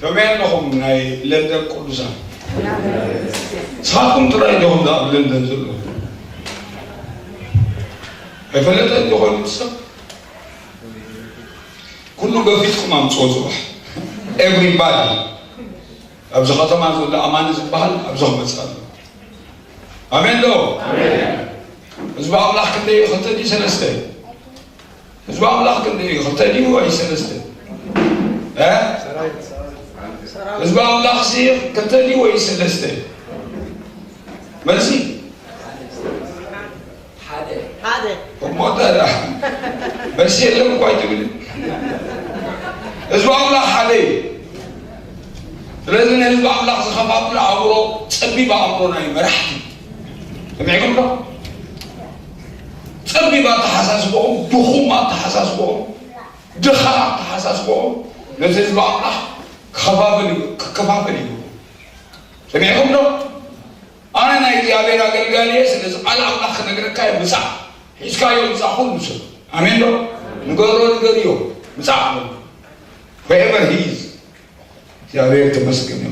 ከመይ ኣለኹም ናይ ለንደን ቅዱሳን? ንስኻትኩም ጥራይ ዲኹም ኣብ ለንደን ዘለኹም? ኣይፈለጠን ዶ ኮይኑ እቲ ሰብ? ኩሉ ገፊፍኩም ኣምፅኦ ፅባሕ። Everybody ኣብዚ ከተማ ዘሎ ኣማኒ ዝበሃል ኣብዚ ክመፅእ ኣሎ። ኣሜን ዶ? ህዝቢ ኣምላኽ ክንደይ እዩ? ክልተ ድዩ ሰለስተ? ህዝቢ ኣምላኽ ክንደይ እዩ? ክልተ ድዩ ወይ ሰለስተ? እ? ህዝቢ ኣምላኽ ሲ ክልተ ድዩ ወይ ሰለስተ? መልሲ? ሓደ። እሞ ታዲያ መልሲ የለን እኮ ኣይትብል። ህዝቢ ኣምላኽ ሓደ እዩ። ስለዚ ንህዝቢ ኣምላኽ ዝኸፋፍል ኣእምሮ፣ ጸቢብ ኣእምሮ ናይ መራሕቲ። ሰሚዕኩም ዶ? ጸቢብ ኣተሓሳስቦኦም፣ ድኹም ኣተሓሳስቦኦም፣ ድኻ ኣተሓሳስቦኦም ነቲ ህዝቢ ኣምላኽ ክኸፋፍል እዩ፣ ክከፋፍል እዩ። ሰሚዕኩም ዶ? ኣነ ናይ እግዚኣብሔር ኣገልጋሊ እየ፣ ስለዚ ቃል ኣምላኽ ክነግረካ እየ። ምጻእ፣ ሒዝካዮ ምጻእ ኩሉ ሰብ። ኣሜን ዶ? ንገሮ፣ ንገርዮ፣ ምጻእ። Wherever he is እግዚኣብሔር ተመስገን እዩ።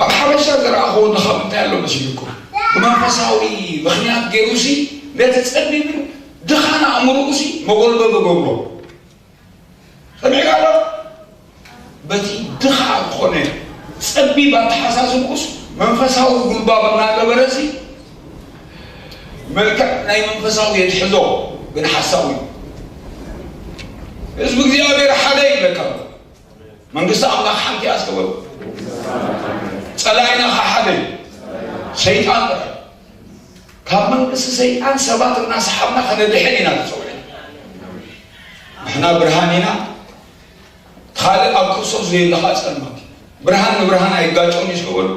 ኣብ ሓበሻ ዝረኣኽዎ ድኻ እንታይ ኣሎ መሲልኩም? ብመንፈሳዊ ምኽንያት ገይሩሲ ነቲ ጸቢብን ድኻን ኣእምሮኡሲ መጎልበቢ ገብሮ። ሰሚዕካ ዶ? በቲ ድኻ ዝኾነ ጸቢብ ኣተሓሳስብኡስ መንፈሳዊ ጉልባብ እናገበረሲ መልክዕ ናይ መንፈሳዊ የትሕዞ፣ ግን ሓሳዊ እዩ። ህዝቢ እግዚኣብሔር ሓደ ይብለካ ኣሎ። መንግስቲ ኣምላኽ ሓንቲ እያ እስከ በሉ። ጸላኢና ኸዓ ሓደ እዩ። ሰይጣን ጥራይ። ካብ መንግስቲ ሰይጣን ሰባት እናሰሓብና ከነድሕን ኢና ተጸዊዕና። ንሕና ብርሃን ኢና። ካልእ ኣብ ክርስቶስ ዘየለ ኸዓ ጸልማት እዩ። ብርሃን ንብርሃን ኣይጋጨውን እዩ እስከ በሉ።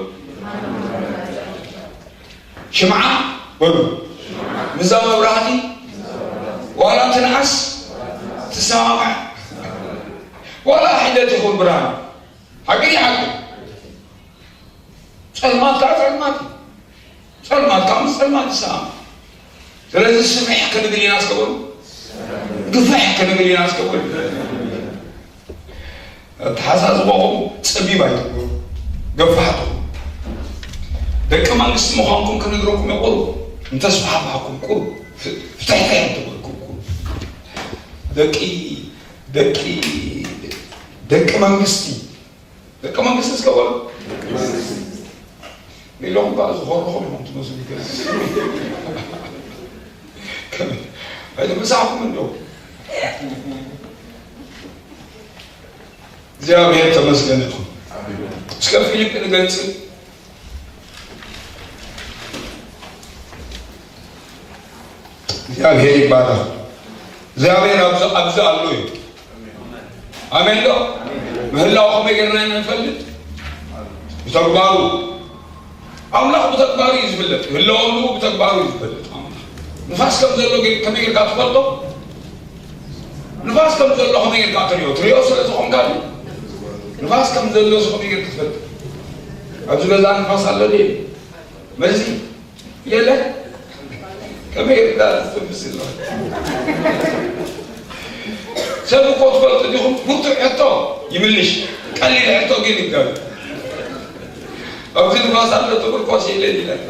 ሽምዓ በሉ። ምዛ መብራህቲ ዋላ ትንዓስ ትሰማማዕ። ዋላ ሒደት ይኹን ብርሃን። ሓቂ ድዩ ሓቂ? ጸልማት ከዓ ጸልማት እዩ። ጸልማት ከዓ ምስ ጸልማት ይሰማማዕ። ስለዚ ስምሕ ክንብል ኢና እስከ በሉ። ግፍሕ ክንብል ኢና እስከ በሉ። ኣተሓሳስባኹም ጸቢብ ኣይትግበሩ። ገፋሕቲ። ደቂ መንግስቲ ምዃንኩም ክነግረኩም እየ ቁሩብ። እንተስፋሕፋሕኩም ቁሩብ። ፍ-፣ ፍትሕትሕ እንተበልኩም ቁሩብ። ደቂ፣ ደቂ፣ ደቂ መንግስቲ። ደቂ መንግስቲ እስከ በሉ። ኢሎም እኳ ዝኾርኹም ኢኹም ትመስሉ ይገርም። ከመይ? ኣይተመሳሕኩም እንዶ። እግዚኣብሔር ተመስገን ይኹን። እስከ ፊልጵ ንገልጽ። እግዚኣብሔር ይባረኽ። እግዚኣብሔር ኣብዚ፣ ኣብዚ ኣሎ እዩ። ኣሜን ዶ? ምህላው ከመይ ጌርና ኢና ንፈልጥ? ብተግባሩ። ኣምላኽ ብተግባሩ እዩ ዝፍለጥ። ህላወሉ ብተግባሩ እዩ ዝፈልጥ ኣምላኽ። ንፋስ ከም ዘሎ ጌር-፣ ከመይ ጌርካ ትፈልጦ? ንፋስ ከም ዘሎ ከመይ ጌርካ ትሪኦ? ትሪኦ ስለ ዝኾንካ ድዩ? ንፋስ ከም ዘሎ ከመይ ጌርካ ትፈልጥ? ኣብዚ ገዛ ንፋስ ኣሎ ድዩ? መዚ የለ? ከመይ ጌርካ ትትንፍስ ኣለኻ? ሰብ እኮ ትፈልጡ ዲኹም? ብርቱዕ ሕቶ ይምልሽ። ቀሊል ሕቶ ግን ይጋብ። ኣብዚ ንፋስ ኣሎ ትብል ኮስ የለን ይላል።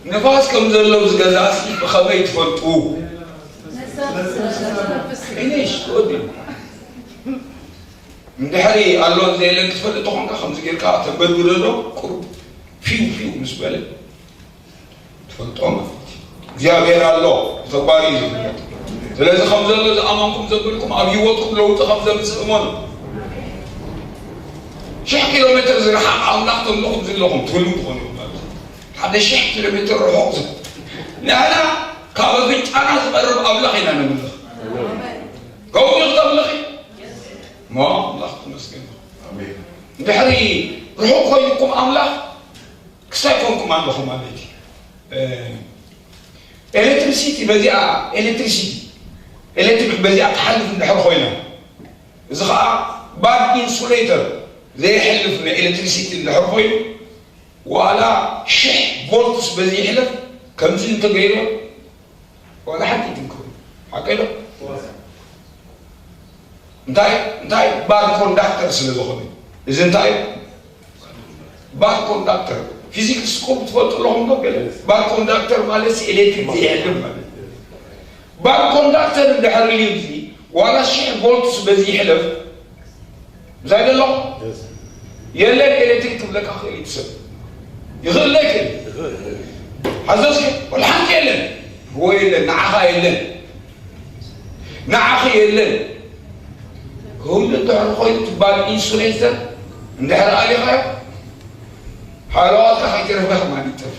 ንፋስ ከም ዘሎ ኣብዚ ገዛ ሲ ብኸመይ ትፈልጡ? ፊኒሽ፣ ተወዲኡ። እንድሕሪ ኣሎን ዘየለን ክትፈልጥ ተኾንካ ከምዚ ጌርካ ተንበድብዶ ዶ? ቁሩብ ፊው ፊው ምስ በለ ትፈልጦ ማለት እዩ። እግዚኣብሔር ኣሎ፣ ብተግባር እዩ ዝፍለጥ። ስለዚ ከም ዘሎ ዝኣመንኩም ዘብልኩም ኣብ ህይወትኩም ለውጢ ከም ዘምጽእ እመኑ። ሽሕ ኪሎ ሜትር ዝረሓቕ ኣምላኽ ተምልኹም ዘለኹም ትህልዉ ትኾኑ ኢኹም ማለት እዩ። ሓደ ሽሕ ኪሎ ሜትር ርሑቕ ዝ-፣ ንሕና ካብ ኣፍንጫና ዝቐርብ ኣምላኽ ኢና ነምልኽ። ከምኡ እዩ ክተምልኽ እዩ። እሞ ኣምላኽ ተመስገን። ኣሜን። እንድሕሪ ርሑቕ ኮይንኩም ኣምላኽ ክሳይ ኮንኩም ኣለኹም ማለት እዩ። እ፣ ኤሌክትሪሲቲ በዚኣ፣ ኤሌክትሪሲቲ፣ ኤሌክትሪክ በዚኣ ትሓልፍ እንድሕር ኮይና፣ እዚ ኸዓ ባድ ኢንሱሌተር ዘየሕልፍ ናይ ኤሌክትሪሲቲ እንድሕር ኮይኑ፣ ዋላ ሽሕ ፖርትስ በዚ ይሕለፍ ከምዚ እንተገይሩ ዋላ ሓንቲ ትንክሩ ሓቀ ዶ እንታይ እንታይ ባድ ኮንዳክተር ስለ ዝኾነ እዚ እንታይ ባድ ኮንዳክተር ፊዚክስ ስኮፕ ትፈልጡ ኣለኹም ዶ ገለ ባድ ኮንዳክተር ማለት ኤሌክትሪክ ዘይሕልም ማለት ባድ ኮንዳክተር እንድሕር ልዩ እዚ ዋላ ሽሕ ቮልትስ በዚ ይሕለፍ እንታይ ዘሎ የለን ኤሌክትሪክ ክብለካ ክእል እዩ ሰብ ይኽእል ኣይክእል ሓዘዝከ ወላ ሓንቲ የለን ህዎ የለን ንዓኻ የለን ንዓኺ የለን ክህሉ እንድሕር ኮይኑ ትባል ኢንሱሌተር እንድሕር ኣሊኻዮ ሓለዋትካ ከይትረፈ ከማን ይጠፍ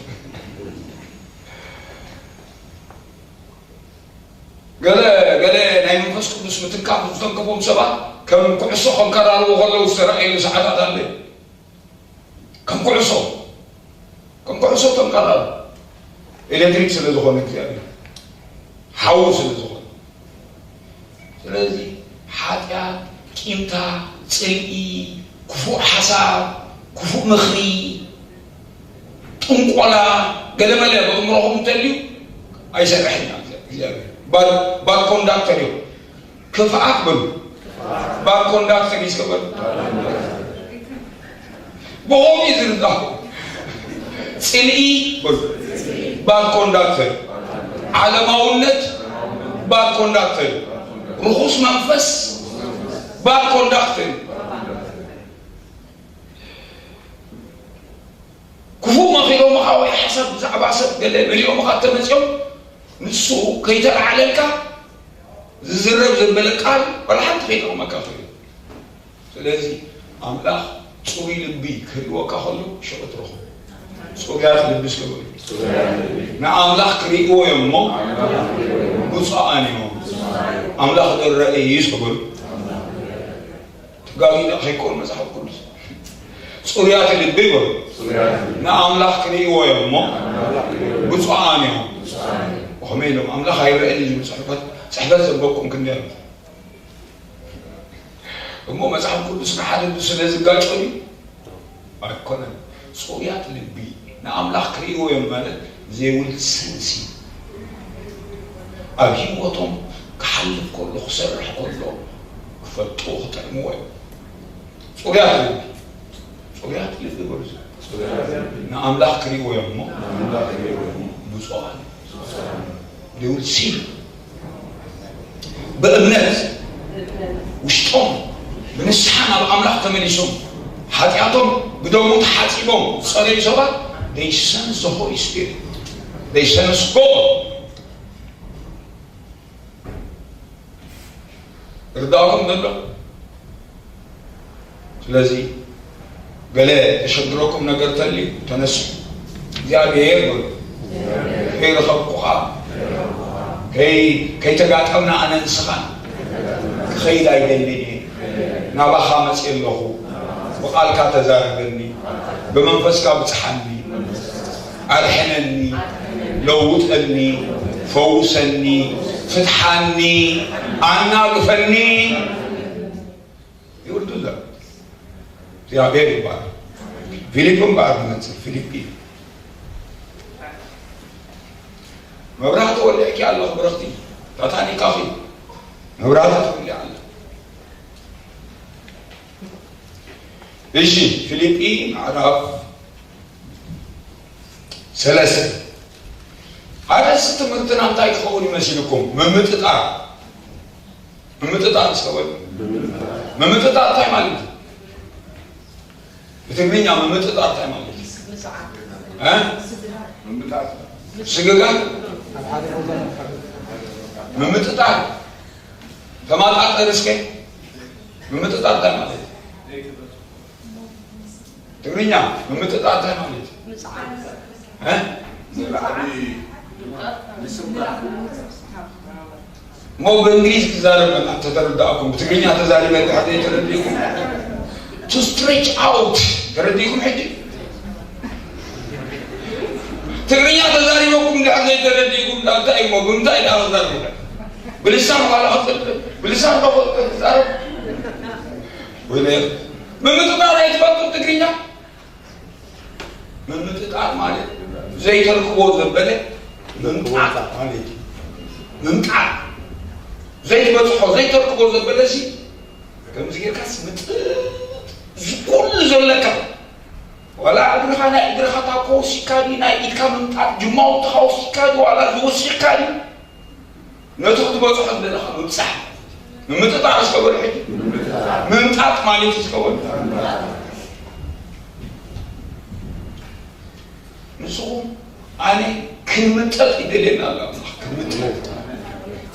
ገለ ገለ ናይ መንፈስ ቅዱስ ምትንካፍ ዝተንከፎም ሰባት ከም ኩዕሶ ከንከራርቡ ከለዉ ዝተረኣየሉ ሰዓታት ኣለ ከም ኩዕሶ ከም ኩዕሶ ተንከራርቡ ኤሌክትሪክ ስለ ዝኾነ እግዚኣብሔር ሓዊ ስለ ዝኾነ ስለዚ ሓጢኣት ቂምታ ፅልኢ ክፉእ ሓሳብ ክፉእ ምኽሪ ጥንቆላ ገለመለ በእምሮኹም እንተልዩ ኣይሰርሕን እግዚኣብሔር ባድ ኮንዳክተር እዮም ክፍኣት በሉ ባድ ኮንዳክተር ይስከበሉ ብኸምኡ ዝርዳኹ ፅልኢ በሉ ባድ ኮንዳክተር ዓለማውነት ባድ ኮንዳክተር ርኹስ መንፈስ ባድ ኮንዳክተር ክፉእ መኺሮምኻ ወይ ሓሳብ ብዛዕባ ሰብ ገለ መሊኦምኻ እንተመፂኦም ንሱ ከይተላዓለልካ ዝዝረብ ዘበለ ቃል ዋላ ሓንቲ ከይጠቕመካ ክእል ስለዚ ኣምላኽ ፅሩይ ልቢ ክህልወካ ከሎ ሽዑ ትረኽቦ ፅሩያት ልቢ ስገበሉ ንኣምላኽ ክርእይዎ እዮም እሞ ብፁዓን እዮም ኣምላኽ ዝረአ እዩ ስገበሉ ተጋጊና ከይኮን መጽሓፍ ቅዱስ ጽሩያት ልቢ ይበሉ ንኣምላኽ ክርእይዎ እዮም እሞ ብፁዓን እዮም ብኸመይ ኢሎም ኣምላኽ ኣይረአን እዩ ዝብል ጽሕፈት ጽሕፈት ዘንበብኩም ክንደይ ኣሎ እሞ መጽሓፍ ቅዱስ ንሓደ ስለ ዝጋጮ እዩ ኣይኮነን ጽሩያት ልቢ ንኣምላኽ ክርእይዎ እዮም ማለት they will sense ኣብ ህይወቶም ክሓልፍ ከሎ ክሰርሕ ከሎ ክፈልጥዎ ክጥዕምዎ እዮም ጽሩያት ልቢ ጽሩያት ልቢ በሉ ንኣምላኽ ክርእይዎ እዮም እሞ ብፁዓን they will see ብእምነት ውሽጦም ብንስሓ ናብ ኣምላኽ ተመሊሶም ሓጢኣቶም ብደሙ ተሓፂቦም ዝፀረዩ ሰባት they sense the Holy Spirit they sense God ርዳኹም ዘሎ ስለዚ ገለ ተሸግረኩም ነገር ተልዩ ተነስሑ እግዚኣብሔር በሉ ከይረኸብኩኻ ከይተጋጠምና ኣነ ንስኻን ክኸይድ ኣይደልን እየ ናባኻ መፅእ ኣለኹ ብቓልካ ተዛረበኒ ብመንፈስካ ብፅሓኒ ኣድሕነኒ ለውጠኒ ፈውሰኒ ፍትሓኒ ኣናግፈኒ ይውልዱ ዘ እግዚኣብሔር ይባል ፊሊፕ እምበኣር ንመፅእ ፊሊፕ እዩ መብራህቲ ወሊዕኪ ኣለኹ ብረኽቲ ታታኒካኺ መብራህቲ ትውሊ ኣለ እሺ ፊሊጲ ምዕራፍ ሰለስተ ኣርእስቲ ትምህርትና እንታይ ክኸውን ይመሲልኩም? ምምጥጣር ምምጥጣር እስከ በሉ። ምምጥጣር እንታይ ማለት እዩ? ብትግርኛ ምምጥጣር እንታይ ማለት እዩ? እ? ስግጋር ምምጥጣር ተማጣጠር እስከ ምምጥጣር እንታይ ማለት እዩ? ትግርኛ ምምጥጣር እንታይ ማለት እዩ? እ? እሞ ብእንግሊዝ ክዛረብ መጣ ተተረዳእኩም ብትግርኛ ተዛሪበ ድሕር ዘይተረዲእኩም to stretch out ተረዲእኩም ሕጂ ትግርኛ ተዛሪበኩም ድሕር ዘይተረዲእኩም እንታይ እሞ ብምንታይ ዳ ተዛሪቡ ብልሳን ዋላ ክፅልእ ብልሳን ዶ ክዛረብ ወይለ ምምጥጣር ኣይትፈልጡ ትግርኛ ምምጥጣር ማለት ዘይተርክቦ ዘበለ ምምጣጥ ማለት እዩ። ምምጣጥ ዘይትበጽሖ ዘይተርክቦ ዘበለ ሲ ከምዚ ጌርካስ ምጥጥ እዚ ኩሉ ዘለካ ዋላ እግርኻ ናይ እግርኻ ታኮ ወሲካ ድዩ ናይ ኢድካ ምምጣጥ ጅማውትኻ ወሲካ ድዩ ዋላ ዝወሲካ ድዩ ነቲ ክትበጽሖ ዝደለኻ ምብጻሕ ምምጥጣር እስከበሉ ሕጂ ምምጣጥ ማለት እዩ እስከበሉ ንስኹም ኣነ ክንምጠጥ ይደልየና ኣሎ ኣምላኽ ክንምጠጥ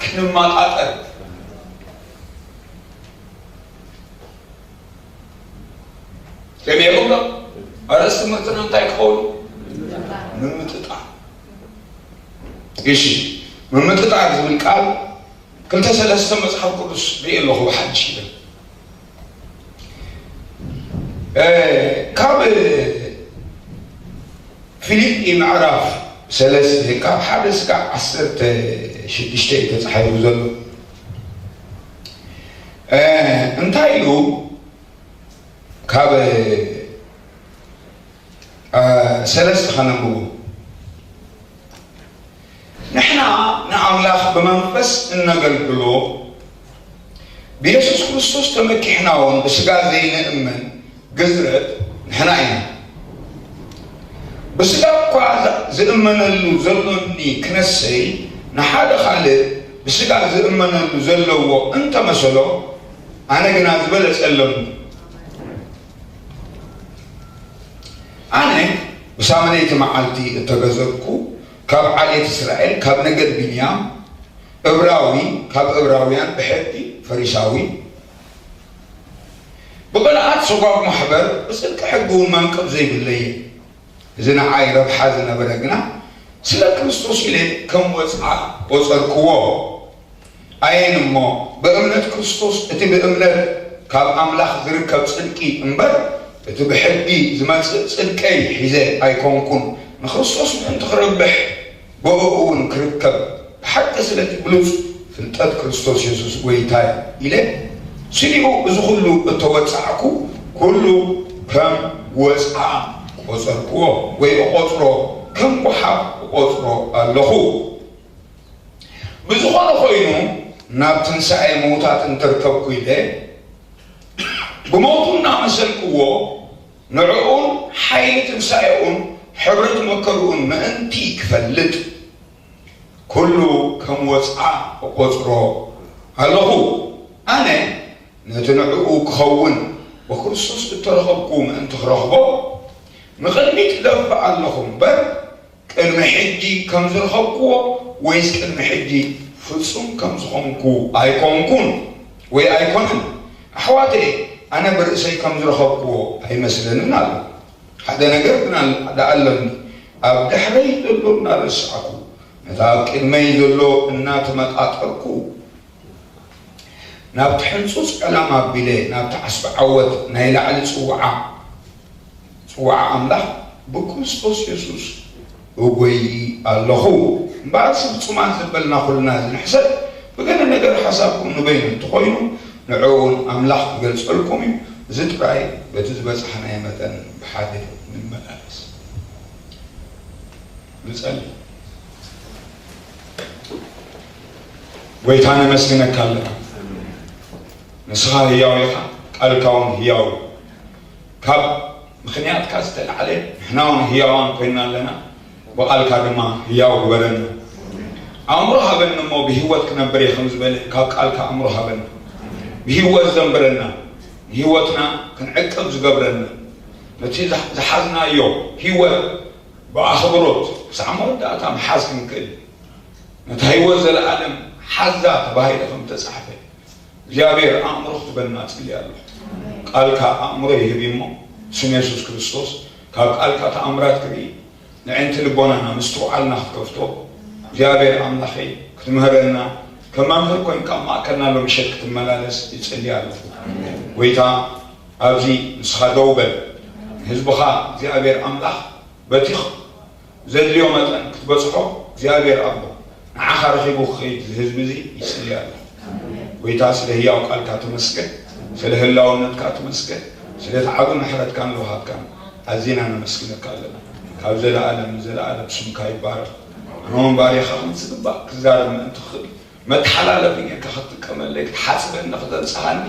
ክንማጣጠር ሰሚዕኩም ዶ ኣርእስቲ ትምህርትና እንታይ ክኸውን ምምጥጣር እሺ ምምጥጣር ዝብል ቃል ክልተ ሰለስተ መፅሓፍ ቅዱስ ርኢ ኣለኹ ብሓድሽ ይብል ካብ ፊልጲ ምዕራፍ ሰለስተ ካብ ሓደ ስጋዕ ዓሰርተ ሽዱሽተ እዩ ተፃሒፉ ዘሎ እንታይ ኢሉ ካብ ሰለስተ ከነንብቦ ንሕና ንኣምላኽ ብመንፈስ እነገልግሎ ብየሱስ ክርስቶስ ተመኪሕና እውን ብስጋ ዘይንእመን ግዝረት ንሕና ኢና ብስጋ እኳ ዝእመነሉ ዘሎኒ ክነሰይ ንሓደ ካልእ ብስጋ ዝእመነሉ ዘለዎ እንተመሰሎ ኣነ ግና ዝበለጸ ኣሎኒ ኣነ ብሳምነይቲ መዓልቲ እተገዘርኩ ካብ ዓሌት እስራኤል ካብ ነገድ ቢንያም እብራዊ ካብ እብራውያን ብሕጊ ፈሪሳዊ ብቕንኣት ሰጓግ ማሕበር ብጽድቂ ሕጊ እውን መንቅብ ዘይብለየ እዚ ንዓይ ረብሓ ዝነበረ ግና ስለ ክርስቶስ ኢለ ከም ወጽዓ ቆጸርክዎ ኣየን እሞ ብእምነት ክርስቶስ እቲ ብእምነት ካብ ኣምላኽ ዝርከብ ጽድቂ እምበር እቲ ብሕጊ ዝመጽእ ጽድቀይ ሒዘ ኣይኮንኩን ንክርስቶስ ምእንቲ ክረብሕ ብእኡ እውን ክርከብ ብሓቂ ስለቲ ብሉጽ ፍልጠት ክርስቶስ የሱስ ጐይታይ ኢለ ስሊኡ እዚ ኹሉ እተወጻዕኩ ኩሉ ከም ወጽዓ ቈጸርክዎ ወይ እቖጽሮ ከም ጓሓፍ እቖጽሮ ኣለኹ። ብዝኾነ ኾይኑ ናብ ትንሳኤ ምዉታት እንተርከብኩ ኢለ ብሞቱ እናመሰልክዎ ንዕኡን ሓይሊ ትንሳኤኡን ሕብረት መከርኡን ምእንቲ ክፈልጥ ኩሉ ከም ወጽዓ እቆጽሮ ኣለኹ። ኣነ ነቲ ንዕኡ ክኸውን ብክርስቶስ እተረኸብኩ ምእንቲ ክረኽቦ ንቕድሚት እደፍእ ኣለኹ እምበር ቅድሚ ሕጂ ከም ዝረኸብክዎ ወይስ ቅድሚ ሕጂ ፍጹም ከም ዝኾንኩ ኣይኮንኩን ወይ ኣይኮነን። ኣሕዋተየ፣ ኣነ ብርእሰይ ከም ዝረኸብክዎ ኣይመስለንን ኣሎ። ሓደ ነገር ግን ደኣ ኣሎኒ፣ ኣብ ድሕረይ ዘሎ እናረሳዕኩ፣ ነቲ ኣብ ቅድመይ ዘሎ እናተመጣጠርኩ፣ ናብቲ ሕንጹጽ ዕላማ ኣቢለ፣ ናብቲ ዓስቢ ዓወት ናይ ላዕሊ ጽውዓ፣ ጽውዓ ኣምላኽ ብክርስቶስ የሱስ እጎዪ ኣለኹ። እምበኣርሲ ፍጹማት ዘበልና ኩልና እዚ ንሕሰብ፣ ብገለ ነገር ሓሳብኩም ንበይኑ እንተኾይኑ፣ ንዕኡ እውን ኣምላኽ ክገልጸልኩም እዩ። እዚ ጥራይ በቲ ዝበጻሕናዮ መጠን ብሓደ ንመላለስ። ንጸሊ። ጐይታ ነመስግነካ ኣለና። ንስኻ ህያው ኢኻ፣ ቃልካ እውን ህያው እዩ። ካብ ምኽንያትካ ዝተላዕለ ንሕና እውን ህያዋን ኮይንና ኣለና፣ ብቓልካ ድማ ህያው ግበረና። ኣእምሮ ሃበኒ እሞ ብህይወት ክነብር እየ ከም ዝበለ ካብ ቃልካ ኣእምሮ ሃበና። ብህይወት ዘንብረና፣ ንህይወትና ክንዕቅብ ዝገብረና፣ ነቲ ዝሓዝናዮ ህይወት ብኣኽብሮት ክሳዕ መወዳእታ ምሓዝ ክንክእል ነታ ህይወት ዘለኣለም ሓዛ ተባሂለ ከም ተጻሕፈ እግዚኣብሔር ኣእምሮ ክትበና ጽሊ ኣለኹ። ቃልካ ኣእምሮ ይህብ እሞ ስም የሱስ ክርስቶስ ካብ ቃልካ ተኣምራት ክርኢ ንዕንቲ ልቦናና ምስትውዓልና ክትከፍቶ እግዚኣብሔር ኣምላኸይ ክትምህረና ከም መምህር ኮይንካ ኣብ ማእከልና ሎ ምሸት ክትመላለስ ይጽሊ ኣለኹ። ጎይታ ኣብዚ ንስኻ ደው በል ንህዝብኻ እግዚኣብሔር ኣምላኽ በቲ ዘድልዮ መጠን ክትበጽሖ እግዚኣብሔር ኣቦ ንዓኻ ረኺቡ ክኸይድ እዚ ህዝቢ እዚ ይጽሊ ኣሎ። ጎይታ ስለ ህያው ቃልካ ተመስገን፣ ስለ ህላውነትካ ተመስገን፣ ስለቲ ዓቢ ምሕረትካን ለውሃትካን ኣዚና ነመስግነካ ኣለና። ካብ ዘለኣለም ንዘለኣለም ስምካ ይባረኽ። ኣነ እውን ባሪኻ ከም ዝግባእ ክዛረብ ምእንቲ ክኽእል መተሓላለፊ ጌርካ ክትጥቀመለይ ክትሓጽበኒ ክተብጽሓኒ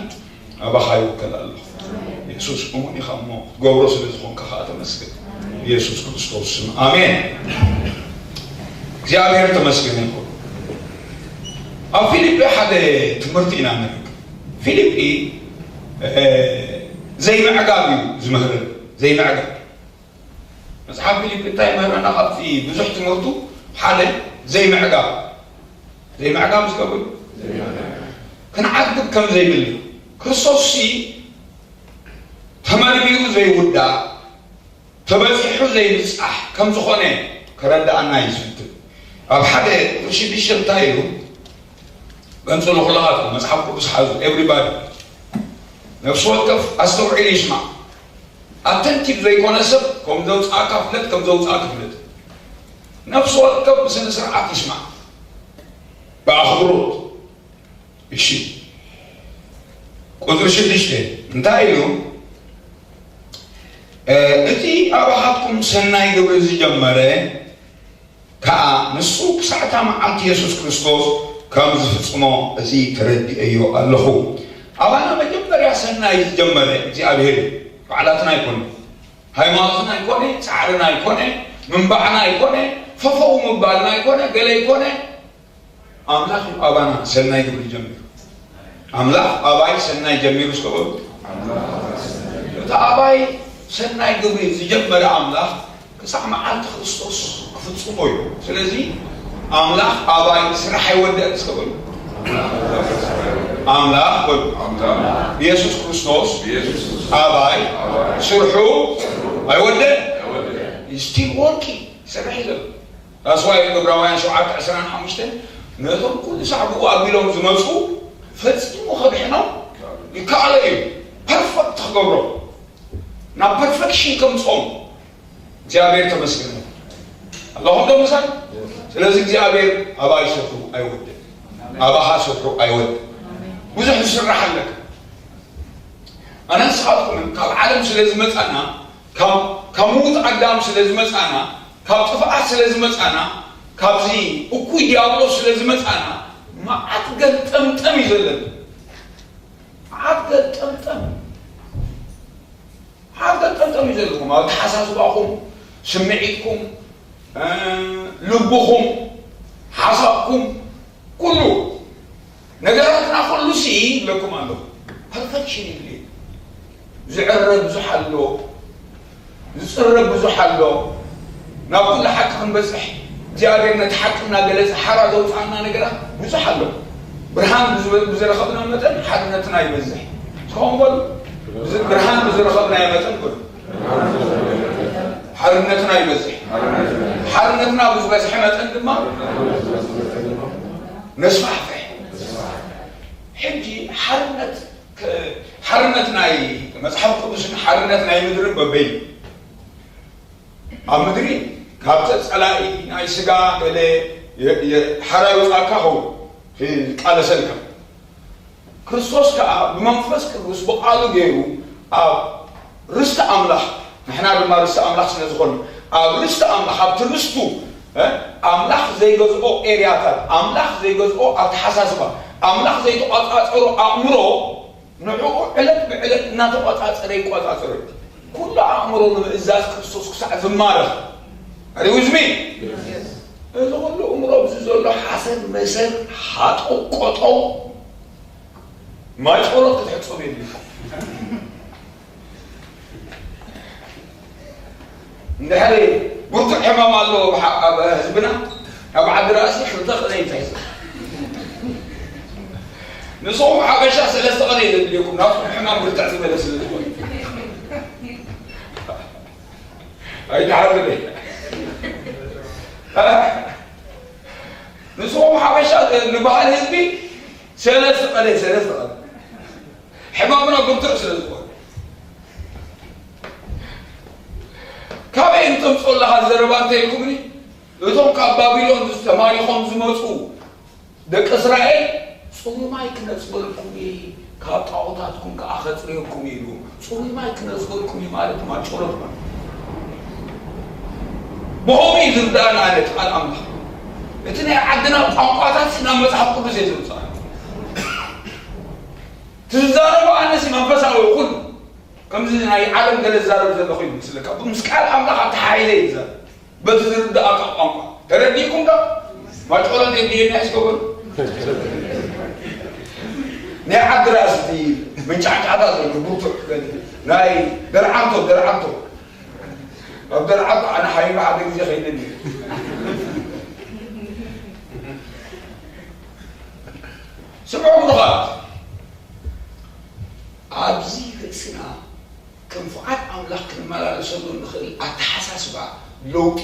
ኣባኻ ይውከል ኣለኹ። የሱስ እሙን ኢኻ እሞ ክትገብሮ ስለ ዝኾንካ ኸኣ ተመስገን። ብየሱስ ክርስቶስ ስም ኣሜን። እግዚኣብሔር ተመስገን ይኹን። ኣብ ፊልጲ ሓደ ትምህርቲ ኢና ንርከብ። ፊልጲ ዘይምዕጋብ እዩ ዝምህርን። ዘይምዕጋብ መጽሓፍ ፊልጲ እንታይ ይምህረና? ካብቲ ብዙሕ ትምህርቱ ሓደ ዘይምዕጋብ። ዘይምዕጋብ ዝገብር ክንዓግብ ከም ዘይብል እዩ። ክርስቶስ ሲ ተመርሚሩ ዘይውዳእ ተበጺሑ ዘይብጻሕ ከም ዝኾነ ከረዳኣና እዩ ዝፍትን። ኣብ ሓደ ቁጥሪ ሽዱሽተ እንታይ ኢሉ? ገንጽሉ ኩላኻትኩም መጽሓፍ ቅዱስ ሓዙ። ኤቭሪባዲ ነፍሲ ወከፍ ኣስተውዒሉ ይስማዕ። ኣተንቲቭ ዘይኮነ ሰብ ከም ዘውጻእካ ፍለጥ፣ ከም ዘውጻእካ ፍለጥ። ነፍሲ ወከፍ ብስነ ስርዓት ይስማዕ፣ ብኣኽብሮት። እሺ፣ ቁጽሪ ሽዱሽተ እንታይ ኢሉ? እቲ ኣባኻትኩም ሰናይ ግብሪ ዝጀመረ ከኣ ንሱ ክሳዕታ መዓልቲ የሱስ ክርስቶስ ከም ዝፍጽሞ እዚ ተረዲኤዮ ኣለኹ። ኣባና መጀመርያ ሰናይ ዝጀመረ እግዚኣብሔር እዩ። ባዕላትና ኣይኮነ፣ ሃይማኖትና ኣይኮነ፣ ጻዕርና ኣይኮነ፣ ምንባዕና ኣይኮነ፣ ፈፈው ምባልና ኣይኮነ፣ ገለ ኣይኮነ። ኣምላኽ እዩ ኣባና ሰናይ ግብሪ ጀሚሩ። ኣምላኽ ኣባይ ሰናይ ጀሚሩ እስከ በሉ። እቲ ኣባይ ሰናይ ግብሪ ዝጀመረ ኣምላኽ ክሳዕ መዓልቲ ክርስቶስ ክፍጽሞ እዩ። ስለዚ ኣምላኽ ኣባይ ስራሕ ኣይወደእን እስከ በሉ። ኣምላኽ በሉ። የሱስ ክርስቶስ ኣባይ ስርሑ ኣይወደእን። Still working ይሰርሕ እዩ ዘሎ። ዳስዋይ ዕብራውያን ሸውዓተ ዕስራን ሓሙሽተን ነቶም ኩሉ ሳዕ ብኡ ኣቢሎም ዝመፁ ፈፂሙ ከድሕኖም ይከኣሎ እዩ። ፐርፈክት ክገብሮ ናብ ፐርፌክሽን ከምፅኦም እግዚኣብሔር ተመስገን ኣለኹም ዶ ምሳይ? ስለዚ እግዚኣብሔር ኣባይ ስርሑ ኣይወድን፣ ኣባኻ ስርሑ ኣይወድን። ብዙሕ ዝስራሕ ኣለካ። ኣነ ንስኻትኩምን ካብ ዓለም ስለ ዝመፃና ካብ ካብ ምዉት ኣዳም ስለ ዝመጻና፣ ካብ ጥፍኣት ስለ ዝመጻና፣ ካብዚ እኩይ ዲያብሎስ ስለ ዝመጻና፣ መዓት ገልጠምጠም እዩ ዘለና። መዓት ገልጠምጠም፣ መዓት ገልጠምጠም እዩ ዘለኩም። ኣብ ኣተሓሳስባኹም፣ ስምዒትኩም፣ እ፣ ልብኹም፣ ሓሳብኩም፣ ኩሉ ነገራትና ኩሉ ሲ ይብለኩም ኣለኹ። ፐርፌክሽን ይድሊ። ዝዕረ ብዙሕ ኣሎ፣ ዝጽረ ብዙሕ ኣሎ። ናብ ኩሉ ሓቂ ክንበጽሕ እግዚኣብሔር ነቲ ሓቂ እናገለጸ ሓራ ዘውፅኣና ነገራት ብዙሕ ኣሎ። ብርሃን ብዝበ-፣ ብዝረኸብና መጠን ሓርነትና ይበዝሕ። እስኻኹም በሉ፣ ብዝ-፣ ብርሃን ብዝረኸብናዮ መጠን በሉ። ሓርነትና ይበዝሕ። ሓርነትና ብዝበዝሐ መጠን ድማ ነስፋሕፍሕ። ሕጂ ሓርነት ከ-፣ ሓርነት ናይ መጽሓፍ ቅዱስን ሓርነት ናይ ምድርን በበይ? ኣብ ምድሪ ካብ ጸላኢ ናይ ስጋ ገለ የ-፣ የ-፣ ሓራ ይውጻእካ ኸውን፣ ክቃለሰልካ። ክርስቶስ ከኣ ብመንፈስ ቅዱስ ብቓሉ ገይሩ ኣብ ርስቲ ኣምላኽ፣ ንሕና ድማ ርስቲ ኣምላኽ ስለ ዝኾንና፣ ኣብ ርስቲ ኣምላኽ፣ ኣብቲ ርስቱ፣ እ፣ ኣምላኽ ዘይገዝኦ ኤርያታት፣ ኣምላኽ ዘይገዝኦ ኣተሓሳስባ፣ ኣምላኽ ዘይተቋጻጸሮ ኣእምሮ፣ ንዕኡ ዕለት ብዕለት እናተቋጻጸረ ይቋጻጸሮ እዩ። ኩሉ ኣእምሮ ንምእዛዝ ክርስቶስ ክሳዕ ዝማረኽ። Are you with me? እዚ ኩሉ እምሮ ኣብዚ ዘሎ ሓሰር መሰር ሃጠው ቆጠው ማይ ጸሎት ክትሕጸቡ የድልየኩም። እንድሕር ብርቱዕ ሕማም ኣሎ ኣብ ሓ-፣ ኣብ ህዝብና፣ ኣብ ዓዲ ራእሲ ክልተ ቅነ ይትሕዝ። ንስኹም ሓበሻ ሰለስተ ቅነ እዩ ዘድልየኩም፣ ናትኩም ሕማም ብርትዕ ዝበለ ስለ ዝኾነ። ኣይትሓርበ። ንስኹም ሓበሻ ንበሃል ህዝቢ ሰለስተ ቀደ፣ ሰለስተ ቀደ። ሕማምና ብርቱዕ ስለ ዝኾነ። ካበይ እንተምፅኦ ኣለኻ ዘረባ እንተ ኢልኩምኒ፣ እቶም ካብ ባቢሎን ተማሪኾም ዝመፁ ደቂ እስራኤል፣ "ጽሩይ ማይ ክነጽገልኩም እዩ፣ ካብ ጣዖታትኩም ከኣ ከጽርየኩም እዩ" ኢሉ። ጽሩይ ማይ ክነጽገልኩም እዩ ማለት ድማ ጸሎት ማለት እዩ። ብኸምኡ እዩ ዝርዳእና ኣነ እቲ ቃል ኣምላኽ። እቲ ናይ ዓድና ቋንቋታት ናብ መጽሓፍ ቅዱስ እየ ዘምጽኣ። ትዛረቦ ኣነሲ መንፈሳዊ ይኹን፣ ከምዚ ናይ ዓለም ገለ ዝዛረብ ዘለኹ ይመስለካ። ምስ ቃል ኣምላኽ ኣተሓሒዘ እዩ ዝዛረብ። በቲ ዝርዳእካ ቋንቋ። ተረዲእኩም ዶ? ማጨሎ እንዴት ብሄድ ናይ እስከበሉ? ናይ ዓዲ ራስ እቲ መንጫዕጫዕታ ዘሎ ብርቱዕ ገለ። ናይ ደርዓንቶ፣ ደርዓንቶ። ኣብ ደርዓንቶ ኣነ ሓቢባ ሓደ ግዜ ከይደ ነይረ። ስምዑ ብሩኻት። ኣብዚ ርእስና ከም ፍቓድ ኣምላኽ ክንመላለሰሉ ንኽእል ኣተሓሳስባ ለውጢ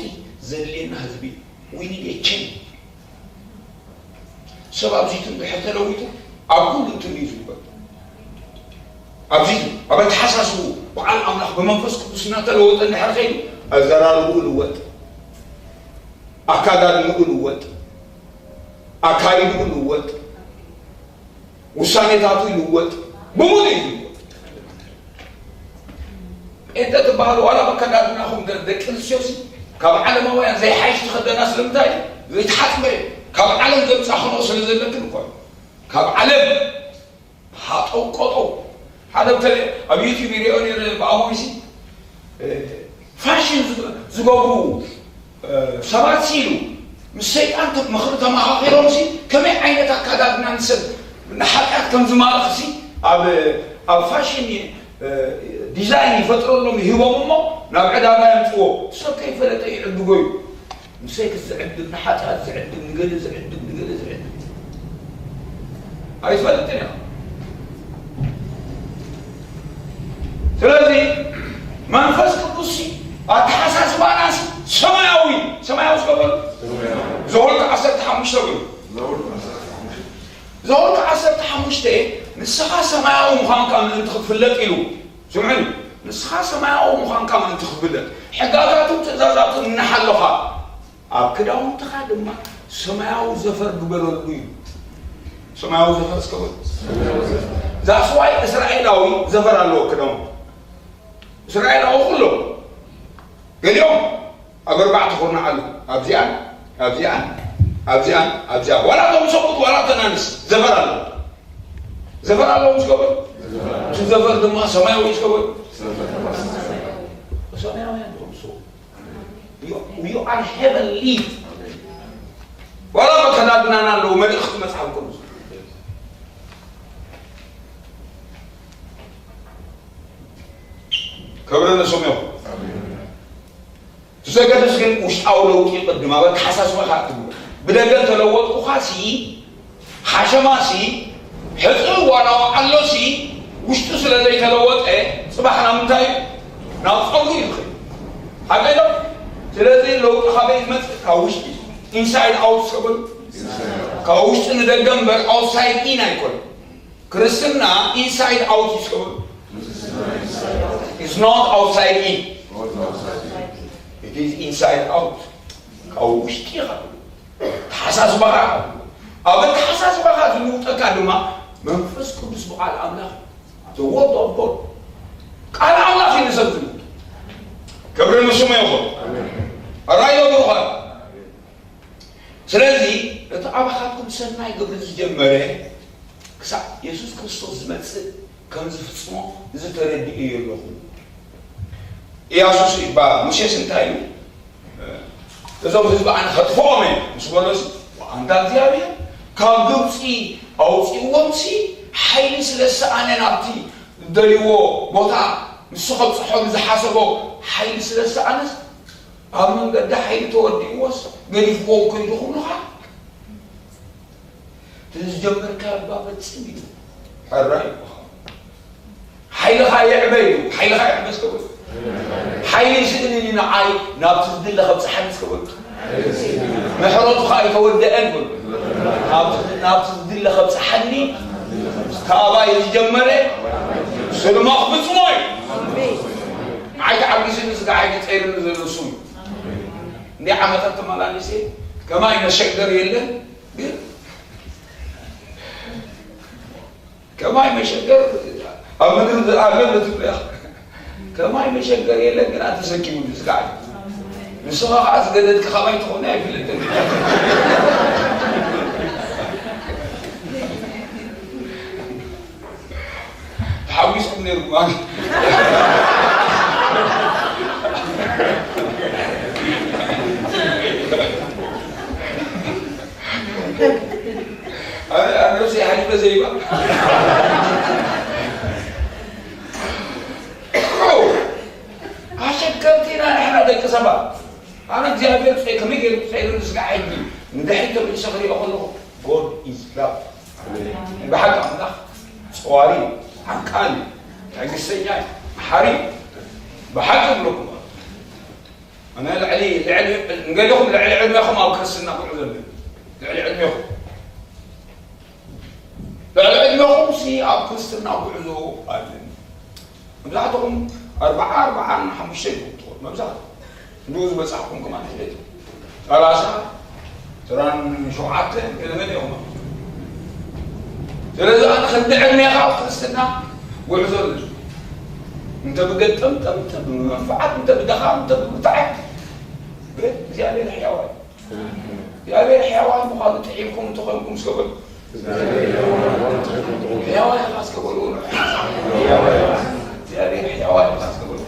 ዘድልየና ህዝቢ እዩ። We need a change። ሰብ ኣብዚ እንድሕር ተለዊጡ ኣብ ኩሉ እንትን እዩ ዝልወጥ። ኣብዚ ኣብ ኣተሓሳስቡ ብቃል ኣምላኽ ብመንፈስ ቅዱስ እናተለወጠ እንድሕር ከይዱ ኣዘራርብኡ ልወጥ፣ ኣካዳድንኡ ልወጥ፣ ኣካይድኡ ልወጥ፣ ውሳኔታቱ ይልወጥ፣ ብምሉእ እዩ ዝልወጥ። ጴንጠ ትበሃሉ ዋላ በከዳድናኹም ደ-፣ ደቂ ኣንስትዮሲ ካብ ዓለማውያን ዘይሓይሽ ትኸደና ስለምንታይ እዩ? ዘይተሓጽበ እዩ። ካብ ዓለም ዘምጻኽንኦ ስለ ዘለክን እኮ እዩ። ካብ ዓለም ሃጠው ቆጠው። ሓደ በተለይ ኣብ ዩቲዩብ ይሪኦ ነይረ ብኣሞይሲ ፋሽን ዝገ-፣ ዝገብሩ ሰባት ሲ ኢሉ ምስ ሰይጣን ተ-፣ ምኽሪ ተመኻኺሮም ሲ ከመይ ዓይነት ኣካዳድና ንሰብ ንሓጢኣት ከም ዝማርኽ ሲ ኣብ፣ ኣብ ፋሽን ዲዛይን ይፈጥረሎም ይህቦም እሞ ናብ ዕዳጋ የምፅዎ። ሰብ ከይፈለጠ ይዕድጎ እዩ። ንሰይጣን ዝዕድግ፣ ንሓጢኣት ዝዕድግ፣ ንገለ ዝዕድግ፣ ንገለ ዝዕድግ። ኣይትፈልጥን ኢኻ። ስለዚ መንፈስ ቅዱስ ሲ ኣተሓሳስባና ሲ ሰማያዊ፣ ሰማያዊ ዝገበሩ ዘኍልቁ ዓሰርተ ሓሙሽተ ብሉ። ዘኍልቁ ዓሰርተ ሓሙሽተ ንስኻ ሰማያዊ ምዃንካ ምእንቲ ክትፍለጥ ኢሉ። ስምዑኒ፣ ንስኻ ሰማያዊ ምዃንካ ምእንቲ ክትፍለጥ ሕጋጋቱን ትእዛዛቱን እናሓለኻ ኣብ ክዳውንትኻ ድማ ሰማያዊ ዘፈር ግበረሉ እዩ። ሰማያዊ ዘፈር እስከ በሉ። That's why እስራኤላዊ ዘፈር ኣለዎ ክዳውንቱ። እስራኤላዊ ኩሎም ገሊኦም ኣብ ኣርባዕተ ኩርናዕ ኣለዉ። ኣብዚኣን፣ ኣብዚኣን፣ ኣብዚኣን፣ ኣብዚኣን። ዋላ እቶም ሰብኡት ዋላ እተን ኣንስቲ ዘፈር ኣለዎ። ዘፈር ኣለዎም እስከ በሉ። እቲ ዘፈር ድማ ሰማያዊ እስከ በሉ። ሰማያውያን እዮም እሱ። You, you are heavenly። ዋላ በከዳድናና ኣለዉ መልእኽቲ መጽሓፍ ቅዱስ። ክብሪ ንስሙ ይኹን። እቲ ዘገድስ ግን ውሽጣዊ ለውጢ ቅድም ኣብ ኣተሓሳስባኻ ትግበር። ብደገ እንተለወጥኩኻ ሲ ሓሸማ ሲ ሕጽር ዋናዋ ኣሎ ሲ ውሽጡ ስለ ዘይተለወጠ ጽባሕ ናብ ምንታይ እዩ? ናብ ጸጉሪ እዩ ዝኸይድ። ሓቀይ ዶ? ስለዚ ለውጢ ካበይ ዝመጽእ? ካብ ውሽጢ። ኢንሳይድ ኣውት ዝብል ካብ ውሽጢ ንደገ እምበር ኣውትሳይድ ኢን ኣይኮነን። ክርስትና ኢንሳይድ ኣውት እዩ ዝብል። It's not outside in. It is inside out. ካብ ውሽጢ ኢኻ። ተሓሳስባኻ። ኣብ ኣተሓሳስባኻ ዝልውጠካ ድማ መንፈስ ቅዱስ ብቓል ኣምላኽ እዩ። The word of God። ቃል ኣምላኽ እዩ ንሰብ ዝልውጥ። ክብሪ ንስሙ ይኹን። ኣራዮ ብሩኻት። ስለዚ እቲ ኣባኻትኩም ሰናይ ግብሪ ዝጀመረ ክሳዕ የሱስ ክርስቶስ ዝመጽእ ከም ዝፍጽሞ እዚ ተረዲኡ እዩ ኣለኹ። ኢያሱስ ይበሃል። ሙሴስ እንታይ ኢሉ? እዞም ህዝቢ ኣነ ከጥፍኦም እየ ምስ በሎሲ፣ ኣንታ እግዚኣብሔር ካብ ግብፂ ኣውፂእዎምሲ ሓይሊ ስለ ዝሰኣነ ናብቲ ዝደልይዎ ቦታ ንሱ ከብፅሖም ዝሓሰቦ ሓይሊ ስለ ዝሰኣነስ ኣብ መንገዲ ሓይሊ ተወዲእዎስ ገዲፍዎም ከይዱ ክብሉኻ እቲ ዝጀመርካዮ እባ ፈጽም ኢሉ። ሕራይ ይብሉኻ። ሓይልኻ ይዕበ ኢሉ። ሓይልኻ ይዕበ እስከ በሉ። ሓይሊ ይስእንኒ ንዓይ ናብቲ ዝድለ ከብጽሓኒ እስከ በሉ። ምሕረቱ ኸኣ ኣይተወደአን በሉ። ናብቲ፣ ናብቲ ዝድለ ከብጽሓኒ ካባይ ዝጀመረ ስልማ ክፍጽሞ እዩ። ንዓይ ተዓጊሱኒ ስጋ ዓይነ ጸይርኒ ዘሎ እሱ እዩ። እንዲ ዓመታት ተመላሊሰ ከማይ መሸገር የለን ግን ከማይ መሸገር ኣብ ምድሪ ዝኣለም ንትብለያ ከማይ መሸገር የለን ግን ኣተሰኪሙ ዝስጋዕ ንስኻ ከዓ ዝገደድካ ካባይ ትኾነ ኣይፍለጥን። ተሓጒስኩም ነይርኩም ኣነ። ኣነ ኣብ ነብሰይ ሓሊፈ ዘይባ። ኣሸከምቲ ኢና ንሕና ደቂ ሰባት። ኣነ እግዚኣብሔር ጸ-፣ ከመይ ገይሩ ጸይሩ ንስጋዕ ሕጂ ንድሕሪት ተመሊሰ ክሪኦ ከለኹ፣ God is love። ብሓቂ ኣምላኽ ጸዋሪ፣ ዓቃሊ፣ ትዕግስተኛ፣ መሓሪ። ብሓቂ እብለኩም። ኣነ ልዕሊ፣ ልዕሊ፣ ንገሊኹም ልዕሊ ዕድሜኹም ኣብ ክርስትና ጉዕዞ ኣሎ። ልዕሊ ዕድሜኹም። ልዕሊ ዕድሜኹም ሲ ኣብ ክርስትና ጉዕዞ ኣለኒ። መብዛሕትኹም ኣርባዓ፣ ኣርባዓን ሓሙሽተን ኢኹም ትኾኑ። መብዛሕትኹም። እንዲሁ ዝበጻሕኩም ከማን ሕደት። ሰላሳ፣ ዕስራን ሸውዓተን ገለ ገለ ኢኹም። ስለዚ ኣነ ክንዲ ዕድሜኻ ኣብ ክርስትና ጉዕዞ ኣሎ። እንተ ብገጠምጠምተ፣ ብመንፍዓት፣ እንተ ብደኻም፣ እንተ ብብርትዓት፣ ግን እግዚኣብሔር ሕያዋይ። እግዚኣብሔር ሕያዋይ ምዃኑ ጥዒምኩም እንተኾንኩም እስከ በሉ። ሕያዋይ ኢኻ እስከ በሉ። እግዚኣብሔር ሕያዋይ ኢኻ እስከ በሉ።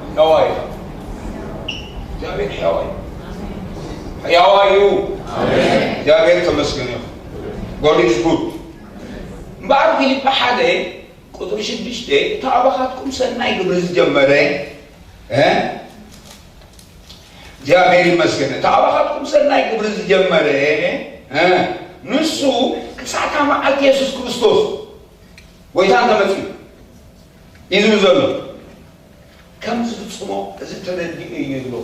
ሕያዋይ ኢኻ። እግዚኣብሔር ሕያዋይ። ሕያዋይ እዩ። እግዚኣብሔር ተመስገን እዩ። God is good። እምበኣር ፊልጲ ሓደ ቁጽሪ ሽዱሽተ፣ እቲ ኣባኻትኩም ሰናይ ግብሪ ዝጀመረ፣ እ? እግዚኣብሔር ይመስገን። እቲ ኣባኻትኩም ሰናይ ግብሪ ዝጀመረ፣ እ፣ ንሱ ክሳዕታ መዓልቲ የሱስ ክርስቶስ ጎይታ እንተመጺኡ እዩ ዝብል ዘሎ። ከም ዝፍጽሞ እዚ ተረዲኤ እየ ኣለኹ።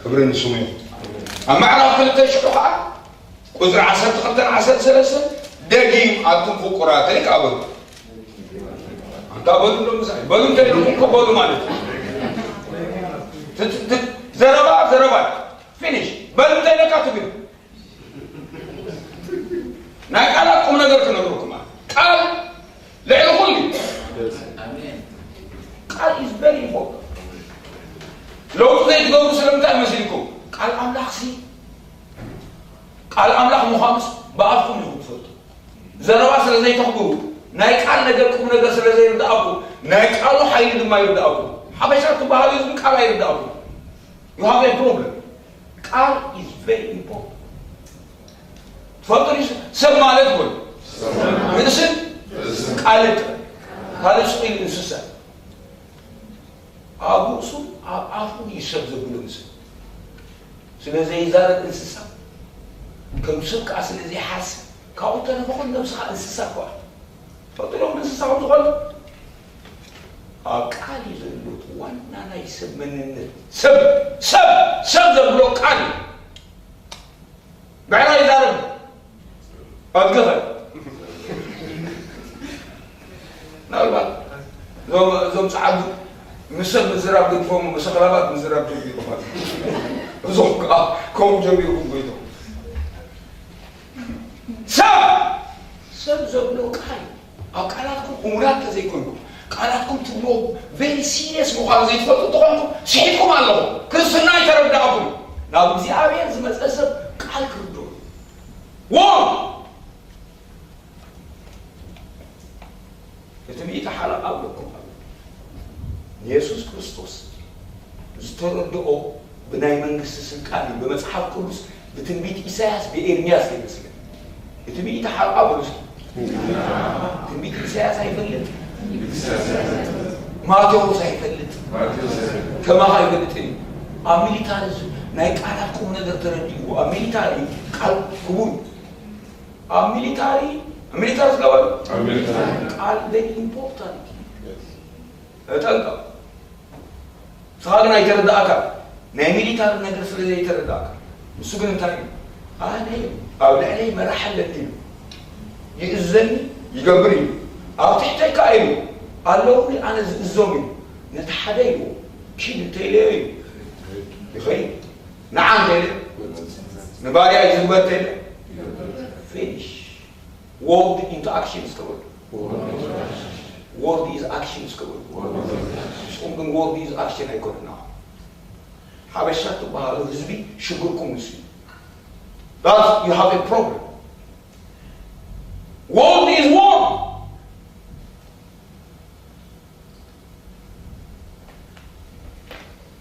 ክብሪ ንስሙ ይኹን። ኣብ ምዕራፍ ክልተ ሽዑ ኸዓ ቁጽሪ ዓሰርተ ክልተን ዓሰርተ ሰለስተን፣ ደጊም ኣቱም ፍቁራተይ ከኣ በሉ። ኣንታ በሉ እንዶ ምሳይ፣ በሉ እንተ ኢልኩም እኮ በሉ ማለት እዩ። ት-፣ ት-፣ ዘረባ፣ ዘረባ። ፊኒሽ። በሉ እንተ ኢለካ ትብል። ናይ ቃላት ቁም ነገር ክነግረኩም ማለት። ቃል ልዕሊ ኩሉ እዩ። ቃል is very important። ለውጢ ዘይትገብሩ ስለምንታይ መሲልኩም? ቃል ኣምላኽ ሲ፣ ቃል ኣምላኽ ምዃኑስ ብኣፍኩም ኢኹም ትፈልጡ። ዘረባ ስለ ዘይተኽብሩ፣ ናይ ቃል ነገር ቁም ነገር ስለ ዘይርድኣኩም፣ ናይ ቃሉ ሓይሊ ድማ ይርድኣኩም። ሓበሻ ትበሃሉ ህዝቢ ቃል ኣይርድኣኩም። You have a problem። ቃል is very important። ትፈልጡ ዲኹም? ሰብ ማለት በሉ፣ ርእስን ቃልን ጥራይ። ካልእ ስቕ ኢሉ እንስሳ። ኣብ ርእሱ፣ ኣብ ኣፉ እዩ ሰብ ዘብሎ እንስሳ። ስለ ዘይዛረብ እንስሳ፣ ከም ሰብ ከኣ ስለ ዘይሓስብ፣ ካብኡ ተረፈ ኩሉ ነብስኻ እንስሳ እኳ። ትፈልጡ ዶ እንስሳ ከም ዝኾነ? ኣብ ቃል እዩ ዘሎ እቲ ዋና ናይ ሰብ መንነት። ሰብ፣ ሰብ፣ ሰብ ዘብሎ ቃል እዩ። ብዕራይ ይዛረብ። ኣድገኸ። ምናልባት እዞም፣ እዞም ጸዓዱ ምስ ሰብ ምዝራብ ገዲፎም፣ ምስ ኣኽላባት ምዝራብ ጀሚሩ ማለት እዩ። እዞም ከኣ ከምኡ ጀሚርኩም ጎይቶም። ሰብ፣ ሰብ ዘብሎ ቃል፣ ኣብ ቃላትኩም እሙናት እንተዘይኮንኩም፣ ቃላትኩም ትብልዎ very serious ምዃኑ ዘይትፈልጡ እንተኾንኩም፣ ስሒትኩም ኣለኹም። ክርስትና ኣይተረዳእኩም። ናብ እግዚኣብሔር ዝመጸ ሰብ ቃል ክርድኦ እዩ። Word! እቲ ሚእቲ ሓለቓ ኣብለኩም ኣሎ። ንየሱስ ክርስቶስ ዝተረድኦ ብናይ መንግስቲ ስልጣን እዩ። ብመጽሓፍ ቅዱስ፣ ብትንቢት ኢሳያስ፣ ብኤርምያስ ዘይመስልን። እቲ ሚእቲ ሓለቓ በሉ እስኪ። ትንቢት ኢሳያስ ኣይፈልጥ፣ ማቴዎስ ኣይፈልጥ፣ ከማኻ ኣይፈልጥን እዩ። ኣብ ሚሊታሪ ዝ-፣ ናይ ቃላት ቁም ነገር ተረዲእዎ። ኣብ ሚሊታሪ ቃል ክቡር እዩ። ኣብ ሚሊታሪ፣ ኣብ ሚሊታሪ ዝገበሩ ኣብ ሚሊታሪ። ቃል very important። ተጠንቀቕ። ንስኻ ግን ኣይተረዳእካ። ናይ ሚሊታሪ ነገር ስለ ዘይተረዳእካ። ንሱ ግን እንታይ እዩ? ኣነ ኣብ ልዕለይ መራሕ ኣለኒ ኢሉ። ይእዘኒ፣ ይገብር እዩ። ኣብ ትሕተይ ከኣ ኢሉ ኣለውኒ፣ ኣነ ዝእዞም እዩ። ነቲ ሓደ ኢሉ ኪድ እንተኢለዮ እዩ። ይኸይድ። ንዓ እንተ ኢለ፣ ንባርያ ዝግበር እንተ ኢለ፣ ፊኒሽ። Word into action እስከ በሉ። Word is action እስከ በሉ። ጽሙ ግን world is action ኣይኮነና። ሓበሻ ትበሃሉ ህዝቢ ሽግርኩም ንሱ እዩ። That's you have a problem. World is war.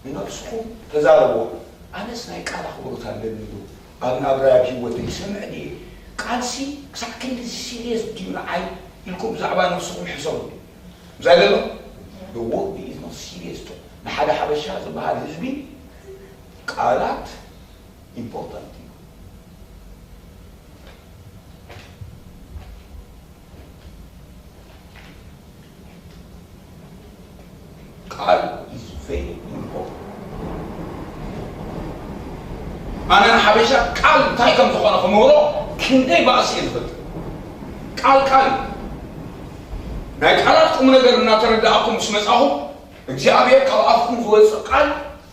ንነብስኹም ተዛረብዎ። ኣነስ ናይ ቃል ኣኽብሮት ኣለኒ ዶ ኣብ ናብራይ ኣብ ህይወተይ ይሰምዕ ድየ? ቃልሲ ክሳዕ ክንድዚ ሲሪየስ ድዩ ንዓይ ኢልኩም ብዛዕባ ነብስኹም ሕሰቡ። ብዛይ ዘሎ the world is not serious to ንሓደ ሓበሻ ዝበሃል ህዝቢ ቃላት ኢምፖርታንት እዩ። ቃል is very important። ኣነ ንሓበሻ ቃል እንታይ ከም ዝኾነ ክምህሮ ክንደይ ባእሲ እየ ዝፈልጥ። ቃል ቃል እዩ። ናይ ቃላት ቁም ነገር እናተረዳእኩም ምስ መጻኹም እግዚኣብሔር ካብ ኣፍኩም ዝወፅእ ቃል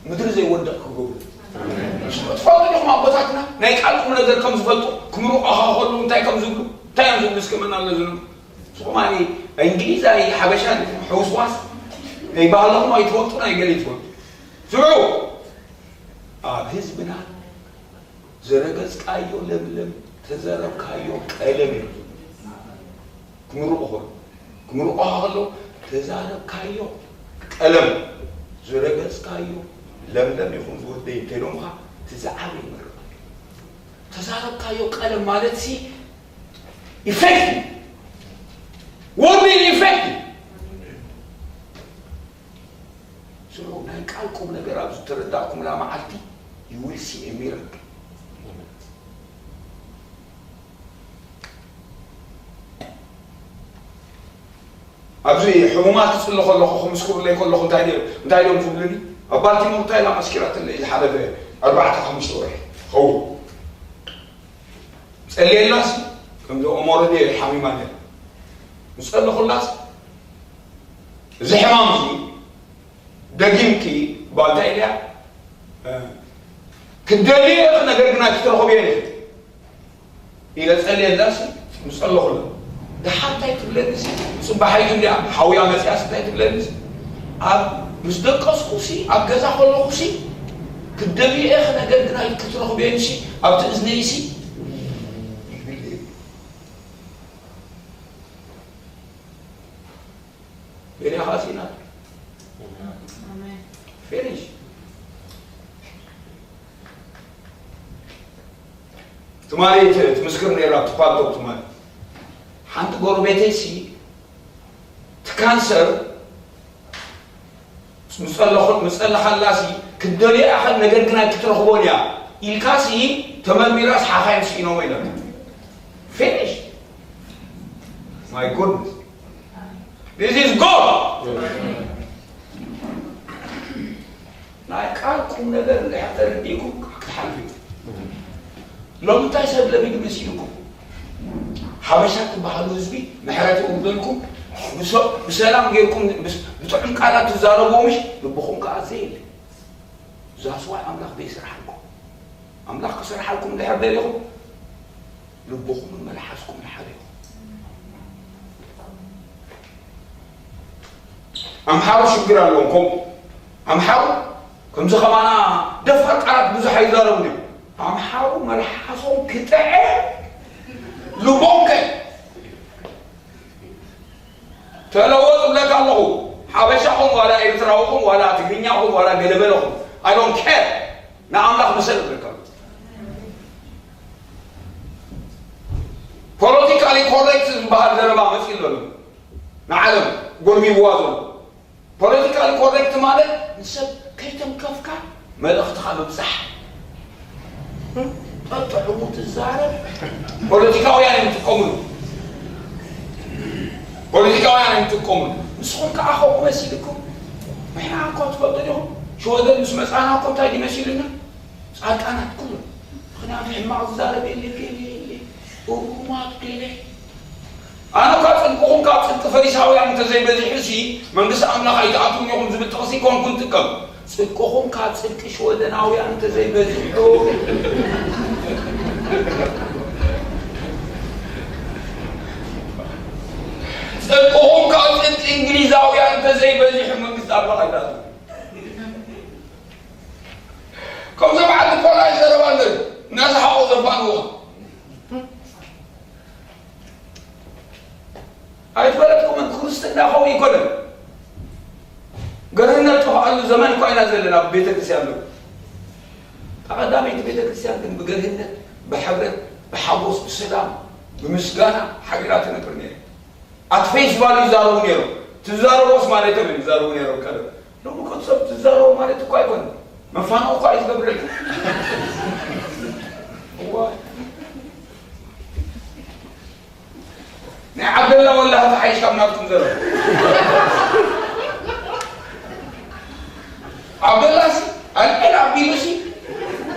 ምድሪ ዘይወድቕ ክገብሩ። ትፈልጡ ዲኹም ኣቦታትና ናይ ቃል ቁም ነገር ከም ዝፈልጡ ክምርቑኻ ከለዉ እንታይ ከም ዝብሉ እንታይ እዮም ዝብሉ እስከ መን ኣሎ ዝብሉ? ንስኹም ኣነ እንግሊዛይ ሓበሻ ዲኹም ሕውስዋስ ናይ ባህልኹም ኣይትፈልጡ ናይ ገለ ትፈልጡ። ስምዑ ኣብ ህዝብና ዝረገጽካዮ ለምለም ተዘረብካዮ ቀለም እዩ። ክምርቑ ከሎ ክምርቑኻ ከሎ ተዛረብካዮ ቀለም ዝረገጽካዮ ለምለም ይኹን ዝወደይ እንተይሎምኻ እቲ ዝዓበየ ይመርቕ። ተዛረብካዮ ቀለም ማለት ሲ ኢፌክት እዩ። ወዲ ኢፌክት እዩ። ስምዑ ናይ ቃል ቁም ነገር ኣብ ዝተረዳእኩምላ መዓልቲ you will see a miracle። ኣብዚ ሕሙማት ክጽሊ ከለኹ ክምስክሩለይ ከለኹ እንታይ ድዮም እንታይ ድዮም ዝብሉኒ? ኣብ ባልቲሞር እንታይ ኢላ መስኪራትለይ ዝሓለፈ ኣርባዕተ ሓሙሽተ ወርሒ ኸውን ጸልየላስ ከምዚ ኦሞረዲ ሓሚማ ነር ዝጸለኹላስ እዚ ሕማም እዚ ደጊምኪ ባልታ ኢልያ ክትደልየ ኢኺ ነገር ግና ክትረኽብዮ ኢኺ ኢለ ጸልየላሲ ምስ ጸለኹላ ደሓር እንታይ ትብለኒሲ ጽባሓይቱ እንዲያ ሓውያ መጽያስ እንታይ ትብለኒሲ ኣብ ምስ ደቀስኩሲ ኣብ ገዛ ከለኹሲ ክትደልየ ኢኺ ነገር ግና ክትረኽብዮኒሲ ኣብቲ እዝነይሲ ሜድያ ኻሲና ፊኒሽ ትማሊ ትምስክር ነራ ትፓልቶ ትማሊ ሓንቲ ጎረቤተይሲ ትካንሰር ምጸለኻላሲ ክትደልዮ ኣኸል ነገር ግና ክትረኽቦን እያ ኢልካሲ ተመርሚራስ ሓኻይም ስኢኖሞ ኢለካ ፊኒሽ my goodness This is God. ናይ ቃል ቁም ነገር እንድሕር ተረዲእኩም ክትሓልፉ እዩ። ሎሚ እንታይ ሰብ ለሚዱ መሲልኩም? ሓበሻ ትበሃሉ ህዝቢ ምሕረት ይውርደልኩም። ብሰ- ብሰላም ጌርኩም ምስ- ብጥዑም ቃላት ትዛረብዎ ምሽ ልብኹም ከዓ ዘየለ ዛስዋይ ኣምላኽ ዘይስርሓልኩም ኣምላኽ ክሰርሓልኩም እንድሕር ደሊኹም ልብኹምን መልሓስኩምን ሓደ ይኹን። ኣምሓሩ ሽግር ኣለዎም ከምኡ ኣምሓሩ ከምዚ ከማና ደፋር ቃላት ብዙሕ ኣይዛረቡ ድዮም ኣምሓሩ መልሓሶም ክጥዐ ልቦም ከ ተለወጥ እብለካ ኣለኹ ሓበሻኹም ዋላ ኤርትራውኹም ዋላ ትግርኛኹም ዋላ ገለበለኹም I don't care ንኣምላኽ ምሰል እብለካ ኣለኹ ፖለቲካሊ ኮሬክት ዝበሃል ዘረባ መፂኡ ዘሎ ንዓለም ጎርሚብዋ ዘሎ ፖለቲካሊ ኮሬክት ማለት ንሰብ ከይተንከፍካ መልእኽትኻ ምብፃሕ ጠጥዕሙ ትዛረብ ፖለቲካውያን እዮም ትጥቀምሉ ፖለቲካውያን እዮም ትጥቀምሉ ንስኹም ከዓ ከምኡ መሲልኩም ንሕና እኮ ትፈልጡ ዲኹም ሽወደን ምስ መፃና እኮ እንታይ ድዩ መሲሉና ጻድቃናት ኩሉ ምኽንያቱ ሕማቕ ዝዛረብ የለ ገለ የለ እሩማት ገለ ኣነ እኳ ጽድቅኹም ካብ ጽድቂ ፈሪሳውያን እንተዘይበዚሑ ሲ መንግስቲ ኣምላኽ ኣይትኣትዉን ኢኹም ዝብል ጥቕሲ ኮንኩ ንጥቀም ጽድቅኹም ካብ ጽድቂ ሽወደናውያን እንተዘይበዚሑ ጽድቅኹም ካብ ጽድቂ እንግሊዛውያን እንተዘይበዚሑ መንግስቲ ጣባ ኣይዳቱ። ከምዞም ዓዲ ፖላ ይዘረባ ኣለዉ። እናሰሓቑ ዘፋንዎ። ኣይፈለጥኩምን። ክርስትና ከምኡ ኣይኮነን። ገርህነት ጠፍኣሉ ዘመን እኳ ኢና ዘለና ኣብ ቤተ ክርስቲያን። እታ ቀዳመይቲ ቤተ ክርስቲያን ግን ብገርህነት፣ ብሕብረት፣ ብሓጎስ፣ ብሰላም፣ ብምስጋና ሓቢራ ትነብር ነይራ። ኣት ፌስ ቫሉ ይዛረቡ ነይሮም። ትዛረቦስ ማለቶም እዮም ይዛረቡ ነይሮም። ቀደም ሎሚ እኮ ሰብ ትዛረቦ ማለት እኮ ኣይኮነን። መፋነው እኮ እዩ ዝገብረልኩም። እዋ። ናይ ዓብደላ ወላሂ ተሓይሽ ካብ ናትኩም ዘረቡ። ዓብደላሲ ኣልዕል ኣቢሉሲ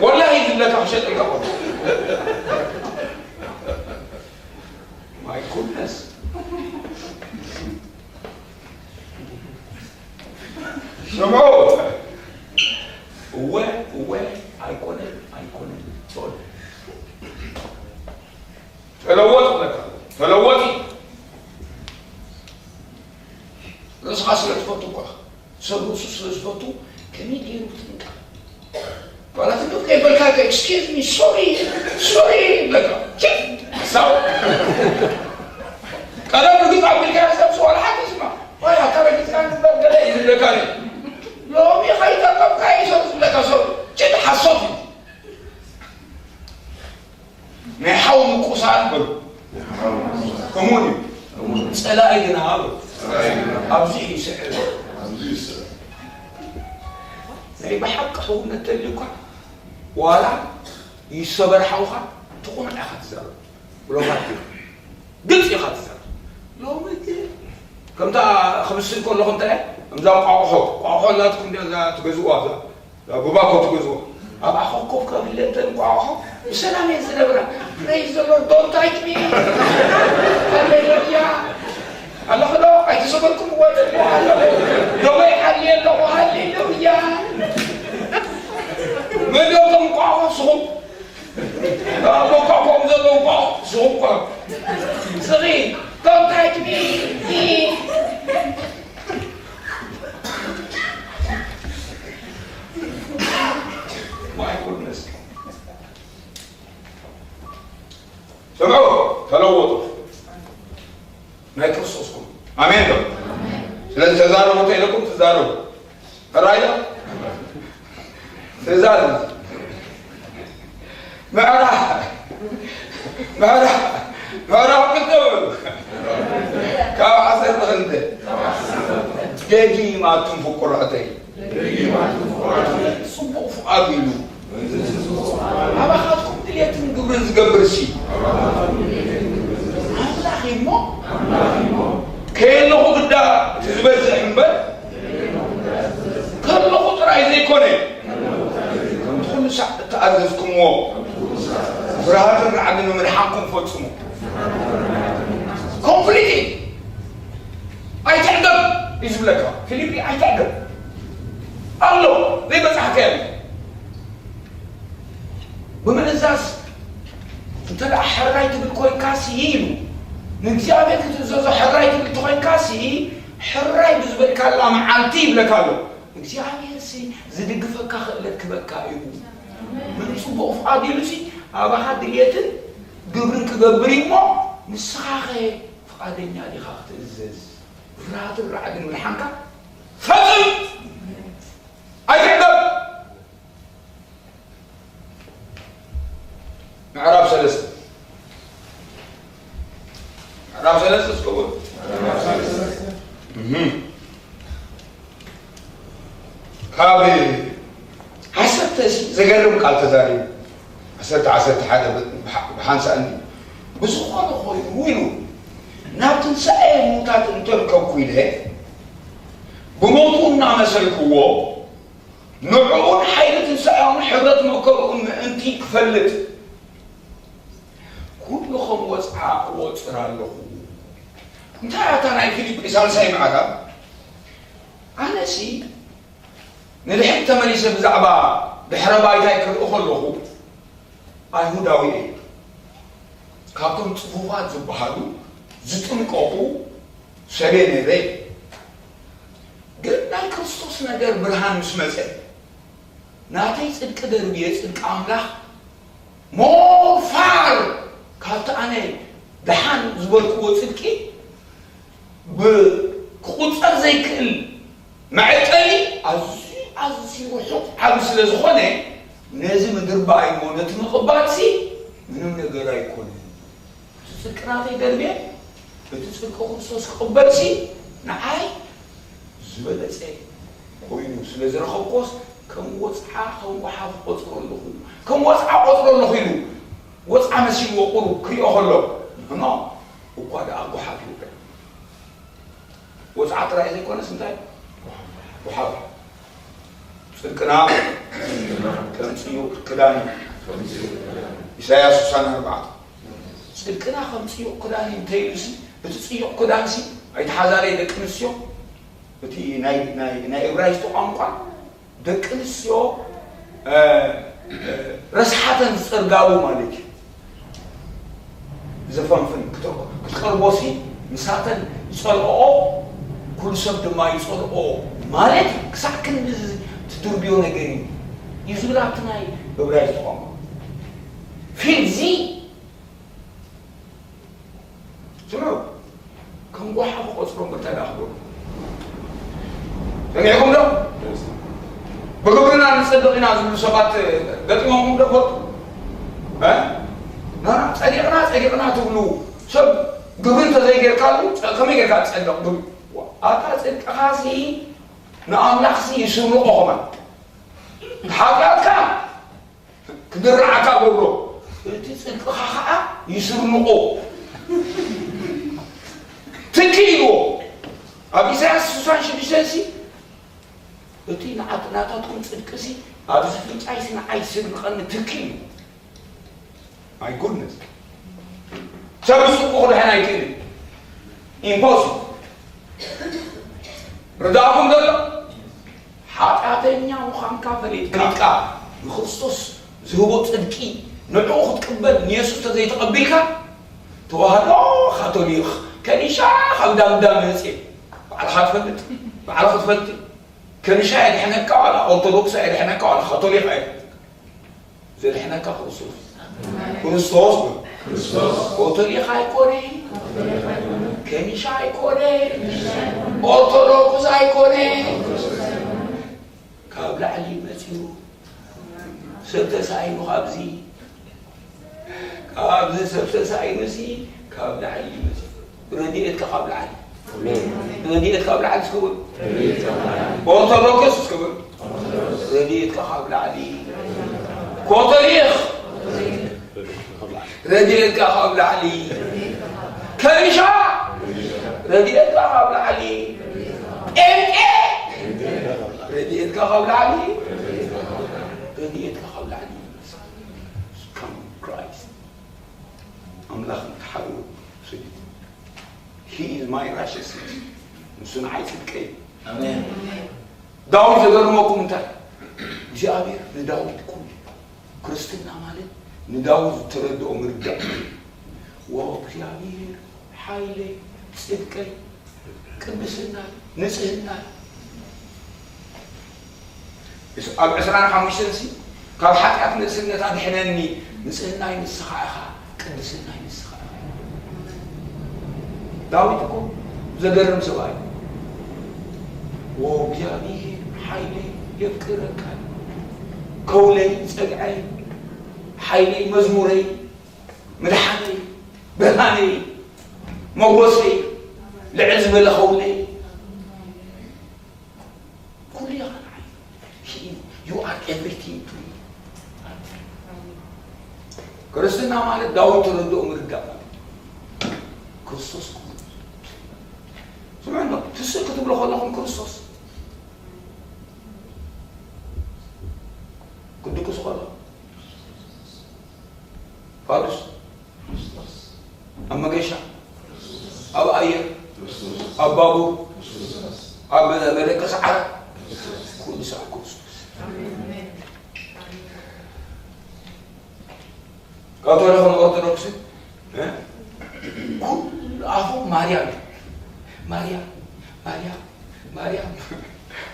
ወላሂ ዝብለካ ክሸጠልካ እኮ። My goodness. ስምዑ። እወ፣ እወ፣ ኣይኮነን፣ ኣይኮነን። ሶሪ። ተለወጥ ብለካ። ተለወጢ። ርእስኻ ስለ ትፈቱ እኳ። ሰብ ርእሱ ስለ ዝፈቱ ከመይ ገይሩ ትንቀ? ጓላት እንዶ ከይበልካ ከ፣ "Excuse me, sorry, sorry" ይብለካ። ችክ! ሓሳው። ቀደም ርግጽ ኣቢልካ ሰብ ዋላ ሓንቲ ይስማ። ወይ ኣታ ረጊጽካ ንበር ገለ እዩ ዝብለካ ነይሩ። ሎሚ ከይጠቀምካ እዩ ሰብ ዝብለካ ሰብ። ችክ! ሓሶት እዩ። ናይ ሓው ምቁሳል በሉ። ከምኡ እዩ። ጸላኢ ግና በሉ። ኣብዚ እዩ ስዕር። ናይ ብሓቂ ሕውነት ተልዩካ ዋላ ይሰበር ሓውኻ ትቑኑዕ ኢኻ ትዛረብ። ብሎኻት እዩ። ግልፂ ኢኻ ትዛረብ። ሎሚ ግን ከምታ ክምስል ከለኹ እንታይ እምዛ ቋቑሖ፣ ቋቑሖ ናትኩም እንዲያ እዛ ትገዝእዋ እዛ ቡባኮ ትገዝኦ። ኣብኣ ኮፍ ከብለ እንተ እንቋቑሖ ብሰላም እየን ዝነብራ። Praise the Lord, don't touch me። ሃሌሉያ። ኣለኹ ዶ? ኣይተሰበርኩም እወ ኣለኹ። ደወይ ሓልየ ኣለኹ። ሃሌሉያ። መን ዶ እቶም እንቋቑሖ? ስኹም። ኣብ መቋቋም ዘለዉ እንቋቑሖ ስኹም እኳ። ስኺ፣ don't touch me። My goodness። ስምዑ፣ ተለወጡ። ናይ ክርስቶስ ኩኑ። ኣሜን ዶ? ስለዚ ተዛረቡ፣ እንታይ ኢለኩም ትዛረቡ? ሕራይ ዶ? ትእዛዝ። ምዕራፍ፣ ምዕራፍ፣ ምዕራፍ ክልተ በሉ። ካብ ዓሰርተ ክልተ። ደጊም ኣቱም ፍቁራተይ፣ ጽቡቕ ፍቓዱ ኢሉ ኣባኻትኩም ድሌትን ግብርን ዝገብር ሲ ኣምላኽ እዩ እሞ፣ ከየለኹ ግዳ እቲ ዝበዝሕ እምበር፣ ከለኹ ጥራይ ዘይኮነ፣ ከምቲ ኩሉ ሳዕ እተኣዘዝኩምዎ፣ ፍርሃትን ራዕድን ንምድሓንኩም ፈጽሙ። ኮምፕሊትሊ ኣይትዕገብ እዩ ዝብለካ። ፊሊፒ፣ ኣይትዕገብ ኣሎ፣ ዘይበጻሕካዮ ኣሎ። ብምእዛዝ እንተ ደኣ ሕራይ ትብል ኮይንካሲ ኢሉ፣ ንእግዚኣብሔር ክትእዘዞ ሕራይ ትብል እንተኾይንካሲ፣ ሕራይ ብዝበልካላ መዓልቲ ይብለካ ኣሎ። እግዚኣብሔርሲ ዝድግፈካ ክእለት ክበካ እዩ። ምንም ጽቡቕ ፍቓድ ኢሉሲ ኣባኻ ድልየትን ግብርን ክገብር እዩ እሞ፣ ንስኻኸ ፍቓደኛ ዲኻ ክትእዘዝ? ፍርሃትን ራዕድን ምድሓንካ ፈጽም! ኣይትዕገብ! ምዕራፍ ሰለስተ። ምዕራፍ ሰለስተ እስከ በሉ። እህ። ካብ ዓሰርተ ዘገርም ቃል ተዛሪቡ። ዓሰርተ፣ ዓሰርተ ሓደ ብሓ-፣ ብሓንሳእ እንዲ። ብዝኾነ ኮይኑ ኢሉ፣ ናብ ትንሳኤ ሙታት እንተርከብኩ ኢለ፣ ብሞቱ እናመሰልክዎ፣ ንዕኡን ሓይሊ ትንሳኤኡን ሕብረት መከርኡን ምእንቲ ክፈልጥ፣ ኩሉ ከም ወጽዓ እቖጽር ኣለኹ። እንታይ እያ እታ ናይ ፊልጲ ሳልሳይ ምዕራፍ? ኣነሲ ንድሕሪት ተመሊሰ ብዛዕባ ድሕረ ባይታይ ክርኢ ከለኹ፣ ኣይሁዳዊ እየ። ካብቶም ጽፉፋት ዝበሃሉ ዝጥንቀቑ ሰብ እየ ነይረ። ግን ናይ ክርስቶስ ነገር ብርሃን ምስ መጸ፣ ናተይ ጽድቂ ደርብየ ጽድቂ ኣምላኽ more far ካብቲ ኣነ ደሓን ዝበልክዎ ጽድቂ ብክቑጸር ዘይክእል መዐቀኒ ኣዝዩ ኣዝዩ ርሑቕ ዓቢ ስለ ዝኾነ፣ ነዚ ምድርባይ እሞ ነቲ ምቕባልሲ ምንም ነገር ኣይኮነን። እቲ ጽድቂ ናተይ ደርብየ፣ እቲ ጽድቂ ክርስቶስ ክቕበልሲ ንዓይ ዝበለጸ ኮይኑ ስለ ዝረኸብኮስ፣ ከም ወጽዓ ከም ወሓፍ ቆጽሮ ኣለኹ። ከም ወጽዓ ቆጽሮ ኣለኹ ኢሉ፣ ወጽዓ መሲልዎ ቁሩብ ክሪኦ ከሎ፣ እሞ እኳ ደኣ ጓሓፍ ይውዕል። ወጽዓ ጥራይ ዘይኮነስ እንታይ? ጓሓፍ። ጽድቅና ከም ጽዩቕ ክዳን እዩ። ኢሳይያስ ስሳን ኣርባዕተ። ጽድቅና ከም ጽዩቕ ክዳን እዩ እንተኢሉሲ፣ እቲ ጽዩቕ ክዳንሲ ኣይተሓዛለይ ደቂ ኣንስትዮ። እቲ ናይ፣ ናይ፣ ናይ እብራይስጢ ቋንቋ ደቂ ኣንስትዮ፣ እ፣ እ፣ ረስሓተን ዝጸርጋሉ ማለት እዩ። ዘፈንፍን ክተ-፣ ክትቀርቦሲ ምሳተን ይጸልኦ፣ ኩሉ ሰብ ድማ ይጸልኦ ማለት እዩ። ክሳዕ ክንዲ ትድርብዮ ነገር እዩ። እዩ ዝብል ኣብቲ ናይ እብራይስጢ ቋንቋ። ፊልዚ ስምዑ፣ ከም ጓሓፍ ቆጽሮም እንታይ ደኣ ክብሉ። ሰሚዕኩም ዶ? ብግብርና ንጸድቕ ኢና ዝብሉ ሰባት ገጢሞምኩም ዶ ትፈልጡ? እ? ና፣ ጸዲቕና፣ ጸዲቕና ትብሉ። ሰብ ግብሪ እንተዘይጌርካሉ፣ ጸ-፣ ከመይ ጌርካ ትጸድቕ? ግብሪ። ኣታ ጽድቅኻሲ ንኣምላኽሲ ይስርቆ ከማን። ሓጢኣትካ ክድርዓካ ገብሮ፣ እቲ ጽድቅኻ ኸዓ ይስርንቆ። ትኪ ኢልዎ። ኣብ ኢሳያስ ስሳን ሽዱሽተ ሲ፣ እቲ ንዓት-፣ ናታትኩም ጽድቅሲ ኣብዚ ፍንጫይሲ ንዓይ ይስርንቐኒ ትኪ ኢልዎ። My goodness። ሰብ ብጽድቁ ክድሕን ኣይክእልን። ኢምፖስብል። ርዳእኩም ዘሎ ሓጢኣተኛ ምዃንካ ፈሊጥካ፣ ፈሊጥካ ንክርስቶስ ዝህቦ ጽድቂ ንዕኡ ክትቅበል ንየሱስ ተዘይተቐቢልካ፣ ተዋህዶ፣ ካቶሊኽ፣ ከኒሻ ካብ ዳምዳም መጽየ። ባዕልኻ ትፈልጥ፣ ባዕልኻ ትፈልጥ። ከኒሻ የድሕነካ ዋላ ኦርቶዶክስ የድሕነካ ዋላ ካቶሊኽ የድሕነካ። ዘድሕነካ ክርስቶስ። ክርስቶስ በል። ካቶሊኽ ኣይኮነ፣ ከኒሻ ኣይኮነ፣ ኦርቶዶክስ ኣይኮነ። ካብ ላዕሊ መጺኡ ሰብ ተሳኢኑ፣ ካብዚ፣ ካብዚ ሰብ ተሳኢኑሲ ካብ ላዕሊ መጺኡ። ረድኤትካ ካብ ላዕሊ። ኣሜን። ረድኤት ካብ ላዕሊ እስኪ በሉ። ኦርቶዶክስ እስኪ በሉ። ረድኤትካ ካብ ላዕሊ። ኮቶሊኽ። ረድኤትካ ካብ ላዕሊ። ከኒሻ። ረድኤትካ ካብ ላዕሊ። ጴንጤ። ረድኤትካ ካብ ላዕሊ። ረድኤትካ ካብ ላዕሊ። Come Christ። ኣምላኽ ንሓሩ ስለ He is my righteousness። ንሱ ንዓይ ጽድቀይ። ኣሜን። ዳዊት ዘገርመኩም እንታይ? እግዚኣብሔር ንዳዊት ኩሉ። ክርስትና ማለት ንዳዊት ዝተረድኦ ምርዳእ። ወእግዚኣብሔር ሓይለይ፣ ጽድቀይ፣ ቅድስናይ፣ ንጽህናይ። እስ-፣ ኣብ ዕስራን ሓሙሽተን ሲ፣ ካብ ሓጢኣት ንእስነት ኣድሕነኒ፣ ንጽህናይ ንስኻ ኢኻ፣ ቅድስናይ ንስኻ ኢኻ። ዳዊት እኮ ዘገርም ሰብኣይ። ወእግዚኣብሔር ሓይለይ የፍቅረካ፣ ከውለይ፣ ጸግዐይ፣ ሓይለይ፣ መዝሙረይ፣ ምድሓነይ፣ ብርሃነይ፣ መጎሰይ፣ ልዕል ዝበለ ከውለይ፣ ኩሉ ኢኻ ንዓይ። He-፣ you are everything to me። ክርስትና ማለት ዳዊት ተረድኦ ምርዳእ ማለት እዩ። ክርስቶስ ክቡር። ስምዑ እንዶ፣ ትስእ ክትብሉ ከለኹም ክርስቶስ ክትድቅሱ ከለኹም ፋዱስ፣ ኣብ መገሻ፣ ኣብ ኣየር፣ ኣብ ባቡር፣ ኣብ መደቀሲ ዓራት፣ ኩሉ ሳዕ ክርስቶስ። ካቶሊክን ኦርቶዶክስን፣ እ? ኩሉ ኣፉ ማርያም እዩ። ማርያም፣ ማርያም፣ ማርያም።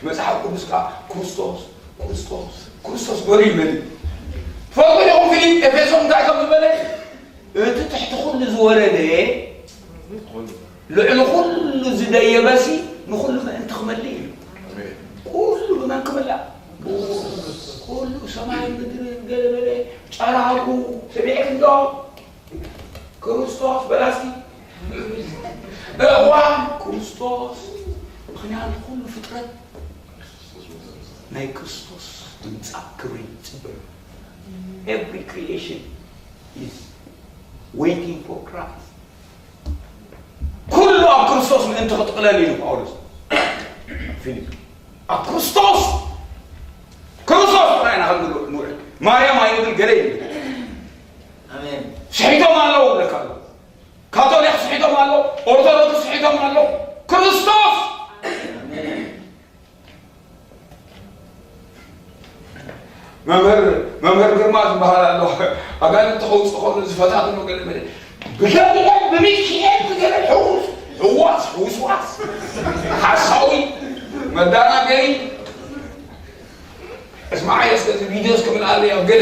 መጽሓፍ ቅዱስ ከኣ ክርስቶስ፣ ክርስቶስ፣ ክርስቶስ በሉ ይብል። ትፈልጡ ዲኹም ፊልም ኤፌሶን እንታይ ከም ዝበለ? እቲ ትሕቲ ኩሉ ዝወረደ፣ ልዕሊ ኩሉ ዝደየበሲ ንኹሉ ምእንቲ ክመልእ እዩ። ኩሉ ብመን ክምላእ? ኩሉ ሰማይ ምድርን ገለመለ ጨራርጉ ስሚዕክን ዶ? ክርስቶስ በላስቲ እዋ ክርስቶስ ምኽንያት ኩሉ ፍጥረት ናይ ክርስቶስ ምምጻእ ክብሪ ይጽበዩ። Every creation is waiting for Christ። ኩሉ ኣብ ክርስቶስ ምእንቲ ክጥቕለል ኢሉ ጳውሎስ ፊልም ኣብ ክርስቶስ ክርስቶስ ጥራይ ኢና ክንብል ንውዕል። ማርያም ኣይንብል ገለ ይብል። ኣሜን። ስሒቶም ኣለዉ ብለካ ኣሎ። ካቶሊክ ስሒቶም ኣለዉ፣ ኦርቶዶክስ ስሒቶም ኣለዉ። ክርስቶስ መምህር መምህር ግርማ ዝበሃል ኣሎ። ኣጋንንቲ ከውፅእ ከሎ ዝፈታትኖ ገለ መለ ብገብርኤል ብሚካኤል ብገለ ሕውስ ሕዋስ ሕውስዋስ ሓሳዊ መዳናገሪ እስማዓየ እስከ ቪድዮ እስከ ምን ኣለ ኣብ ገለ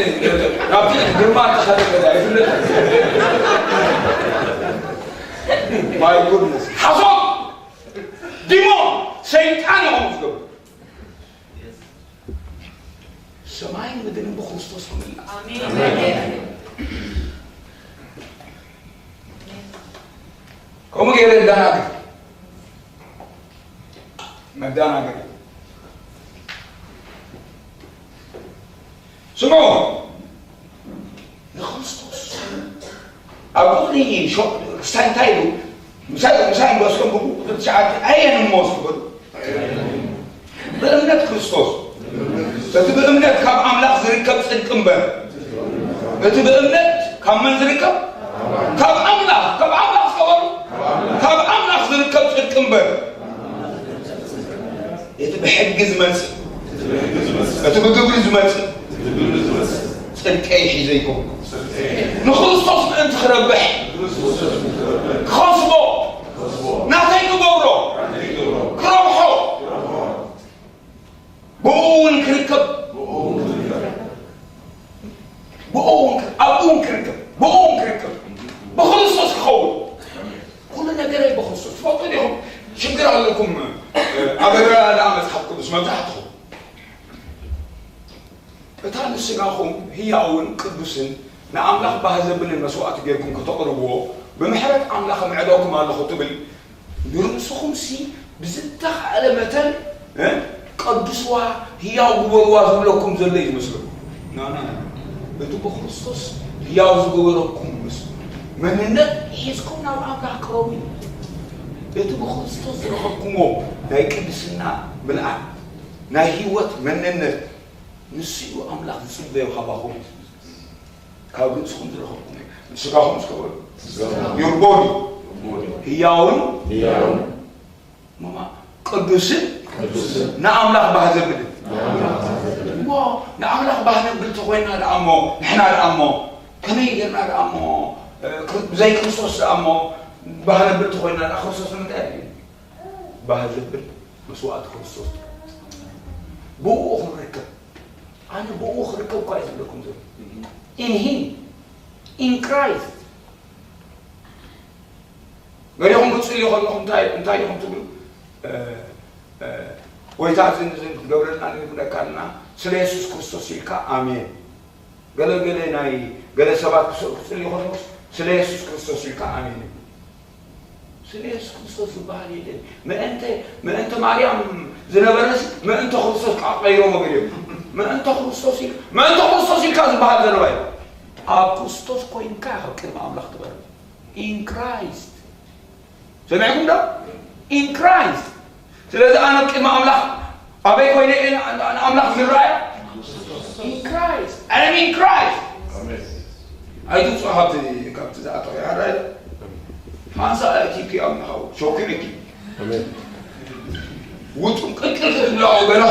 ናብቲ ግርማ ተኸደ ገዛ ይፍለጥ። My goodness ሓሶት ዲሞን ሰይጣን እዮም ዝገብሩ። ሰማይን ምድርን ብክርስቶስ ክምላእ። ከምኡ ገይረ እንዳናገር መዳናገር ስምዑ። ንክርስቶስ ኣብ ቁፅሪ ሸ- ክስታይ እንታይ ኢሉ? ምሳይ ምሳይ ንገስኩም ብቁፅሪ ትሽዓተ ኣየንሞ እስኪ በሉ። ብእምነት ክርስቶስ እቲ ብእምነት ካብ ኣምላኽ ዝርከብ ጽድቂ እምበር እቲ ብእምነት ካብ መን ዝርከብ? ካብ ኣምላኽ። ካብ ኣምላኽ እስከ በሉ። ካብ ኣምላኽ ዝርከብ ጽድቂ እምበር እቲ ብሕጊ ዝመጽእ እቲ ብግብሪ ዝመጽእ ጽድቀይ ሒዘ ይኮንኩ። ንክርስቶስ ምእንቲ ክረብሕ ክኸስቦ ናተይ ክገብሮ ክረብሖ ብኡ እውን ክርከብ ብኡ እውን ክር- ኣብኡ እውን ክርከብ ብኡ እውን ክርከብ ብክርስቶስ ክኸውን ኩሉ ነገረይ ብክርስቶስ ትፈልጡ ዲኹም? ሽግር ኣለኩም። ኣበራ ደኣ መጽሓፍ ቅዱስ መብዛሕትኹም እታ ንስጋኹም ህያውን ቅዱስን ንኣምላኽ ባህ ዘብልን መስዋእቲ ጌርኩም ከተቕርብዎ ብምሕረት ኣምላኽ እምዕደኩም ኣለኹ ትብል ንርእስኹምሲ ብዝተኻእለ መተን እ፣ ቀድስዋ ህያው ግበርዋ ዝብለኩም ዘሎ እዩ ዝመስለኩም። ናና እቲ ብክርስቶስ ህያው ዝገበረኩም ምስ መንነት ሒዝኩም ናብ ኣምላኽ ቅረቡ እዩ። እቲ ብክርስቶስ ዝረኸብኩምዎ ናይ ቅድስና ምልኣት ናይ ህይወት መንነት ንሱ እዩ ኣምላኽ ዝጽበዮ ካባኹም። ካብ ርእስኹም ዝረኸብኩም እዩ። ስጋኹም እስከ በሉ። Your body. ህያውን ማማ ቅዱስን ንኣምላኽ ባህ ዘብልን። እሞ ንኣምላኽ ባህ ነብል ተኾይና ደኣ እሞ ንሕና ደኣ እሞ ከመይ ጌርና ደኣ እሞ እ፣ ክር- ብዘይ ክርስቶስ ደኣ እሞ ባህ ነብል ተኾይና ደኣ ክርስቶስ ንምንታይ ኣድልዩ? ባህ ዘብል መስዋእቲ ክርስቶስ ብኡ ክንርከብ ኣነ ብኡ ክርከብ እኳ እዩ ዝብለኩም ዘሎ in him in Christ ገሊኹም ክትጽልዩ ከለኹም እንታይ እንታይ ኢኹም ትብሉ? እ፣ እ፣ ጎይታ እዝን እዝን ክትገብረልና ንልምነካ ኣለና ስለ የሱስ ክርስቶስ ኢልካ ኣሜን። ገለ ገለ ናይ ገለ ሰባት ክስ- ክጽልዩ ከለኹስ ስለ የሱስ ክርስቶስ ኢልካ ኣሜን ይብሉ። ስለ የሱስ ክርስቶስ ዝበሃል የለን። ምእንተ ምእንተ ማርያም ዝነበረስ ምእንተ ክርስቶስ ከዓ ቀይሮሞ ገሊኦም ምእንተ ክርስቶስ ኢል ምእንተ ክርስቶስ ኢልካ ዝበሃል ዘለዋ እዩ። ኣብ ክርስቶስ ኮይንካ ካብ ቅድሚ ኣምላኽ ትቐርብ። In Christ ሰሚዕኩም ዶ? In Christ ስለዚ ኣነ ኣብ ቅድሚ ኣምላኽ ኣበይ ኮይነ እየ ንኣምላኽ ዝረኣያ? In Christ I am in Christ ኣይትውፅኡ ካብቲ ካብቲ ዝኣተኹ ሓራይ ሓንሳ ኣእቲኪ ኣምላኻዊ ሸኪዕኪ ውጡም ቅልቅል ክትብላው በላ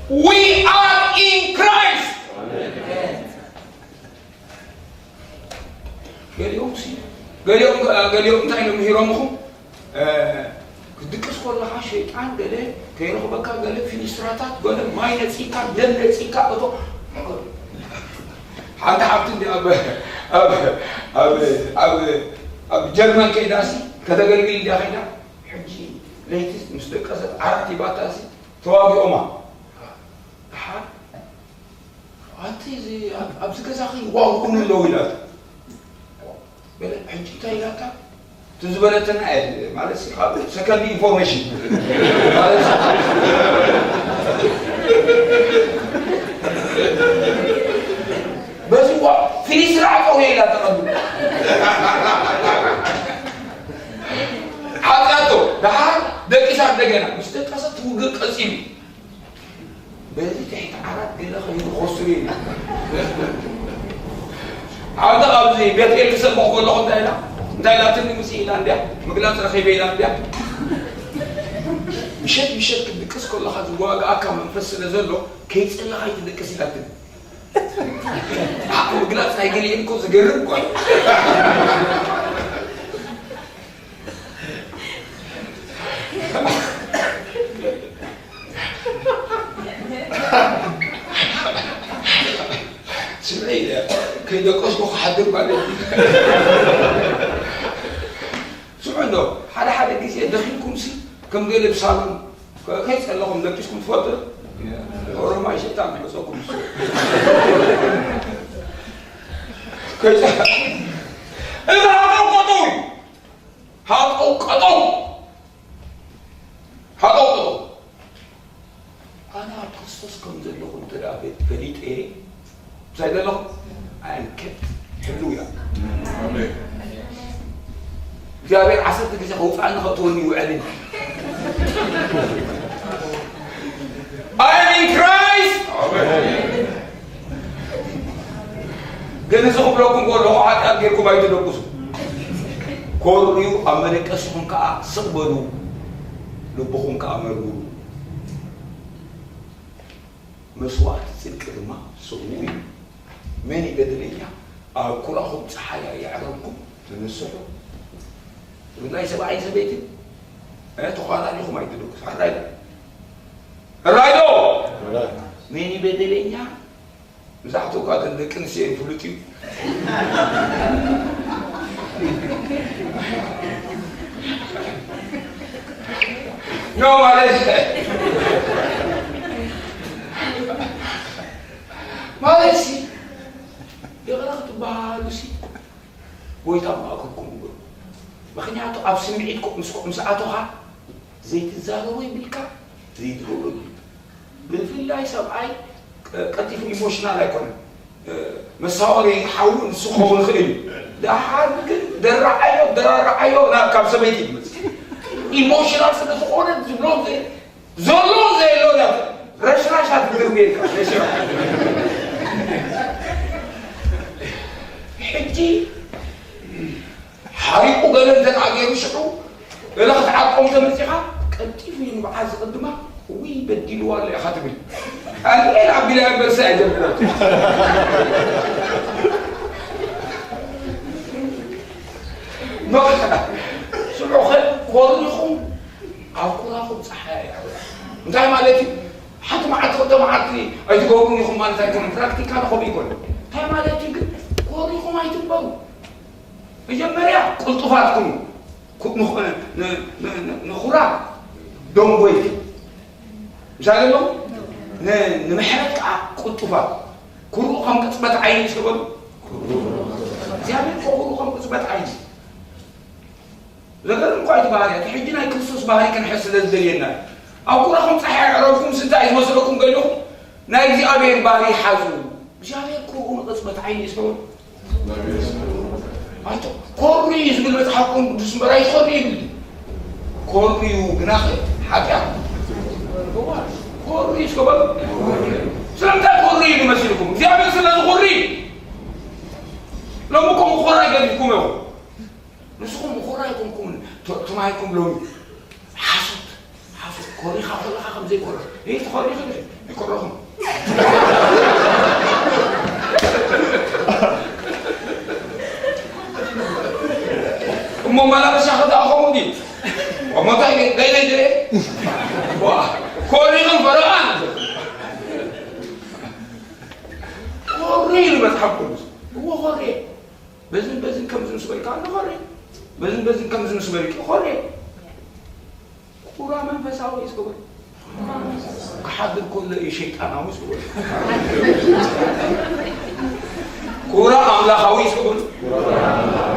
We are in Christ ገሊኦም ሲ ገሊኦም ገሊኦም እንታይ ኢሎም ምሂሮምኹም? እ፣ ክትድቅስ ከለኻ ሸይጣን ገለ ከይረኽበካ፣ ገለ ፊኒስትራታት፣ ገለ ማይ ነጺካ፣ ደም ነጺካ፣ እቶ ሓንቲ ሓብቲ እንዲ ኣብ ኣብ ኣብ ኣብ ኣብ ጀርመን ከይዳሲ ከተገልግል እንዲያ ከይዳ፣ ሕጂ ለይቲ ምስ ደቀሰት ዓራት ይባታሲ ተዋጊኦማ። ደሓር ኣንቲ እዚ ኣብ-፣ ኣብዚ ገዛኺ ዋግኡን ኣለዉ ኢላቶ። በለ፣ ሕጂ እንታይ ኢላታ? እቲ ዝበለትና እየ፣ ማለት፣ ካብ ሰከንድ ኢንፎርሜሽን። ማለት፣ በዚ ዋ-፣ ፊኒስትራ ዓጸው እየ ኢላታ ቀድሙ። ዓጽያቶ፣ ደሓር ደቂሳ እንደገና። ምስ ደቀሰት ውግእ ቀጺሉ። በዚ ትሕቲ ዓራት ገለ ኸይዱ ኸሱር እዩ። ዓዲ ኣብዚ ቤት ኤል ክሰብኽ ከለኹ እንታይ ኢላ? እንታይ ኢላትኒ? ምስ ኢላ እንድያ፣ ምግላጽ ረኺበ ኢላ እንድያ። ምሸት ምሸት ክትድቅስ ከለኻ ዝዋግኣካ መንፈስ ስለ ዘሎ፣ ከይጸለኻ ኣይትደቅስ ኢላትኒ። ሓቂ ምግላጽ ናይ ገሊኤን እኮ ዝገርም እኮ እዩ። ስምዒ፣ ከይደቀስኩ ክሓድር ማለት እዩ። ስምዑ እንዶ፣ ሓደ ሓደ ግዜ ደኺምኩምሲ፣ ከም ገለ ብሳሎን ከ-፣ ከይጸለኹም ደቂስኩም ትፈልጡ? ኦሮማይ ሸይጣን ክመጸኩም እሱ። ከይጸ-፣ እዚ ሃጠው ቀጠው እዩ። ሃጠው ቀጠው። ሃጠው ቀጠው። ኣነ ኣብ ክርስቶስ ከም ዘለኹ እንተ ደኣ ፈ-፣ ፈሊጠ፣ ምሳይ ዘለኹ፣ I am kept፣ ሕልው እያ። ኣሜን። እግዚኣብሔር ዓሰርተ ግዜ ከውፅኣኒ ከእትወኒ ይውዕልን። I am in Christ። ኣሜን። ግን እዚ ክብለኩም ከለኹ ሓጢኣት ጌርኩም ኣይትደቅሱ። ኮርዩ ኣብ መደቀሲኹም ከኣ ስቕ በሉ፣ ልብኹም ከኣ መርምሩ። መስዋእቲ ጽድቂ ድማ ስዉእ እዩ። መን እዩ በደለኛ? ኣብ ኩራኹም ጸሓይ ኣየዕረብኩም ትንስሑ። ብፍላይ ሰብኣይን ሰበይትን፣ እ፣ ተዃራኒኹም ኣይትደቅሱ። ሕራይ ዶ? ሕራይ ዶ? ሕራይ። መን እዩ በደለኛ? መብዛሕትኡ እኳ እተን ደቂ ኣንስትዮ ፍሉጥ እዩ። ኖ ማለት፣ ማለት ሲ፣ ይቕረ ክትበሃሉ ሲ፣ ጎይታ ኣብ ማእከልኩም ግበሩ። ምኽንያቱ ኣብ ስምዒት ኮ-፣ ምስ ኮ-፣ ምስ ኣቶኻ ዘይትዛረቦ ይብልካ፣ ዘይትገብሮ ይብልካ። ብፍላይ ሰብኣይ ቀ-፣ ቀልጢፉ ኢሞሽናል ኣይኮነን። እ፣ መሳወሪ ሓዉ ንሱ ክኸውን ይኽእል እዩ። ደሓር ግን ደራዓዮ፣ ደራራዓዮ ናብ፣ ካብ ሰበይቲ ትመጽእ። ኢሞሽናል ስለ ዝኾነ ዝብሎ ዘ-፣ ዘሎ ዘየሎ ናብ ረሽራሽ ኣትግርም ኢልካ፣ ረሽራሽ። ሕጂ ሓሪቑ ገለ እንተ ደኣ ገይሩ ሽዑ ገለ ክትዓቆም ተመጺኻ፣ ቀልጢፉ እዩ ንብዓት ዝቕድማ፣ ውይ በዲልዋ ኣሎ ኢኻ ትብል። ኣልኤል ኣቢላ እምበርሳ እያ ጀሚራቶ። በቃ፣ ሽዑ ኸ-፣ ኮሪኹም ኣብ ኩራኹም ጸሓይ ኣየዕርባ። እንታይ ማለት እዩ? ሓንቲ መዓልቲ ክልተ መዓልቲ ኣይትገብሩን ኢኹም ማለት ኣይኮነን። ፕራክቲካሊ ከምኡ ይኮን። እንታይ ማለት እዩ ግን? ኮሪኹም ኣይትንበሩ። መጀመርያ ቅልጡፋት ኩኑ። ኩ-፣ ንኹ-፣ ን-፣ ን-፣ ን-፣ ንኹራ ደንጎይቲ። ምሳሌ ኣለኹ? ን-፣ ንምሕረት ከዓ ቅልጡፋት። ኩርኡ ከም ቅጽበት ዓይኒ እዩ ዝበሉ። እግዚኣብሔር እኮ ኩርኡ ከም ቅጽበት ዓይኒ። ዘገርም እኳ እቲ ባህርያት፣ ሕጂ ናይ ክርስቶስ ባህሪ ክንሕዝ ስለ ዝደልየና እዩ። ኣብ ኩራኹም ጸሓይ ኣዕረብኩም ስንታይ ዝመስለኩም ገሊኹም ናይ እግዚኣብሔር ባህሪ ሓዙ። እግዚኣብሔር ኩርኡ ንቅጽበት ዓይኒ እዩ ዝኸውን። ኣንተ ኮሪ እዩ ዝብል መጽሓፍ ቅዱስ እምበር ኣይትኾሪ ይብል። ኮሪ እዩ ግናኸ ሓጢኣት። ኮሪ እዩ ዝገበሩ። ስለምንታይ ኮሪ እዩ ዝመስልኩም? እግዚኣብሔር ስለ ዝኹሪ። ሎሚ እኮ ምኹራይ ገዲፍኩም ኢኹም። ንስኹም ምኹራይ ኣይኮንኩምን፣ ቶ-፣ ትማይኩም ሎሚ። ሓሶት፣ ሓሶት። ኮሪኻ ከለኻ ከም ዘይኮረ። ይህ ትኾሪ ይኽእል እዩ። ኣይኮረኹም። እሞ መላለሻ ኸ ደኣ ኸምኡ ድዩ? እሞ እንታይ ገ-፣ ገለ ገለ? ዋ፣ ኮሪቕን ፈረቓን። ኮሪ ኢሉ መጽሓፍ ቅዱስ። እዎ ኮሪ። በዝን በዝን ከምዚ ምስ በልካ ኣሎ ኮሪ። በዝን በዝን ከምዚ ምስ በልኪ ኮሪ። ኩራ መንፈሳዊ እዩ ዝገበሩ። ክሓድር ከሎ እዩ ሸይጣናዊ ዝገበሩ። ኩራ ኣምላኻዊ እዩ ዝገበሩ።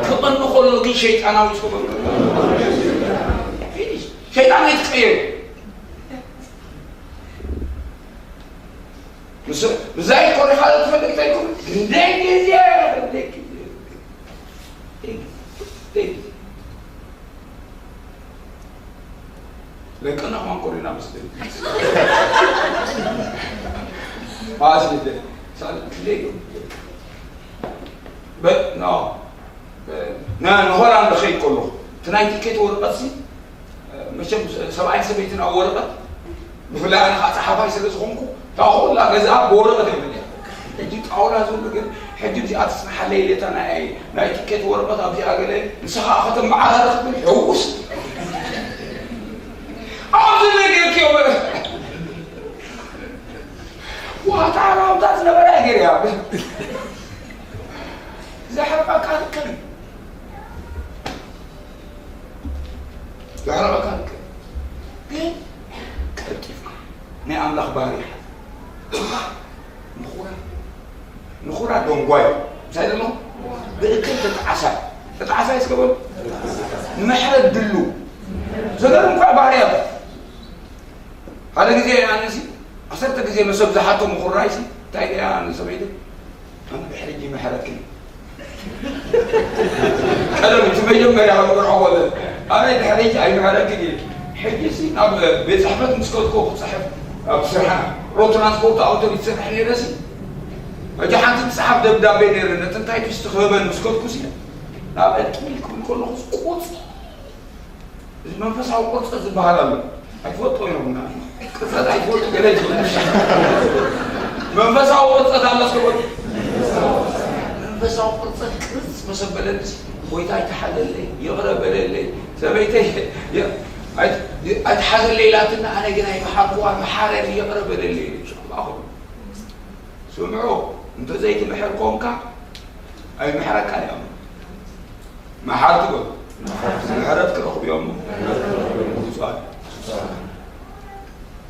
ክቐኒ ከሎ ግን ሸይጣናዊ እዩ ዝገበሩ። ፊኒሽ። ሸይጣን ኣይትቀየሩ። ምስ-፣ ብዛይ ኮሪኻ ትፈልጥ ኣይኮን። ክንደይ ግዜ፣ ክንደይ ግዜ፣ ክንደይ ግዜ። ለቅና ማንኮሪና መስለኝ። ፋሲል ሳል-፣ ሌ-፣ በ-፣ ኖ። ና፣ ንሆላንድ ኸይድ ከለኹ፣ እቲ ናይ ቲኬት ወረቐት ሲ፣ መቸም ሰብኣይን ሰበይትን ኣብ ወረቐት፣ ብፍላይ ኣነ ኸዓ ጸሓፋይ ስለ ዝኾንኩ፣ እታ ኹላ ገዛ ብወረቐት እየ መሊኣ። ሕጂ ጣውላ ዘሎ ግን፣ ሕጂ እዚኣ ትጽንሓለይ ኢለ እታ ናይ፣ ናይ ቲኬት ወረቐት ኣብዚኣ ገለ፣ ንስኻ ከተመዓራሪ ክትብል ሕውስ። ኣብዚ ነገር ክዮ-፣ ዋታ ራውታ ዝነበረ ነገር እያ። ዘሕርቐካ ርከብ። ዘሕርቐካ ርከብ። ግን ቀልጢፍካ ናይ ኣምላኽ ባህሪ ይሓዝ። ንኹራ፣ ንኹራ ደንጓይ። እንታይ ደሎ? ብእክል ተጣዓሳይ። ተጣዓሳይ እስከ በሉ። ምሕረት ድሉ። ዘገርም እኳ ባህርያት። ሓደ ግዜ ኣነሲ ዓሰርተ ግዜ መሰብ ዝሓቶ ምኹራይሲ እንታይ ደያ ንሰበይቲ ኣነ ድሕሪ ሕጂ ይምሕረክን። ቀደም እቲ መጀመርያ ክምርዖ ወለ ኣነ ድሕሪ ሕጂ ኣይምሕረክን እየ። ሕጂ ሲ ናብ ቤት ጽሕፈት ምስ ከድኮ ክጽሕፍ ኣብ ስርሓ ሮ ትራንስፖርት ኣውቶሪቲ ዝሰርሕ ነይረ ሲ ሕጂ ሓንቲ ትጽሓፍ ደብዳቤ ነይረ ነቲ እንታይ ትስቲ ክህበን ምስ ከድኩ ሲ ናብ ዕጥሚ ክብል ከለኹ ቁጽ እዚ መንፈሳዊ ቅርጸት ዝበሃል ኣሎ። ኣይትፈልጦ ኢኹምና። ቅርጸት ኣይትፈልጡ ገለ ይትፈልጡ። መንፈሳዊ ቅርጸት ኣሎ እስከ በሉ። መንፈሳዊ ቅርጸት ቅርጽ መሰበለንስ ጎይታ ኣይትሓዘለይ፣ ይቕረ በለለይ። ሰበይተይ የ-፣ ኣይ-፣ ኣይትሓዘለይ ኢላትና ኣነ ግን ኣይመሓርኩዋ፣ መሓረኒ ይቕረ በለለይ ኢሉ። ስምዑ፣ እንተ ዘይትምሕር ኮንካ ኣይምሕረካን እዮም። መሓርቲ በሉ። ምሕረት ክረኽቡ እዮም። ብፁዓን።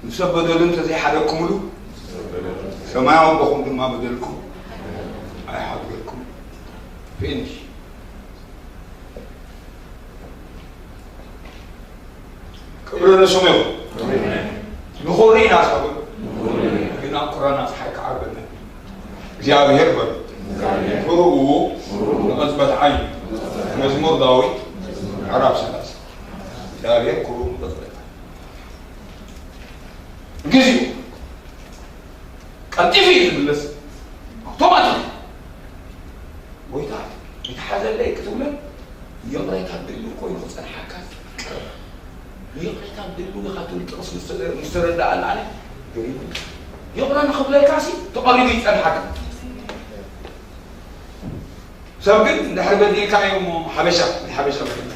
ንሰብ በደሉ እንተዘይሓደግኩምሉ፣ ሰማያዊ ኣቦኹም ድማ በደልኩም ኣይሓድገኩም። ፊኒሽ። ክብሪ ንስሙ ይኹን። ንኹሪ ኢና ሰብን ግን ኣብ ኩራና ፀሓይ ክዓርበና እግዚኣብሔር በሉ። ኩርኡ ንቕጽበት ዓይን። መዝሙር ዳዊት ምዕራፍ ሰላሳ። እግዚኣብሔር ኩርኡ ንቕጽበት ዓይን። ግዚኡ ቀልጢፉ እዩ ዝምለስ። ኣውቶማቲክ። ጎይታ፣ ይትሓዘለይ ክትብለን፣ ይቕሬታ ድልው ኮይኑ ክጸንሓካ ቅረብ። ይቕሬታ ድልው ኢኻ ትብል ጥቕስ ምስ ተደ-፣ ምስ ተረዳኣና፣ ኣነ ገሪሙ። ይቕረ ንኽብለልካ ሲ ተቐሪቡ ይጸንሓካ። ሰብ ግን እንድሕር በዲልካ እዩ እሞ፣ ሓበሻ፣ ናይ ሓበሻ በዲል።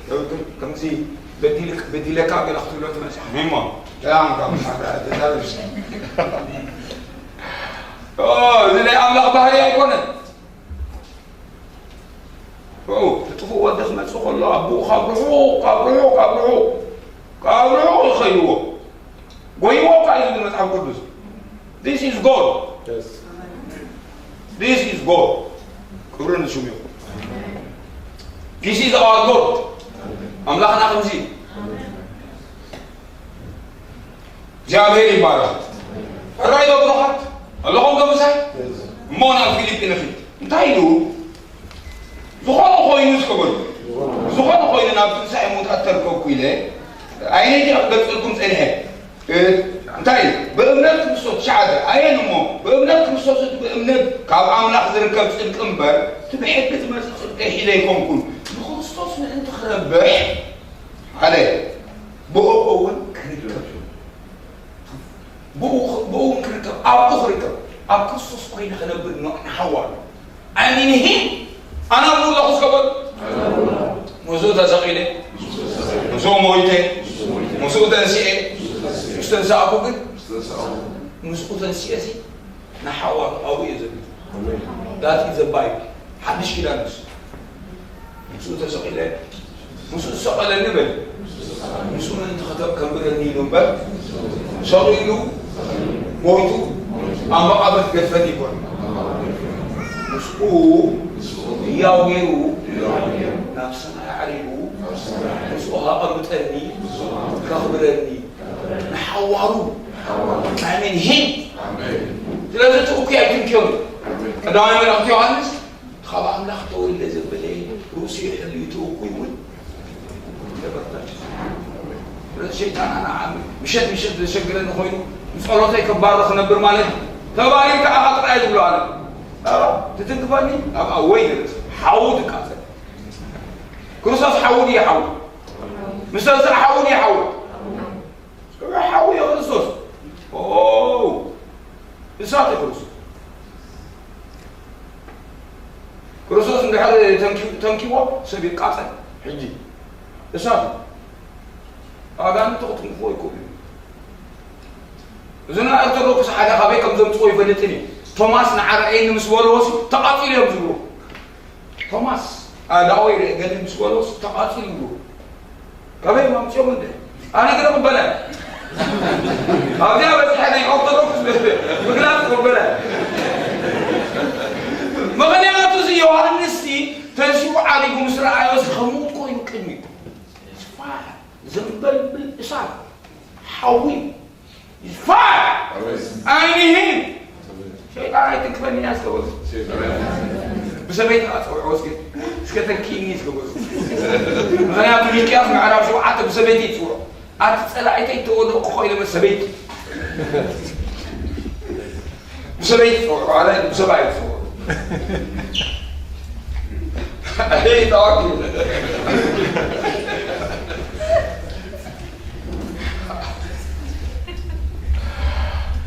ሰብ ግን ከምዚ በዲልክ-፣ በዲለካ ገለ ክትብሎ ትመጽእ። እሞ፣ ሰላም ካብ ሓብራ ተዛረብሽ። ኦ፣ እዚ ናይ ኣምላኽ ባህሪ ኣይኮነን። ኦ፣ እቲ ጥፉእ ወዲ ክመጽእ ከሎ ኣቦኡ ካብ ርሑቕ፣ ካብ ርሑቕ፣ ካብ ርሑቕ፣ ካብ ርሑቕ ይኸይድዎ። ጎይዎ እኳ እዩ ዝብል መጽሓፍ ቅዱስ። This is God. Yes. This is God. ክብሪ ንስሙ ይኹን። This is our God. ኣምላኽና ከምዚ እዩ። እግዚኣብሔር ይባረኽ። ሕራይ ዶ ብሩኻት ኣለኹም ዶ ምሳይ? እሞ ናብ ፊልጲ ንኺድ። እንታይ ኢሉ? ዝኾነ ኮይኑ እስከ በሉ። ዝኾነ ኮይኑ ናብ ትንሳኤ ሙታት ተርከብኩ ኢለ ኣይነ ገጽልኩም ጸኒሐ። እ፣ እንታይ እዩ? ብእምነት ክርስቶስ፣ ትሽዓተ፣ ኣየን እሞ ብእምነት ክርስቶስ፣ እቲ ብእምነት ካብ ኣምላኽ ዝርከብ ጽድቂ እምበር፣ እቲ ብሕጊ ዝመጽእ ጽድቂ ሒዘ ኣይኮንኩን። ንክርስቶስ ምእንቲ ክረብሕ፣ ሓደ፣ ብእኡ እውን ክርከብ። ብኡ፣ ብኡ እውን ክርከብ፣ ኣብኡ ክርከብ። ኣብ ክርስቶስ ኮይነ ክነብር ን-፣ ንሓዋሉ። ኣሚንሂ ኣነ ኣብኡ ኣለኹ እስከ በሉ። ሞዞ ተሰቒለ፣ ምስኡ ሞይተ፣ ምስኡ ተንሲኤ። ምስ ተንሳእኩ ግን፣ ምስኡ ተንሲኤ ሲ ንሓዋሩ ኣብኡ እየ ዘሎ። That is the Bible። ሓድሽ ኪዳን ንሱ። ምስኡ ተሰቒለ፣ ምስኡ ዝሰቐለኒ በል። ምስኡ ምእንቲ ከተብ-፣ ከንብረኒ ኢሉ እምበር፣ ሰቒሉ፣ ሞይቱ፣ ኣብ መቓብር ክገድፈኒ ይኮን። ምስኡ ህያው ገይሩ፣ ናብ ሰማይ ኣዕሪጉ፣ ምስኡ ከቐምጠኒ፣ ከኽብረኒ፣ ንሓዋሩ። ኣሜን። ሂድ። ስለዚ እቲ እኩይ ኣይትንክዮን። ቀዳማይ መልእኽቲ ዮሃንስ፣ ካብ ኣምላኽ ተወልደ ዘበለ ርእሱ ይሕሉ፣ እቲ እኩይ እውን ይበርታዕ። ስለዚ ሸይጣን ኣነ ዓሚ-፣ ምሸት ምሸት ዘሸግረኒ ኮይኑ፣ ንጸሎተይ ክባሮ ክነብር ማለት እዩ። ተባሪርካ ኣኻ ጥራይ ዝብሎ ኣነ። ኣረ፣ ትትንክፈኒ፣ ኣብ ኣወይ ንርእስ፣ ሓዉ ትቃጸል። ክርስቶስ ሓዉ ድዩ ሓዉ? ምስ ተንስኣ ሓዉ ድዩ ሓዉ? ሓዉ እዩ ክርስቶስ። ኦ፣ እሳት እዩ ክርስቶስ። ክርስቶስ እንድሕር ተንኪ-፣ ተንኪዎ ሰብ ይቃጸል። ሕጂ እሳት እዩ። ኣጋንንቲ ክትንክፎ ይክእሉ እዩ። እዚ ናይ ኦርቶዶክስ ሓደ ካበይ ከም ዘምፅዎ ይፈልጥን እዩ። ቶማስ ንዓ ርኣየኒ ምስ በልዎሲ ተቓፂሉ እዮም ዝብሉ። ቶማስ ኣዳወይ ርእ ገለ ምስ በልዎሲ ተቓፂሉ ይብሉ። ካበይ ማምፅኦም እንደ ኣነ ግን ቅበለ ኣብዚኣ በፅሐ ናይ ኦርቶዶክስ ምግላፅ ቅበለ። ምኽንያቱ እዚ ዮሃንስ ሲ ተንሲኡ ዓሪጉ ምስ ረኣዮ ሲ ከምኡ ኮይኑ ቅድሚኡ ፋ ዘንበልብል እሳት ሓዊ ይፋ ኣይንህን ሸይጣን ኣይትንክፈኒ እያ እስከ በሉ። ብሰበይቲ ኣፀውዕዎ እስከ፣ እስከ ተንኪኒ እስከ በሉ። ምኽንያቱ ሚልቅያስ ምዕራፍ ሸውዓተ ብሰበይቲ ይፅውዖ። ኣቲ ፀላኢተይ ተወደቑ ኮይነ ሰበይቲ ብሰበይቲ ይፅውዖ፣ ኣነ ብሰብኣይ ይፅውዖ። Hey, dog.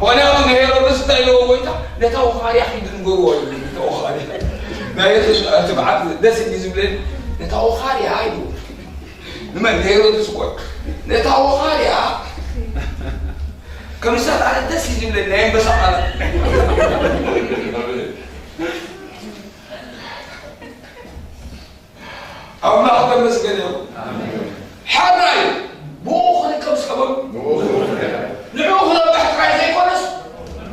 ምኽንያቱ ንሄሮድስ እንታይ ኢልዎ ጎይታ? ነታ ወኻርያ ኪዱ ንገርዎ ኢሉ፣ ነታ ወኻርያ። ናይ የሱስ ትብዓት ደስ እዩ ዝብለኒ። ነታ ወኻርያ ኢሉ። ንመን? ንሄሮድስ እኮ። ነታ ወኻርያ ከም ዝሰኣለ ደስ እዩ ዝብለኒ፣ ናይ ኣንበሳ ቃላት። ኣምላኽ ተመስገን ይኹን። ሓራይ ብኡ ክርከብ ሰበብ ንዕኡ ክረብሕ ጥራይ ዘይኮነስ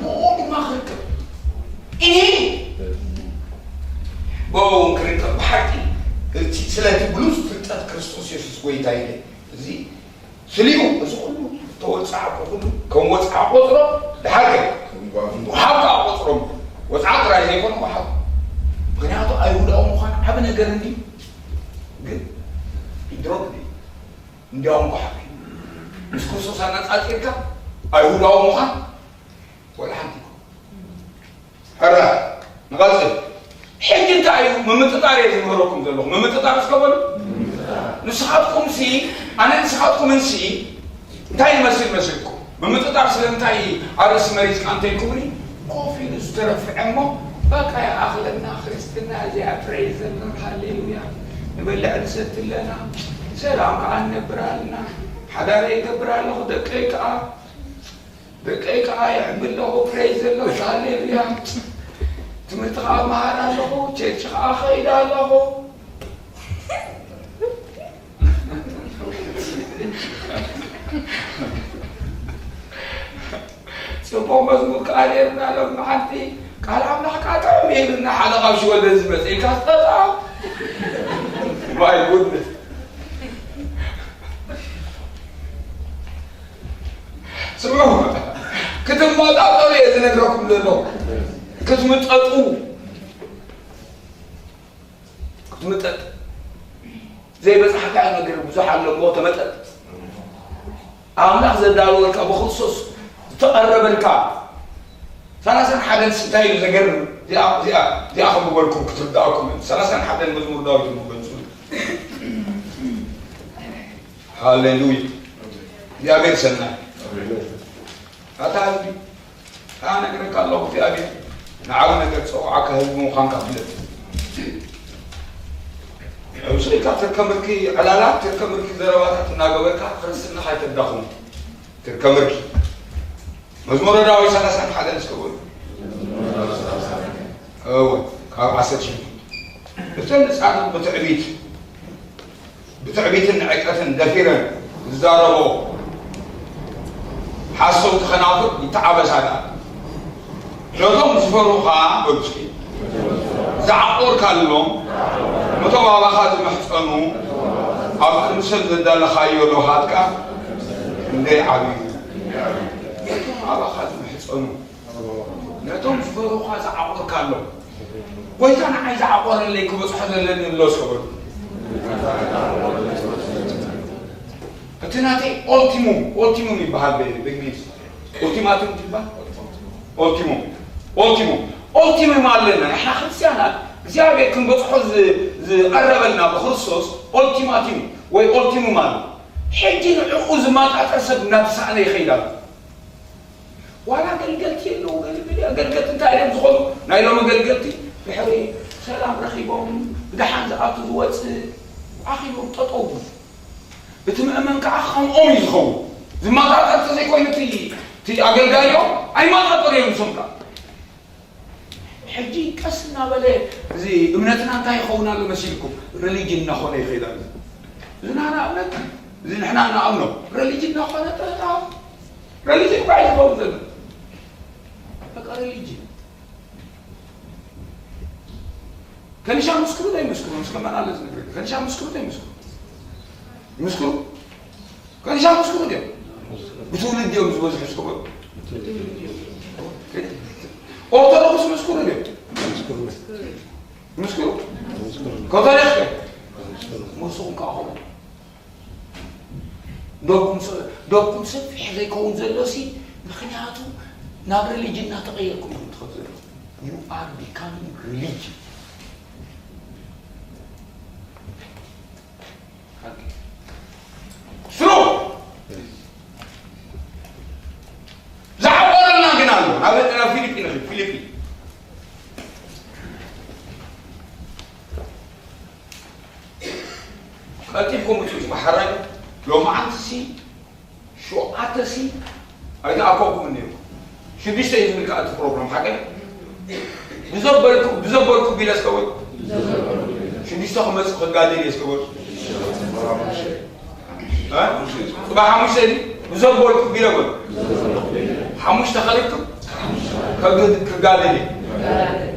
ብኡ ድማ ክርከብ። እሂ ብኡ እውን ክርከብ ብሓቂ እቲ ስለቲ ብሉጽ ፍልጠት ክርስቶስ የሱስ ጎይታ ኢለ። እዚ ስሊኡ እዚ ኩሉ ተወጻዕኩ ኩሉ ከም ወጻዓ ቆጽሮ ድሓር ከ ወሓብ ከኣ ቆጽሮም ወጻዓ ጥራይ ዘይኮነ ወሓብ። ምክንያቱ ኣይሁዳዊ ምዃን ዓቢ ነገር እንዲ ግን ይድሮግ እንዲ እንዲያውም ጓሓፍ እዩ። ምስ ክርስቶስ ኣነጻጺርካ ኣይሁዳዊ ምዃን ወላ ሓንቲ ይኮን። ሕራ ንቐጽል። ሕጂ እንታይ እዩ ምምጥጣር እየ ዝምህረኩም ዘለኹ። ምምጥጣር እስከ በሉ። ንስኻትኩም ሲ ኣነ ንስኻትኩም እንሲ እንታይ ይመስል መስልኩም? ምምጥጣር ስለምንታይ ኣርእስቲ መሪጽካ እንተይልኩምኒ ኮፍ ኢሉ ዝተረፍዐ እሞ በቃ ይኣኽለና ክርስትና እዚኣ ፕሬዝ ዘሎን ሃሌሉያ ንበልዕ ንሰቲ ኣለና ሰላም ከዓ ንነብር ኣለና ሓዳረ ይገብር ኣለኹ ደቀይ ከዓ ደቀይ ከዓ ይዕቢ ኣለኹ ፕሬዝ ዘለካ ሃሌሉያ ትምህርቲ ከዓ መሃር ኣለኹ ቸርች ከዓ ኸይድ ኣለኹ ፅቡቅ መዝሙር ከዓ ነርና ሎም መዓልቲ ቃል ኣምላኽ ከዓ ጥዑም ይህልና ሓደ ካብ ሽወደን ዝመፀ ኢልካ ትጠጣ my goodness ስምዑ ክትመጣጠሩ እየ ዝነግረኩም ዘሎ ክትምጠጡ ክትምጠጥ ዘይበፃሕካዮ ነገር ብዙሕ ኣለዎ ተመጠጥ ኣምላኽ ዘዳለወልካ ብክርስቶስ ዝተቐረበልካ ሰላሳን ሓደን እንታይ እዩ ዘገርም እዚኣ ከንብበልኩም ክትርዳእኩም ሰላሳን ሓደን መዝሙር ዳዊት ንክገልፁ ሃሌሉያ እግዚኣብሔር ሰናይ ኣታ ህዝቢ ኣነግረካ ኣለኹ እግዚኣብሔር ንዓብ ነገር ፀውዓካ ህዝቢ ምዃንካ ፍለጥ ኢልካ ትርከምርኪ ዕላላት፣ ትርከምርኪ ዘረባታት እናገበርካ ክርስትናኻ ኣይተዳኹም። ትርከምርኪ መዝሙረ ዳዊት ሰላሳን ሓደን እስከ በሉ። እወ፣ ካብ ዓሰርተ ሸሞንተ። እተን ህፃናት ብትዕቢት፣ ብትዕቢትን ንዕቀትን ደፊረን ዝዛረቦ ሓሰውቲ ከናፍር ይተዓበሳ ደኣ። ነቶም ዝፈርሁኻ በሉ እስኪ፣ ዝዓቆርካሎም፣ ነቶም ኣባኻ ዝምሕጸኑ፣ ኣብ ቅድሚ ሰብ ዘዳለኻዮ ለውሃትካ ክንደይ ዓብዩ። ነቶም ኣባኻ ዝምሕጸኑ፣ ነቶም ዝፈርሁኻ ዝዓቆርካሎም፣ ጎይታ ንዓይ ዝዓቆረለይ ክበጽሖ ዘለኒ ኣሎ እስከ በሉ። እቲ ናተይ ኦልቲሙም፣ ኦልቲሙም ይበሃል ብ-፣ ብእንግሊዝ። ኡልቲማቱም ትበሃል? ኦልቲሙም። ኦልቲሙም። ኦልቲሙም ኣለና። ንሕና ክርስትያናት እግዚኣብሔር ክንበጽሖ ዝ-፣ ዝቐረበልና ብክርስቶስ ኦልቲማቲም ወይ ኦልቲሙም ኣሎ። ሕጂ ንዕኡ ዝመጣጠር ሰብ እናተሳእነ ይኸይድ ኣሎ። ዋላ ኣገልገልቲ የለዉ፣ ገለ ገለ ኣገልገልቲ እንታይ እዮም ዝኾኑ? ናይ ሎም ኣገልገልቲ ድሕሪ ሰላም ረኺቦም ብደሓን ዝኣቱ ዝወፅእ ኣኺቦም ጠጠው። እቲ ምእመን ከዓ ከምኦም እዩ ዝኸውን። ዝመጣጠር ተዘይኮይኑ እቲ፣ እቲ ኣገልጋሊኦም ኣይመጣጠር እዮም ንሶም ከዓ። ሕጂ ቀስ እናበለ እዚ እምነትና እንታይ ይኸውን ኣሎ መሲልኩም? ሪሊጅን እናኾነ ይኸይድ ኣሎ። እዚ ናና እምነት፣ እዚ ንሕና ንኣምኖ ሪሊጅን እናኾነ ጠጣ። ሪሊጅን እኳ እዩ ዝኸውን ዘሎ። በቃ ሪሊጅን። ከኒሻ ምስክሩ ዶ ይመስክሩ? ምስ ከመን ኣለ ዝነግረኝ። ከኒሻ ምስክሩ ዶ ይመስክሩ? ይመስክሩ? ከኒሻ ምስክሩ ድዮም? ብትውልድ ድዮም ዝበዝሑ እስከ በሉ። ኦርቶዶክስ ምስክሩ ድዮም? ምስክሩ። ካቶሊክ ከ? ምስክሩ። ሞስኹም ከዓ ኾኑ። ዶብኩም ሰ-፣ ዶብኩም ሰፊሕ ዘይከውን ዘሎ ሲ፣ ምኽንያቱ ናብ ሪሊጅን እናተቐየርኩም ኢኹም ትኸዱ ዘለኹም። You are becoming religion. ስሩ! ዝዓቆረና ግን ኣሎ። ናብ፣ ናብ ፊሊፒ ንኺድ፣ ፊሊፒ። ቀልጢፍኩም ውፅኡ፣ መሓራይ። ሎማዓንቲ ሲ፣ ሸውዓተ ሲ፣ ኣይተኣከብኩም እኒኦ። ሽዱሽተ እዩ ዝብል ከዓ እቲ ፕሮግራም ሓቀይ። ብዘበልኩ፣ ብዘበልኩ ቢለ እስከ በሉ። ሽዱሽተ ክመፅእ ክጋደል እየ እስከ በሉ። እ? ፅባሕ ሓሙሽተ ድዩ? ብዘበልኩ ቢለ በሉ። ሓሙሽተ ከልክም ከግ-፣ ክጋደል እየ።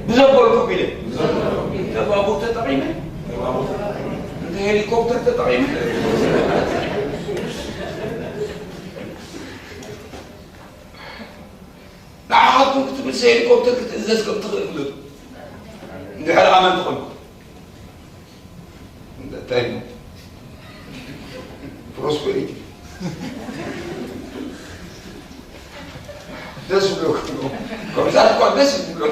ብዘበልኩ ቢለ። እንተ ባቡር ተጠቒመ፣ እንተ ሄሊኮፕተር ተጠቒመ፣ ንዓኻትኩም ክትብል ሄሊኮፕተር ክትእዘዝ ከም ትኽእል ፍለጡ። እንድሕር ኣመንቲ ኾንኩም። እንታይ እዩ? ፕሮስፐሪቲ። ደስ ብሎኩም። ከምዛ እኳ ደስ ይብሎ።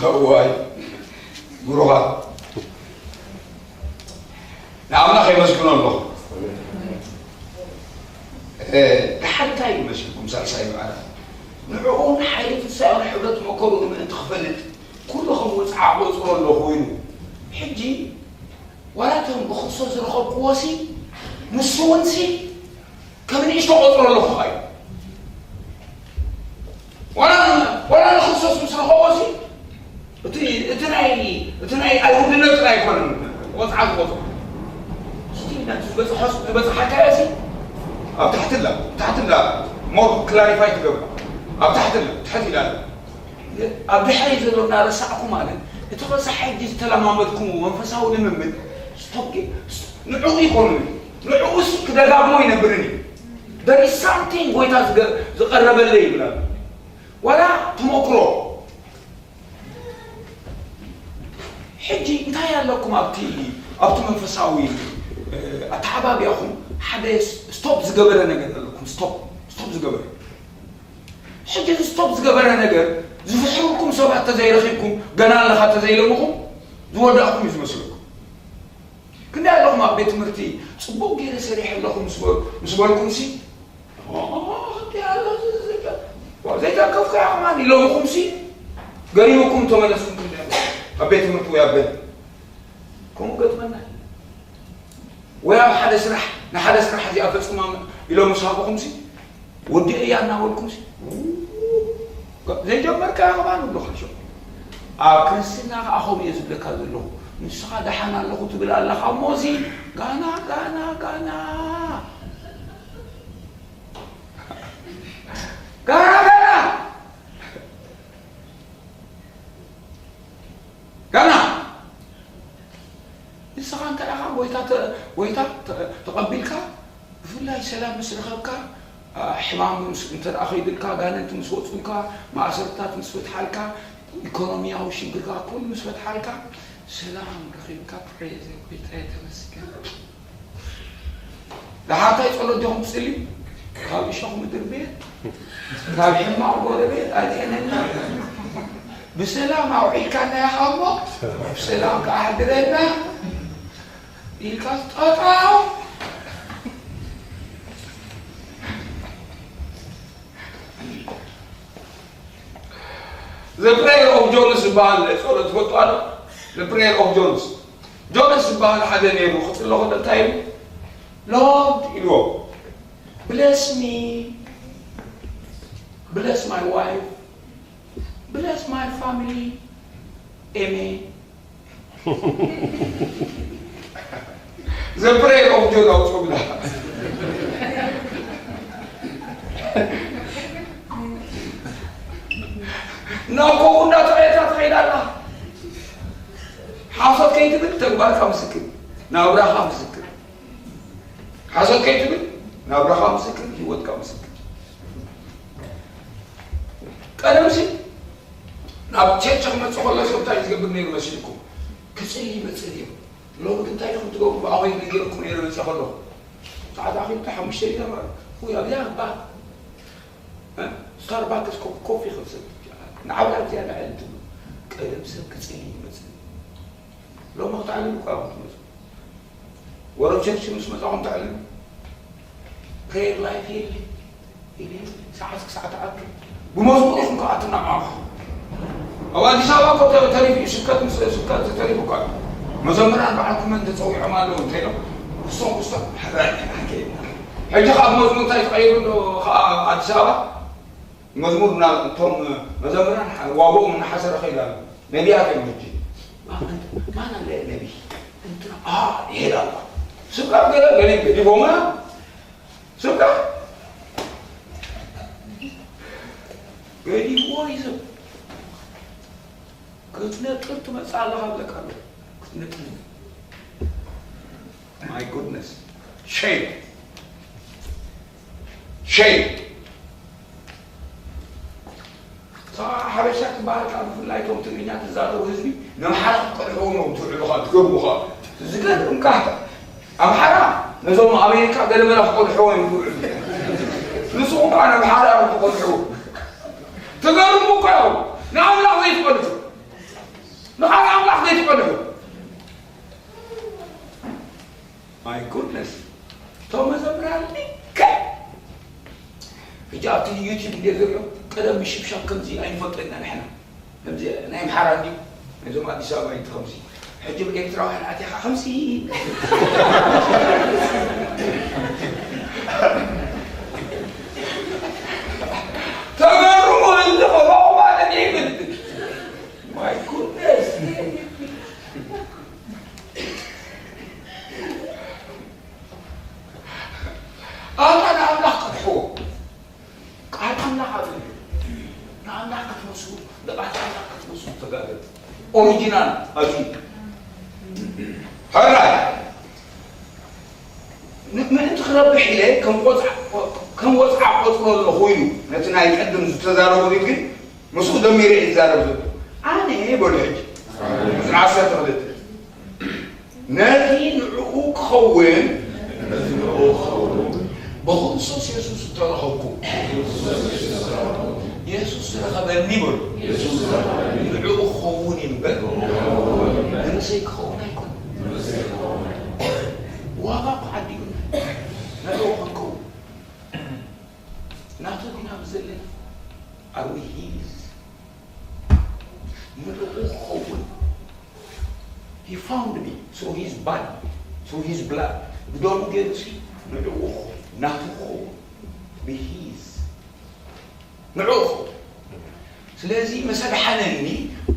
እዋይ፣ ብሩኻት። ንኣምላኽ የመስግኖ ኣለኹ። እ፣ ደሓር እንታይ እዩ መሲልኩም ሳልሳይ ምዕራፍ? ንዕኡ ንሓይሊ ትንሳኤኡ ንሕብረት መከሩ ንምእንቲ ክፈልጥ ኩሉ ከም ወጽዓ ቆጽሮ ኣለኹ ኢሉ። ሕጂ ዋላ እቶም ብክርስቶስ ዝረኸብክዎ ሲ፣ ንሱ እውን ሲ ከም ንእሽቶ ቆጽሮ ኣለኹ እዩ። ዋላ፣ ዋላ ንክርስቶስ ምስ ረኸቦ ሲ፣ እቲ፣ እቲ ናይ፣ እቲ ናይ ኣይሁድነት ጥራይ ኣይኮነን ወጽዓ ዝቆጽሮ። እስቲ ነቲ ዝበጽሖ፣ ዝበጽሓካዮ ሲ ኣብ ታሕቲ ኣላ፣ ታሕቲ ኣላ፣ ሞር ክላሪፋይ ትገብር። ኣብ ታሕቲ ኣላ፣ ትሕት ኢላ ኣላ። ኣብ ድሕሪ ዘሎ እናረሳዕኩ ማለት፣ እቲ ረሳሕ ሕጂ ዝተለማመድኩምዎ መንፈሳዊ ልምምድ፣ ስቶፕ ጌ-፣ ንዕኡ ይኮኑ እዩ። ንዕኡስ ክደጋግሞ ይነብርን እዩ። There is something ጎይታ ዝገ-፣ ዝቐረበለይ ይብል ኣሎ። ዋላ ተመክሮ። ሕጂ እንታይ ኣለኩም ኣብቲ፣ ኣብቲ መንፈሳዊ፣ እ፣ ኣተዓባብያኹም ሓደ ስ-፣ ስቶፕ ዝገበረ ነገር ኣለኩም? ስቶፕ፣ ስቶፕ ዝገበረ። ሕጂ እዚ ስቶፕ ዝገበረ ነገር ዝፍሕሩኩም ሰባት ተዘይረኺብኩም፣ ገና ኣለኻ ተዘይለምኹም፣ ዝወዳእኩም እዩ ዝመስለኩም። ክንደይ ኣለኹም ኣብ ቤት ትምህርቲ ጽቡቕ ገይረ ሰሪሐ ኣለኹ ምስ በል-፣ ምስ በልኩም ሲ፣ ኦ፣ ክንደይ ኣሎ እዚ ዘይተ-፣ ዋ፣ ዘይተንከፍኩ እያ ከማን ኢሎምኹም ሲ፣ ገሪሙኩም ተመለስኩም። ኣብ ቤት ትምህርቲ ወይ ኣብ ገለ ከምኡ ገጥመና። ወይ ኣብ ሓደ ስራሕ፣ ንሓደ ስራሕ እዚኣ ፈጽማ ኢሎም ምስ ሃብኹምሲ፣ ወዲኤያ እናበልኩምሲ፣ ዘይጀመርካዮ ከማን ኣለኻ። ሸው ኣብ ክርስትና ከኣ ከምኡ እየ ዝብለካ ዘለኹ። ንስኻ ደሓን ኣለኹ ትብል ኣለኻ እሞ፣ እዚ ጋና፣ ጋና፣ ጋና፣ ጋና፣ ጋና፣ ጋና። ንስኻ እንተ ደኣ ኸዓ ጎይታ ተ-፣ ጎይታ ተ-፣ ተቐቢልካ፣ ብፍላይ ሰላም ምስ ረኸብካ፣ ኣ፣ ሕማም ምስ፣ እንተ ደኣ ኸይድልካ፣ ኣጋንንቲ ምስ ወጹልካ፣ ማእሰርትታት ምስ ፈትሓልካ፣ ኢኮኖሚያዊ ሽግርካ ኩሉ ምስ ፈትሓልካ፣ ሰላም ረኺብካ፣ ፕሬዝ ጎይታ የተመስገን። ደሓር ታይ ጸሎት ዲኹም ትጽልዩ? ካብ እሾኽ ምድሪ ቤት፣ ካብ ሕማቕ ጎረቤት ኣድሕነና። ብሰላም ኣውዒልካና ኢኻ እሞ፣ ብሰላም ከኣ ኣሕድረና ኢልካ ጠጠው። The Prayer of Jones ዝበሃል ጸሎት ትፈልጥዋ ዶ? The Prayer of Jones። ጆንስ ዝበሃል ሓደ ነይሩ፣ ክጽሎ ከሎ እንታይ ኢሉ? Lord ኢልዎ፣ bless me, bless my wife, bless my family, amen. The Prayer of John ኣውፅኡልና። ናብ ከምኡ እንዳተቐየርካ ትኸይድ ኣላ። ሓሶት ከይትብል ተግባርካ ምስክር፣ ናብራኻ ምስክር። ሓሶት ከይትብል ናብራኻ ምስክር፣ ህይወትካ ምስክር። ቀደምሲ ናብ ቸርች ክመጽእ ከሎ ሰብ እንታይ ዝገብር ነይሩ መሲልኩም? ክጽሊ ይመጽእ ነይሩ። ሎሚ ግን እንታይ ኢኹም ትገብሩ? ብኣኸይ ገይርኩም ነይረ መጽእ ከለኹ። ሰዓት ኣኺሉ ሓሙሽተ ኢለ ማለት። ውይ፣ ኣብዚኣ እባ፣ እ? ስታርባክስ ኮ-፣ ኮፊ ክሰቲ። ንዓብላ ኣብዚኣ ንዕል ትብሉ። ቀደም ሰብ ክጽሊ ይመጽእ። ሎሚ ክትዓልሉ እኳ ኢኹም ትመጹ። ወረብ ቸርች ምስ መጻኹም ተዕልሉ። ፕሬየር ላይፍ የለ። የለ። ሰዓት ክሳዕ ተኣቱ። ብመዝሙር ኢኹም ከኣ ትነዓቑ። ኣብ ኣዲስ ኣበባ እኮ ተ-፣ ተሪፉ እዩ። ስብከት ምስ፣ ስብከት ተሪፉ እኮ ኣሎ። መዘምራን በዓልኩም መን ተጸዊዖም ኣለዉ እንተ ኢሎም፣ ንሶም፣ ንሶም፣ ሕራይ፣ ሕራይ ከይድና። ሕጂ ከኣ ብመዝሙር እንታይ ተቐይሩ ኣሎ ከኣ ኣዲስ ኣበባ? መዝሙር እና-፣ እቶም መዘምራን ሓ-፣ ዋጋኦም እናሓሰረ ከይዱ ኣሎ። ነቢያት እዮም ሕጂ። ማ-፣ ማን አለ ነቢይ? እንትና፣ አ፣ ይሄዳሉ። ስብከት ገለ፣ ገለ ገዲፎምና። ስብከት ገዲፍዎ እዩ ሰብ። ክትነጥር ትመጽእ ኣለኻ እብለካ ኣለኹ። ክትነጥር። My goodness. Shame. Shame. እታ ሓበሻ ትበሃል ካብ ብፍላይ እቶም ትግርኛ ትዛረቡ ህዝቢ ነምሓራ ክትቀድሕዎም እዮም ትውዕሉ ኸዓ ትገብሩ ኸዓ። ዝገርም ቃህታ። ኣምሓራ ነዞም ኣሜሪካ ገለመላ ክቀድሕዎ እዮም ትውዕሉ። ንስኹም ከዓ ነምሓራ እዮም ትቀድሕዎ። ትገርሙ እኮ እዮም። ንኣምላኽ ዘይትቀድሑ። ንኻልእ ኣምላኽ ዘይትቀድሑ። My goodness። እቶም መዘምራን ልክዕ። ሕጂ ኣብቲ ዩቲዩብ እንደ ዘሎ ቀደም ምሽብሻብ ከምዚ ኣይንፈልጦ ኢና ንሕና። ከምዚ ናይ ኣምሓራ እንድዩ። ነዞም ኣዲስ ኣበባ እዩ ከምዚ። ሕጂ ብኤርትራውያን ኣትያ ኸዓ ከምዚ። ተገርሙ እንዲ ኸባኡ ማለት ይብል። My goodness። ኣታ ንኣምላኽ ቅድሕዎ። ቃል ኣምላኽ ኣጽንሑ። ንኣምላኽ ክትመስሉ፣ ንቃል ኣምላኽ ክትመስሉ ተጋደሉ። ኦሪጂናል ኣጽንሑ። ሕራይ። ን-፣ ምእንቲ ክረብሕ ኢለ ከም ቆጽዓ፣ ከም ወጽዓ ቆጽሮ ኣለኹ ኢሉ ነቲ ናይ ቅድም ዝተዛረቦ ግን ምስኡ ደሚረ እየ ዝዛረብ ዘሎ። ኣነ በሉ ሕጂ፣ ቁጽሪ ዓሰርተ ክልተ። ነቲ ንዕኡ ክኸውን ብክርስቶስ የሱስ ዝተረኸብኩ። የሱስ ዝረኸበኒ በሉ። ንዕኡ ክኸውን እዩ እምበር፣ ንርእሰይ ክኸውን ኣይኮነን። ዋጋ እኮ ዓዲጉና ንዕኡ ክንከውን። ናቱ ዲና ኣብዚ ዘለና? Are we his? ንዕኡ ክኸውን He found me through his body, through his blood. ብደሙ ገይሩ ሲ ንዕኡ ክኸውን፣ ናቱ ክኸውን። Be his። ንዕኡ ክኸውን። ስለዚ ምስ ኣድሓነኒ፣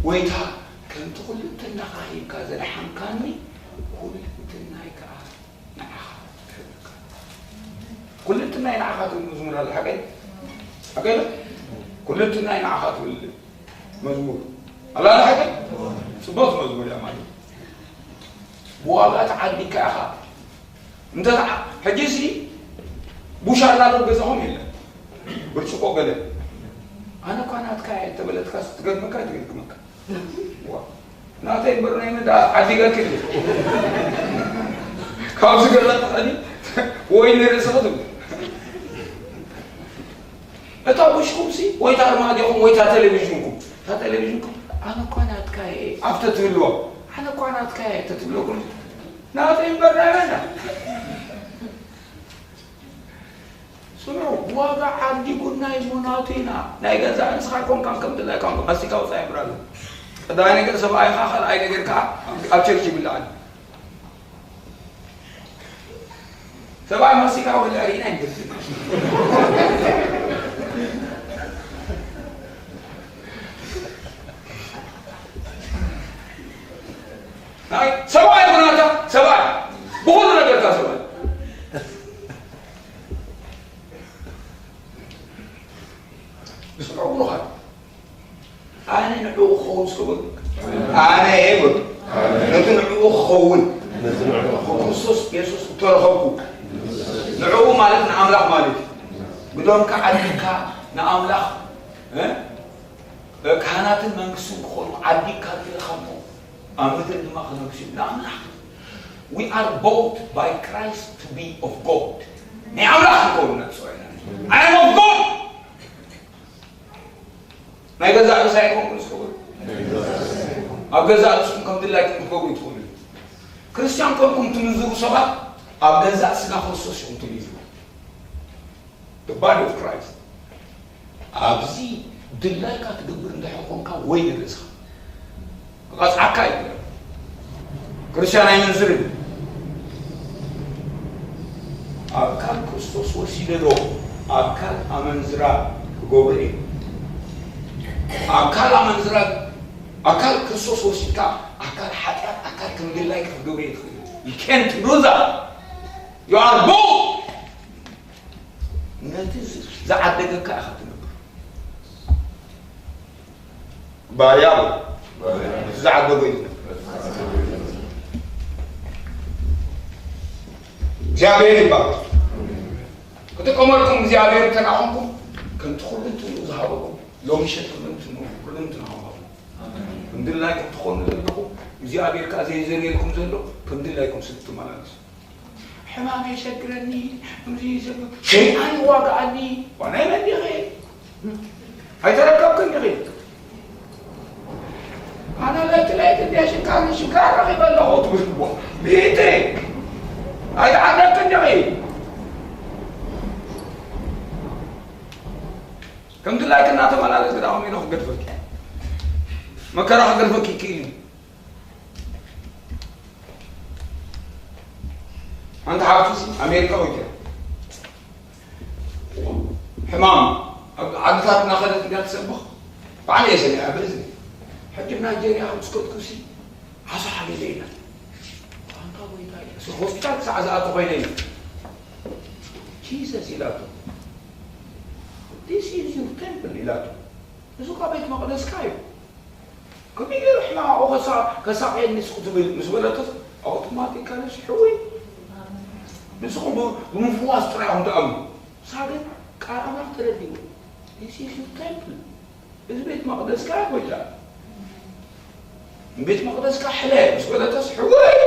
ጎይታ፣ ከምቲ ኩልንትናኻ ሂብካ ዘድሓንካኒ፣ ኩልንትናይ ከኣ ንዓኻ ክህበካ። ኩልንትናይ ንዓኻ ትብል መዝሙር ኣላ፣ ሓቀይ? ሓቀይ ዶ? ኩልንትናይ ንዓኻ ትብል መዝሙር ኣላ፣ ሓቀይ? ጽቡቕ መዝሙር እያ ማለት። ብዋጋ ተዓዲግካ ኢኻ። እንተ ተዓ-፣ ሕጂ ሲ ቡሽ ኣላ ዶ ገዛኹም የለን። ብርጭቆ ገለ። ኣነ እኳ ናትካ እየ እንተበለትካ ትገርመካ፣ ትገርመካ። ዋ። ናተይ እምበር ናይ መን ደኣ ዓዲገኪ ድየ? ካብዚ ገዛ ትኸዲ ወይ ንርእስኺ ትብል። እታ ቡሽኩም ሲ ወይ እታ ኣርማድዮኹም ወይ እታ ቴሌቪዥንኩም። እታ ቴሌቪዥንኩም ኣነ እኳ ናትካ እየ ኣብ ተትብልዎ። ኣነ እኳ ናትካ እየ ተትብለኩም። ናተይ እምበር ናይ መን ደኣ? ስምዑ፣ ዋጋ ዓዲጉና እሞ ናቱ ኢና። ናይ ገዛእ ርእስኻ ኣይኮንካን ከም ድላይካ ማስቲካ ውጻእ ይብራሉ። ቀዳማይ ነገር ሰብኣይኻ፣ ካልኣይ ነገር ከኣ ኣብ ቸርች ይብላዕ። ሰብኣይ ማስቲካ ክብልዕ ርኢና ኣይንፈልጥን። ናይ ሰብኣይ ኩናታ ሰብኣይ፣ ብኹሉ ነገርካ ሰብኣይ። ንስምዑ ብሩኻት። ኣነ ንዕኡ ክኸውን እስከ በሉ። ኣነ እየ በሉ። ነቲ ንዕኡ ክኸውን ነቲ ንዕኡ ክኸውን። ክርስቶስ የሱስ እተረኸብኩ። ንዕኡ ማለት ንኣምላኽ ማለት እዩ። ብደምካ ዓዲግካ ንኣምላኽ፣ እ? ካህናትን መንግስትን ክኾኑ ዓዲግካ ትልእኻሞ፣ ኣብ ምድሪ ድማ ክነግሱ እዩ ንኣምላኽ። We are bought by Christ to be of God። ናይ ኣምላኽ ንኸውን ነጽኦ ኢና። I am of God። ናይ ገዛእ ርእሰይ ኣይኮንኩን ዝኸውን። ኣብ ገዛእ ርእስኩም ከም ድላይኩም ክትገብሩ ትኽእሉ። ክርስትያን ኮንኩም ትምንዝሩ ሰባት ኣብ ገዛእ ስጋ ክርስቶስ ኢኹም ትምንዝሩ። The body of Christ። ኣብዚ ድላይካ ትገብር እንድሕር ኮንካ ወይ ንርእስኻ ክቐጽዓካ እዩ። ክርስትያን ኣይምንዝርን። ኣካል ክርስቶስ ወሲደ ዶ ኣካል ኣመንዝራ ክገብሮ እዩ? ኣካል ኣመንዝራ፣ ኣካል ክርስቶስ ወሲድካ ኣካል ሓጢኣት፣ ኣካል ከም ድላይካ ክትገብሮ እዩ ትኽእል። You can't do that። You are both። ነቲ ዝ-፣ ዝዓደገካ ኢኻ ትነብር። ባርያ በል። ነቲ ዝዓደጎ እዩ ትነብር። እግዚኣብሔር ይባረክ። ክጥቀመልኩም እግዚኣብሔር እንተ ደኣ ኾንኩም፣ ከምቲ ኩሉ እንትንኡ ዝሃበኩም፣ ሎሚ ሸት ኩሉ እንትንኡ፣ ኩሉ እንትንኡ ሃበኩም። ከም ድላይኩም ትኾኑ ዘለኹም፣ እግዚኣብሔር ከኣ ዘይዘርየልኩም ዘሎ፣ ከም ድላይኩም ስለ ትመላለሱ። ሕማም የሸግረኒ፣ ከምዚ ይዘሉ፣ ሸይጣን ይዋግኣኒ። ዋናይ መን ዲኺ? ኣይተረከብክን ዲኺ? ኣነ ለይቲ ለይቲ እንደ ሽካር ሽካር ረኺበ ኣለኹ ትብል እኮ። ቢቲ። ኣይተዓረፍክን ዲኺ? ከምዚ ላይክ እናተመላለስ ግዳ ከመይ ኢሉ ክገድፈኪ? መከራ ክገድፈኪ ይክእል እዩ። ሓንቲ ሓፍቲ ኣሜሪካ ወይተ ሕማም ኣብ ዓድታት እናኸደት እንዳ ትሰብኽ ባዕለ እየ ሰሚዐ ብእዝኒ። ሕጂ ናይጀርያ ከም ዝከድኩሲ ዓሳ ሓገዘ ኢላ። ኣንታ ጎይታ ኢለ፣ ሆስፒታል ክሳዕ ዝኣቱ ኮይነ ኢለ። ጂሰስ ኢላቶ። This is your temple ኢላቶ። እዚ እኳ ቤት መቕደስካ እዩ። ከመይ ገይሩ ሕማቕ ኣብኡ ከሳ-፣ ከሳቕየኒ ስቕ ትብል ምስ በለቶስ፣ ኣውቶማቲካሊ ሕውይ። ንስኹም ብ-፣ ብምፍዋስ ጥራይ ኢኹም ትኣምኑ። ንሳ ግን ቃል ኣምላኽ ተረዲእዎ። This is your temple። እዚ ቤት መቕደስካ እዩ ጎይታ። ቤት መቕደስካ ሕለ ምስ በለቶስ ሕውይ።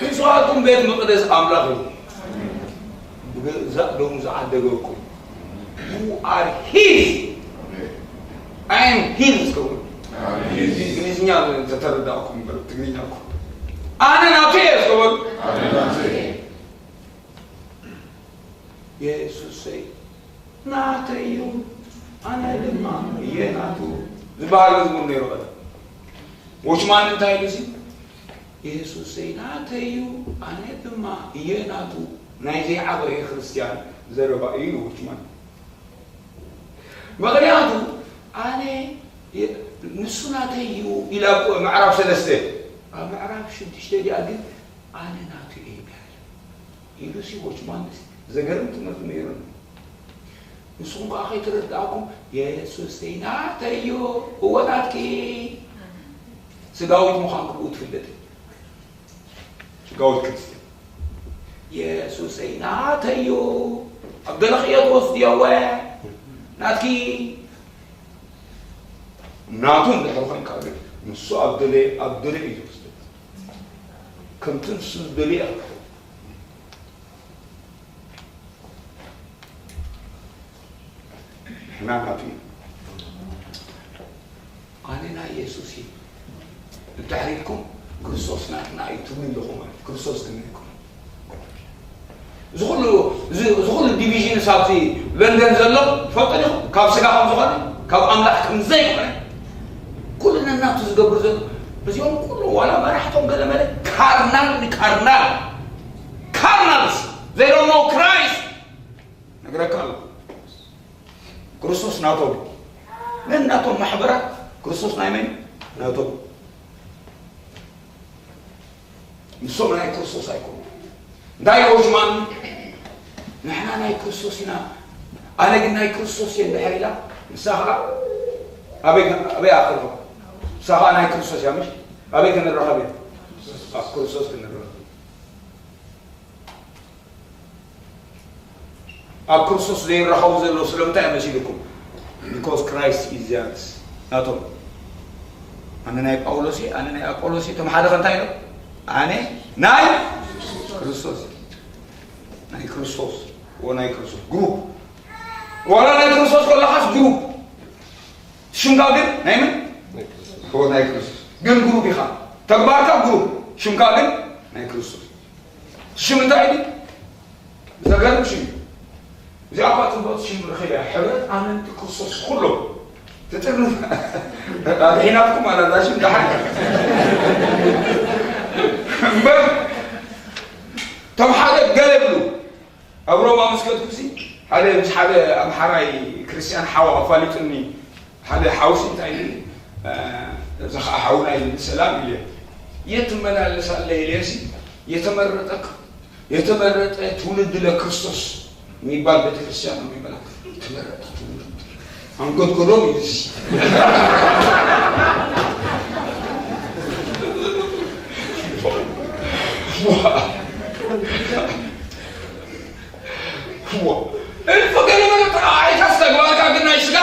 ንስኻትኩም ቤት መቕደስ ኣምላኽ እዩ። ብገዛእ ደሙ ዝዓደገኩም። You are his. I am his እስከ በሉ። እንግሊዝኛ ተተረዳእኩም እምበር ትግርኛ እኮ። ኣነ ናቱ እየ እስከ በሉ። የሱሰይ ናተይ እዩ፣ ኣነ ድማ እየ ናቱ ዝበሃል መዝሙር ነይሩ ቀደም። ዎችማን እንታይ ኢሉ ሲ? የሱሰይ ናተይ እዩ፣ ኣነ ድማ እየ ናቱ። ናይ ዘይዓበየ ክርስትያን ዘረባ እዩ ንዎችማን። ምኽንያቱ ኣነ የ-፣ ንሱ ናተይ እዩ ኢላ እኮ ምዕራፍ ሰለስተ። ኣብ ምዕራፍ ሽዱሽተ ዲኣ ግን ኣነ ናቱ እየ ኢላ። ኢሉ ሲ ዎችማን ሲ ዘገርም ትምህርቲ ነይሩ። ንስኹም ከዓ ከይተረዳእኩም የሱሰይ ናተይ እዩ፣ እወ ናትኪ። ስጋዊት ምዃንኩ ብኡ ትፍለጥ። ስጋዊት ክርስትያን። የሱሰይ ናተይ እዩ፣ ኣብ ገለ ክእዮ ትወስድዮ እወ ናትኪ። ናቱ እንድሕር ኮይንካ ግን ንሱ ኣብ ደለ-፣ ኣብ ደለ እዩ ዝወስደካ። ከምቲ ንሱ ዝደልዮ እያ ክትከውን። ንሕና ናቱ ኢና። ኣነ ናይ የሱስ እየ እንድሕር ኢልኩም ክርስቶስ ናትና እዩ ትብሉ ኣለኹም ማለት እዩ። ክርስቶስ ግን ኣይኮነን። እዚ ኩሉ፣ እዚ፣ እዚ ኩሉ ዲቪዥንስ ኣብዚ ለንደን ዘሎ ትፈልጡ ዲኹም? ካብ ስጋ ከም ዝኾነ፣ ካብ ኣምላኽ ከም ዘይኮነ፣ ኩሉ ነናቱ ዝገብር ዘሎ፣ እዚኦም ኩሉ ዋላ መራሕቶም ገለ መለ ካርናል ንካርናል፣ ካርናልስ፣ they don't know Christ። ነግረካ ኣለኹ። ክርስቶስ ናቶም፣ ነናቶም ማሕበራት ክርስቶስ ናይ መን? ናቶም። ንሶም ናይ ክርስቶስ ኣይኮኑ። እንታይ ዎችማን? ንሕና ናይ ክርስቶስ ኢና። ኣነ ግን ናይ ክርስቶስ እየ እንድሕር ኢላ፣ ንሳ ኸዓ ኣበይ ከ-፣ ኣበይ ኣኽርባ? ንሳ ኸዓ ናይ ክርስቶስ እያ፣ ምሽ? ኣበይ ክንራኸብ እያ? ኣብ ክርስቶስ ክንራኸብ። ኣብ ክርስቶስ ዘይራኸቡ ዘለዉ ስለምንታይ መሲልኩም? Because Christ is theirs። ናቶም። ኣነ ናይ ጳውሎስ እየ፣ ኣነ ናይ ኣጶሎስ እየ። እቶም ሓደ ከ እንታይ ኢሎም? ኣነ ናይ ክርስቶስ። ናይ ክርስቶስ። ወ ናይ ክርስቶስ። ግሩፕ። ዋላ ናይ ክርስቶስ ከለኻስ ግሩፕ። ሽምካ ግን ናይ ምን? ወ ናይ ክርስቶስ። ግን ግሩፕ ኢኻ። ተግባርካ ግሩፕ። ሽምካ ግን ናይ ክርስቶስ። ሽም እንታይ ድዩ? ዘገርም ሽም እዩ። እዚኣ እኳ ጽቡቕቲ ሽም ረኺበ እያ። ሕብረት ኣመንቲ ክርስቶስ ኩሎም ትጥርንፍ። ኣድሒናትኩም ኣላ እዛ ሽም ደሓን። እምበር፣ እቶም ሓደ ገለ ይብሉ። ኣብ ሮማ ምስ ከድኩሲ፣ ሓደ፣ ምስ ሓደ ኣምሓራይ ክርስትያን ሓው ኣፋሊጡኒ። ሓደ ሓውሲ እንታይ ኢሉ፣ እ፣ እዚ ኸዓ ሓውና ኢሉ፣ ሰላም ኢሉ፣ የት ትመላለስ ኣለ ኢለሲ፣ የተመረጠ፣ የተመረጠ ትውልድ ለክርስቶስ የሚባል ቤተክርስቲያን ነው የሚባል። የተመረጠ ትውልድ። አንጎድጎዶም ይልስ። ዋ። ዋ። እልፍ ገለ መለ ኣይተስተግባርካ ግን ናይ ስጋ።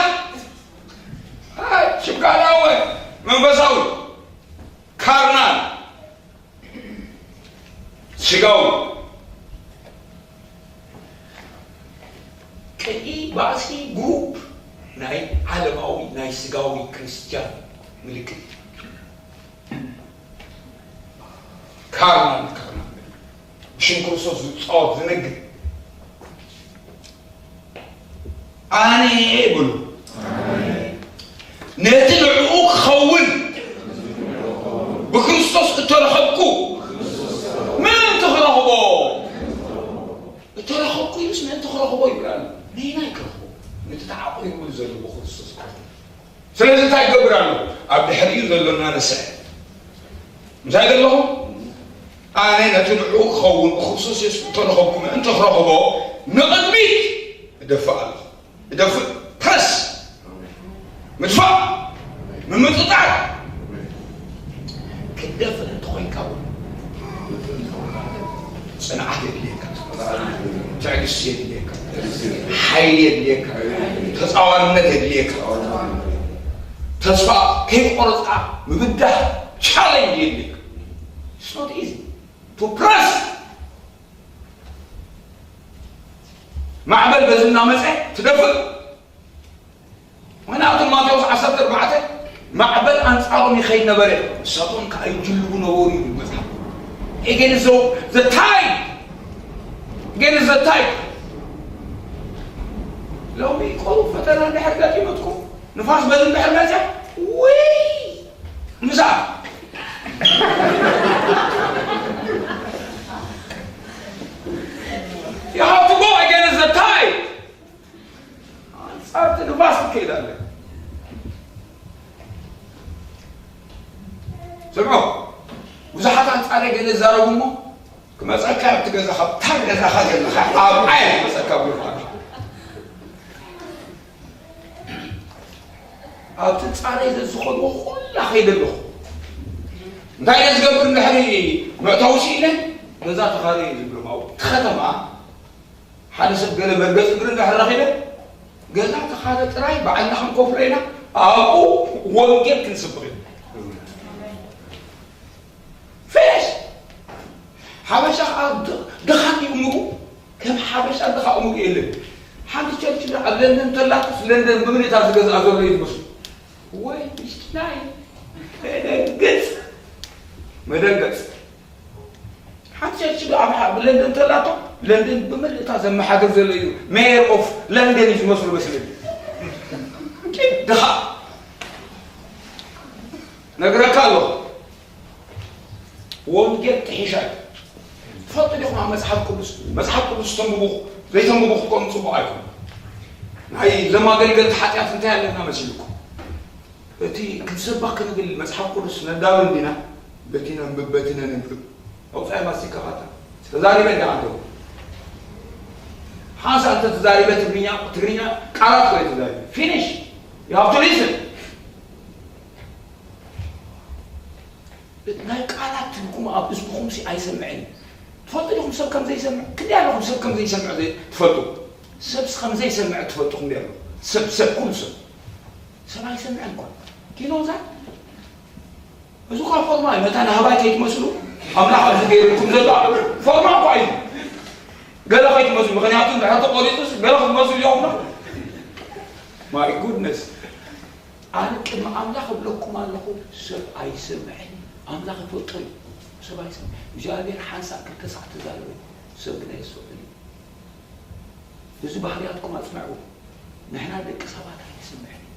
ኣይ፣ ሽምካ ዳወ መንፈሳዊ። ካርናል። ስጋዊ። ቅዲ ባእሲ ግሩፕ ናይ ዓለማዊ ናይ ስጋዊ ክርስትያን ምልክት። ካርናል፣ ካርናል። ብሽም ክርስቶስ ዝጻወት ዝነግድ። ኣነ እየ በሉ። ነቲ ንዕኡ ክኸውን ብክርስቶስ እተረኸብኩ ምእንቲ ክረኽቦ። እተረኸብኩ ኢሉስ ምእንቲ ክረኽቦ ይብል ኣሎ። ነየናይ ክረኽቦ? ነቲ ተዓቑሩ ዘሎ ብክርስቶስ ክረኽቦ። ስለዚ እንታይ ይገብር ኣሎ? ኣብ ድሕሪኡ ዘሎ እናነስሐ። ምሳይ ዘለኹም? ኣነ ነቲ ንዕኡ ክኸውን ብክርስቶስ የሱስ እተረኸብኩ ምእንቲ ክረኽቦ ንቕድሚት እደፍእ ኣለኹ። እደፍእ፣ ፕረስ፣ ምድፋእ፣ ምምጥጣር። ክትደፍእ እንተኾይንካ እውን ጽንዓት የድልየካ፣ ትዕግስቲ የድልየካ፣ ሓይሊ የድልየካ፣ ተጻዋርነት የድልየካ፣ ተስፋ ከይቆረጽካ ምብዳህ ቻሌንጅ የድልየካ። It's not easy to press። ማዕበል በዚ እናመጸ ትደፍእ። ምኽንያቱ ማቴዎስ ዓሰርተ ኣርባዕተ ማዕበል ኣንጻሮም ይኸይድ ነበረ፣ ንሳቶም ከኣ ይጅልቡ ነበሩ ይብል መጽሓፍ። Against the, the tide. Against the tide. ሎሚ ቆሩ ፈተና እንድሕር ገጢመትኩም፣ ንፋስ በዚ እንድሕር መጸ፣ ውይ! ምሳ ስምዑ፣ ብዙሓት ኣንጻረይ ገለ ይዛረቡ እሞ፣ ክመጸካ ኣብቲ ገዛኻ፣ ኣብታ ገዛኻ ዘለኻ ኣብ ዓያ ክመጸካ ብሉኻ። ኣብቲ ጻረይ ዘዝኸድዎ ኩላ ከይደ ኣለኹ። እንታይ ኢለ ዝገብር እንድሕሪ መእተዊ ስኢነ፣ ገዛ ተኻረዩ ዝብሎም ኣብኡ። እቲ ከተማ ሓደ ሰብ ገለ መርገጽ እግሪ እንድሕር ረኺበ፣ ገዛ ተኻረ ጥራይ ባዕልና ክንከፍሎ ኢና፣ ኣብኡ ወንጌል ክንስብኽ ኢና። ፊኒሽ። ሓበሻ ከዓ ድ-፣ ድኻ እዩ እምሩ፣ ከም ሓበሻ ድኻ እምሩ የለን። ሓንቲ ቸርች ኣብ ለንደን ተላትስ፣ ለንደን ብምልእታ ዝገዝኣ ዘሎ እዩ ዝመስሉ። ወይ ምስኪናይ፣ መደንገጽ፣ መደንገጽ። ሓንቲ ቸርች ኣብ፣ ኣብ ለንደን ተላቶ፣ ለንደን ብምልእታ ዘመሓድር ዘሎ እዩ። ሜየር ኦፍ ለንደን እዩ ዝመስሉ መስለኒ። ድኻ ነግረካ ኣለኹ። ወንጌል ጥሒሻ እዩ። ትፈልጡ ዲኹም ኣብ መጽሓፍ ቅዱስ፣ መጽሓፍ ቅዱስ ተንብቡ፣ ዘይተንብቡ ክትኮኑ ጽቡቕ ኣይኮኑ። ናይ ለማገልገልቲ ሓጢኣት እንታይ ኣለና መሲልኩም? እቲ ክንሰብኽ ክንብል መጽሓፍ ቅዱስ ነዳሉ እንዲና፣ በቲ ነንብብ፣ በቲ ነንብብ። ኣውጻኢ ማስቲካ ኻታ። ተዛሪበ እንዲ ኣንተ። ሓንሳ እንተ ተዛሪበ ትግርኛ፣ ትግርኛ ቃላት ወይ ተዛሪበ። ፊኒሽ። You have to listen። ናይ ቃላት ትርጉም ኣብ እዝንኹም ሲ ኣይሰምዕን። ትፈልጡ ዲኹም ሰብ ከም ዘይሰምዕ? ክንደይ ኣለኹም ሰብ ከም ዘይሰምዕ ዘይ-፣ ትፈልጡ? ሰብስ ከም ዘይሰምዕ ትፈልጡ ክንደይ ኣለኹም? ሰብ፣ ሰብ፣ ኩሉ ሰብ። ሰብ ኣይሰምዕን እኳ። ኪኖ እዛ? እዚ እኳ ፎርማ እዩ። መታን ሃባይ ከይትመስሉ ኣምላኽ ኣብዚ ገይሩልኩም ዘሎ ፎርማ እኳ እዩ። ገለ ከይትመስሉ፣ ምኽንያቱ እንድሕር ተቖሪጹስ ገለ ክትመስሉ ኢኹም። My goodness። ኣነ ቅድሚ ኣምላኽ እብለኩም ኣለኹ፣ ሰብ ኣይሰምዕን እዩ። ኣምላኽ ይፈልጦ እዩ። ሰብ ኣይሰምዕ። እግዚኣብሔር ሓንሳእ ክልተ ሳዕ ተዛረበ፣ ሰብ ግን ኣይሰምዕን እዩ። እዚ ባህርያትኩም ኣጽንዕዎ። ንሕና ደቂ ሰባት ኣይንሰምዕን እዩ።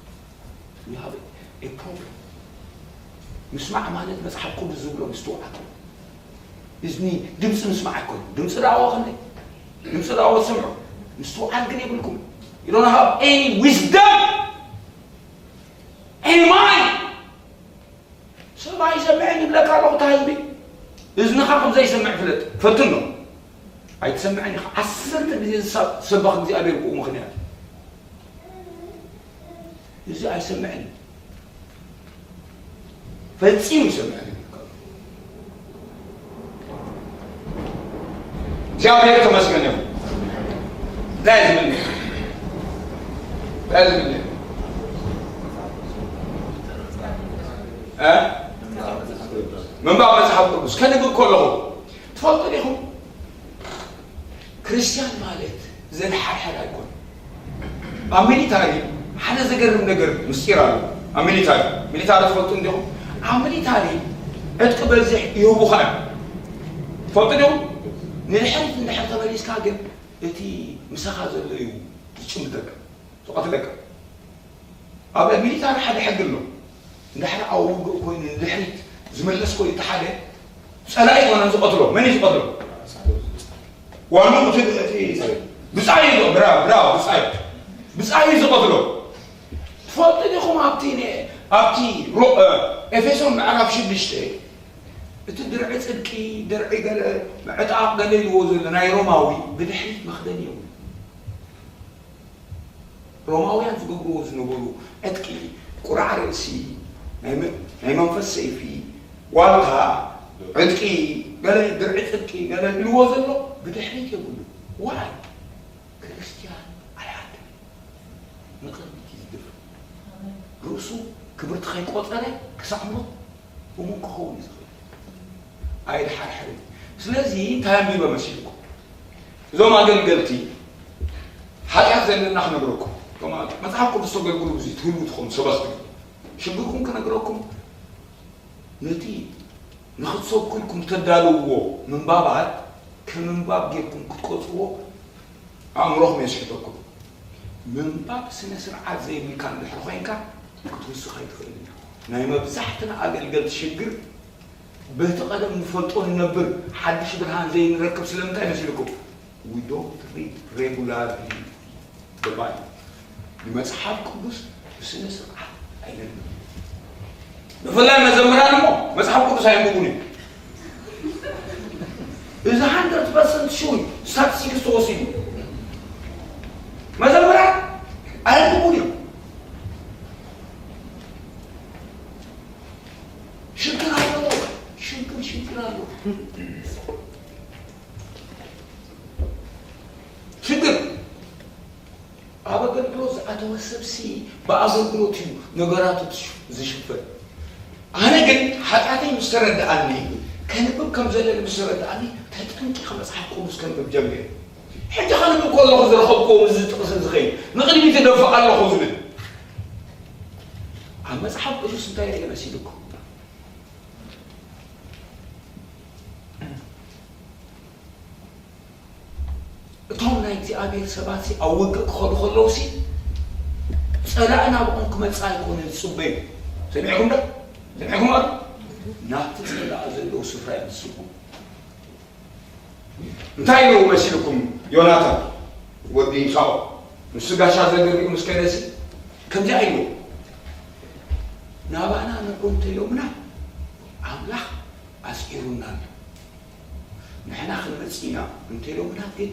We have a problem። ምስማዕ ማለት መጽሓፍ ቅዱስ ዝብሎ ምስትውዓል። እዝኒ ድምፂ ምስማዕ ኣይኮነን። ድምፂ ደኣ ወኸነ፣ ድምፂ ደኣ ወሰምዑ። ምስትውዓል ግን የብልኩም። You don't have any wisdom, any mind። ሰብ ኣይሰምዕን ይብለካ ኣለኹ፣ እታ ህዝቢ። እዝንኻ ከም ዘይሰምዕ ፍለጥ። ፈትኖ። ኣይትሰምዕን ኢኻ። ዓሰርተ ግዜ ዝሳ-፣ ዝሰበኽ እግዚኣብሔር ብኡ ምኽንያት። እዚ ኣይሰምዕን እዩ። ፈጺሙ ይሰምዕን እዩ። እግዚኣብሔር ተመስገን ይኹን። እንታይ ዝብል እዩ? እንታይ ዝብል እዩ? እ? ምንባብ መጽሓፍ ቅዱስ ከንብብ ከለኹ ትፈልጡ ዲኹም? ክርስትያን ማለት ዘድሓርሕር ኣይኮነን። ኣብ ሚሊታሪ ሓደ ዘገርም ነገር ምስጢር ኣሎ። ኣብ ሚሊታሪ፣ ሚሊታሪ ትፈልጡ እንዲኹም? ኣብ ሚሊታሪ ዕጥቂ በዚሕ ይህቡኻ እዮም። ትፈልጡ ዲኹም? ንድሕሪት እንድሕር ተመሊስካ ግን እቲ ምሳኻ ዘሎ እዩ ዝጭምተካ፣ ዝቐትለካ። ኣብ ሚሊታሪ ሓደ ሕጊ ኣሎ። እንድሕር ኣብ ውግእ ኮይኑ ንድሕሪት ዝምለስ ኮይኑ እቲ ሓደ ጸላኢ ኮነ ዝቐትሎ፣ መን እዩ ዝቐትሎ? ዋንኡ እቲ፣ እቲ ብጻዩ እዩ፣ ብራው፣ ብራው፣ ብጻዩ። ብጻዩ እዩ ዝቐትሎ። ትፈልጡ ዲኹም ኣብቲ ነ-፣ ኣብቲ ሮ-፣ እ፣ ኤፌሶን ምዕራፍ ሽዱሽተ፣ እቲ ድርዒ ጽድቂ፣ ድርዒ ገለ፣ ምዕጣቕ ገለ ኢልዎ ዘሎ ናይ ሮማዊ ብድሕሪት መኽደኒ የብሉ። ሮማውያን ዝገብርዎ ዝነበሩ ዕጥቂ፣ ቁራዕ ርእሲ፣ ናይ መ-፣ ናይ መንፈስ ሰይፊ፣ ዋልታ፣ ዕጥቂ፣ ገለ ድርዒ ጽድቂ፣ ገለ ኢልዎ ዘሎ ብድሕሪት የብሉ። ዋይ? ክርስትያን ኣይሓድርን። ንቕድሚት እዩ ዝድፍእ። ርእሱ ክብርቲ ከይቆጸረ ክሳዕ ሞት እሙን ክኸውን እዩ ዝኽእል። ኣይድሓርሕርን። ስለዚ እንታይ ኣንቢበ መሲልኩም? እዞም ኣገልገልቲ ሓጢኣት ዘለና ክነግረኩም። እቶም መጽሓፍ ቅዱስ ተገልግሉ ብዙ ትህሉ ትኾኑ ሰበኽቲ። ሽግርኩም ክነግረኩም፣ ነቲ ንኽትሰብኩ ኢልኩም ተዳልውዎ ምንባባት ከም ምንባብ ጌርኩም ክትቆጽርዎ ኣእምሮኹም የስሕተኩም። ምንባብ ስነ ስርዓት ዘይብልካ እንድሕር ኮይንካ ክትውስኽ ኣይትኽእልን ኢኻ። ናይ መብዛሕትና ኣገልገልቲ ሽግር በቲ ቀደም ንፈልጦ ንነብር ሓድሽ ብርሃን ዘይንረክብ ስለምንታይ መሲልኩም? We don't read regularly the Bible። ንመጽሓፍ ቅዱስ ብስነ ስርዓት ኣይነንብብ። ብፍላይ መዘምራን እሞ መጽሓፍ ቅዱስ ኣየንብቡን እዩ። እዚ ሃንድረድ ፐርሰንት ሹር እዩ። ስታቲስቲክስ ተወሲዱ። መዘምራን ኣየንብቡን እዮም። ሽግር ኣለዎ። ሽግር፣ ሽግር ኣለዎ። ሽግር። ኣብ ኣገልግሎት ዝኣተወ ሰብሲ ብኣገልግሎት እዩ ነገራቱ ዝሽ-፣ ዝሽፈን። ኣነ ግን ሓጢኣተይ ምስ ተረድኣኒ፣ ከንብብ ከም ዘለኒ ምስ ተረድኣኒ፣ ተጠንቂቐ መጽሓፍ ቅዱስ ከንብብ ጀሚረ። ሕጂ ከንብብ ከለኹ ዝረኸብክዎ ምስዚ ጥቕሲ ዝኸይድ፣ ንቕድሚት እደፍእ ኣለኹ ዝብል። ኣብ መጽሓፍ ቅዱስ እንታይ ርኤ መሲልኩም? እቶም ናይ እግዚኣብሔር ሰባትሲ ኣብ ውግእ ክኸዱ ከለውሲ፣ ጸላኢ ናብኦም ክመጽእ ኣይኮነን ዝጽበዩ። ሰሚዕኩም ዶ? ሰሚዕኩም ኣሎ? ናብቲ ጸላኢ ዘለዉ ስፍራ እዮም ዝጽቡ። እንታይ ኢሉ መሲልኩም ዮናታን ወዲ ሳኦል? ንሱ ጋሻ ዘድርኡ ምስ ከደሲ፣ ከምዚኣ ኢሉ፣ ናባና ንዑ እንተኢሎምና፣ ኣምላኽ ኣስዒሩና ኣሎ። ንሕና ክንመጽእ ኢና እንተኢሎምና ግን፣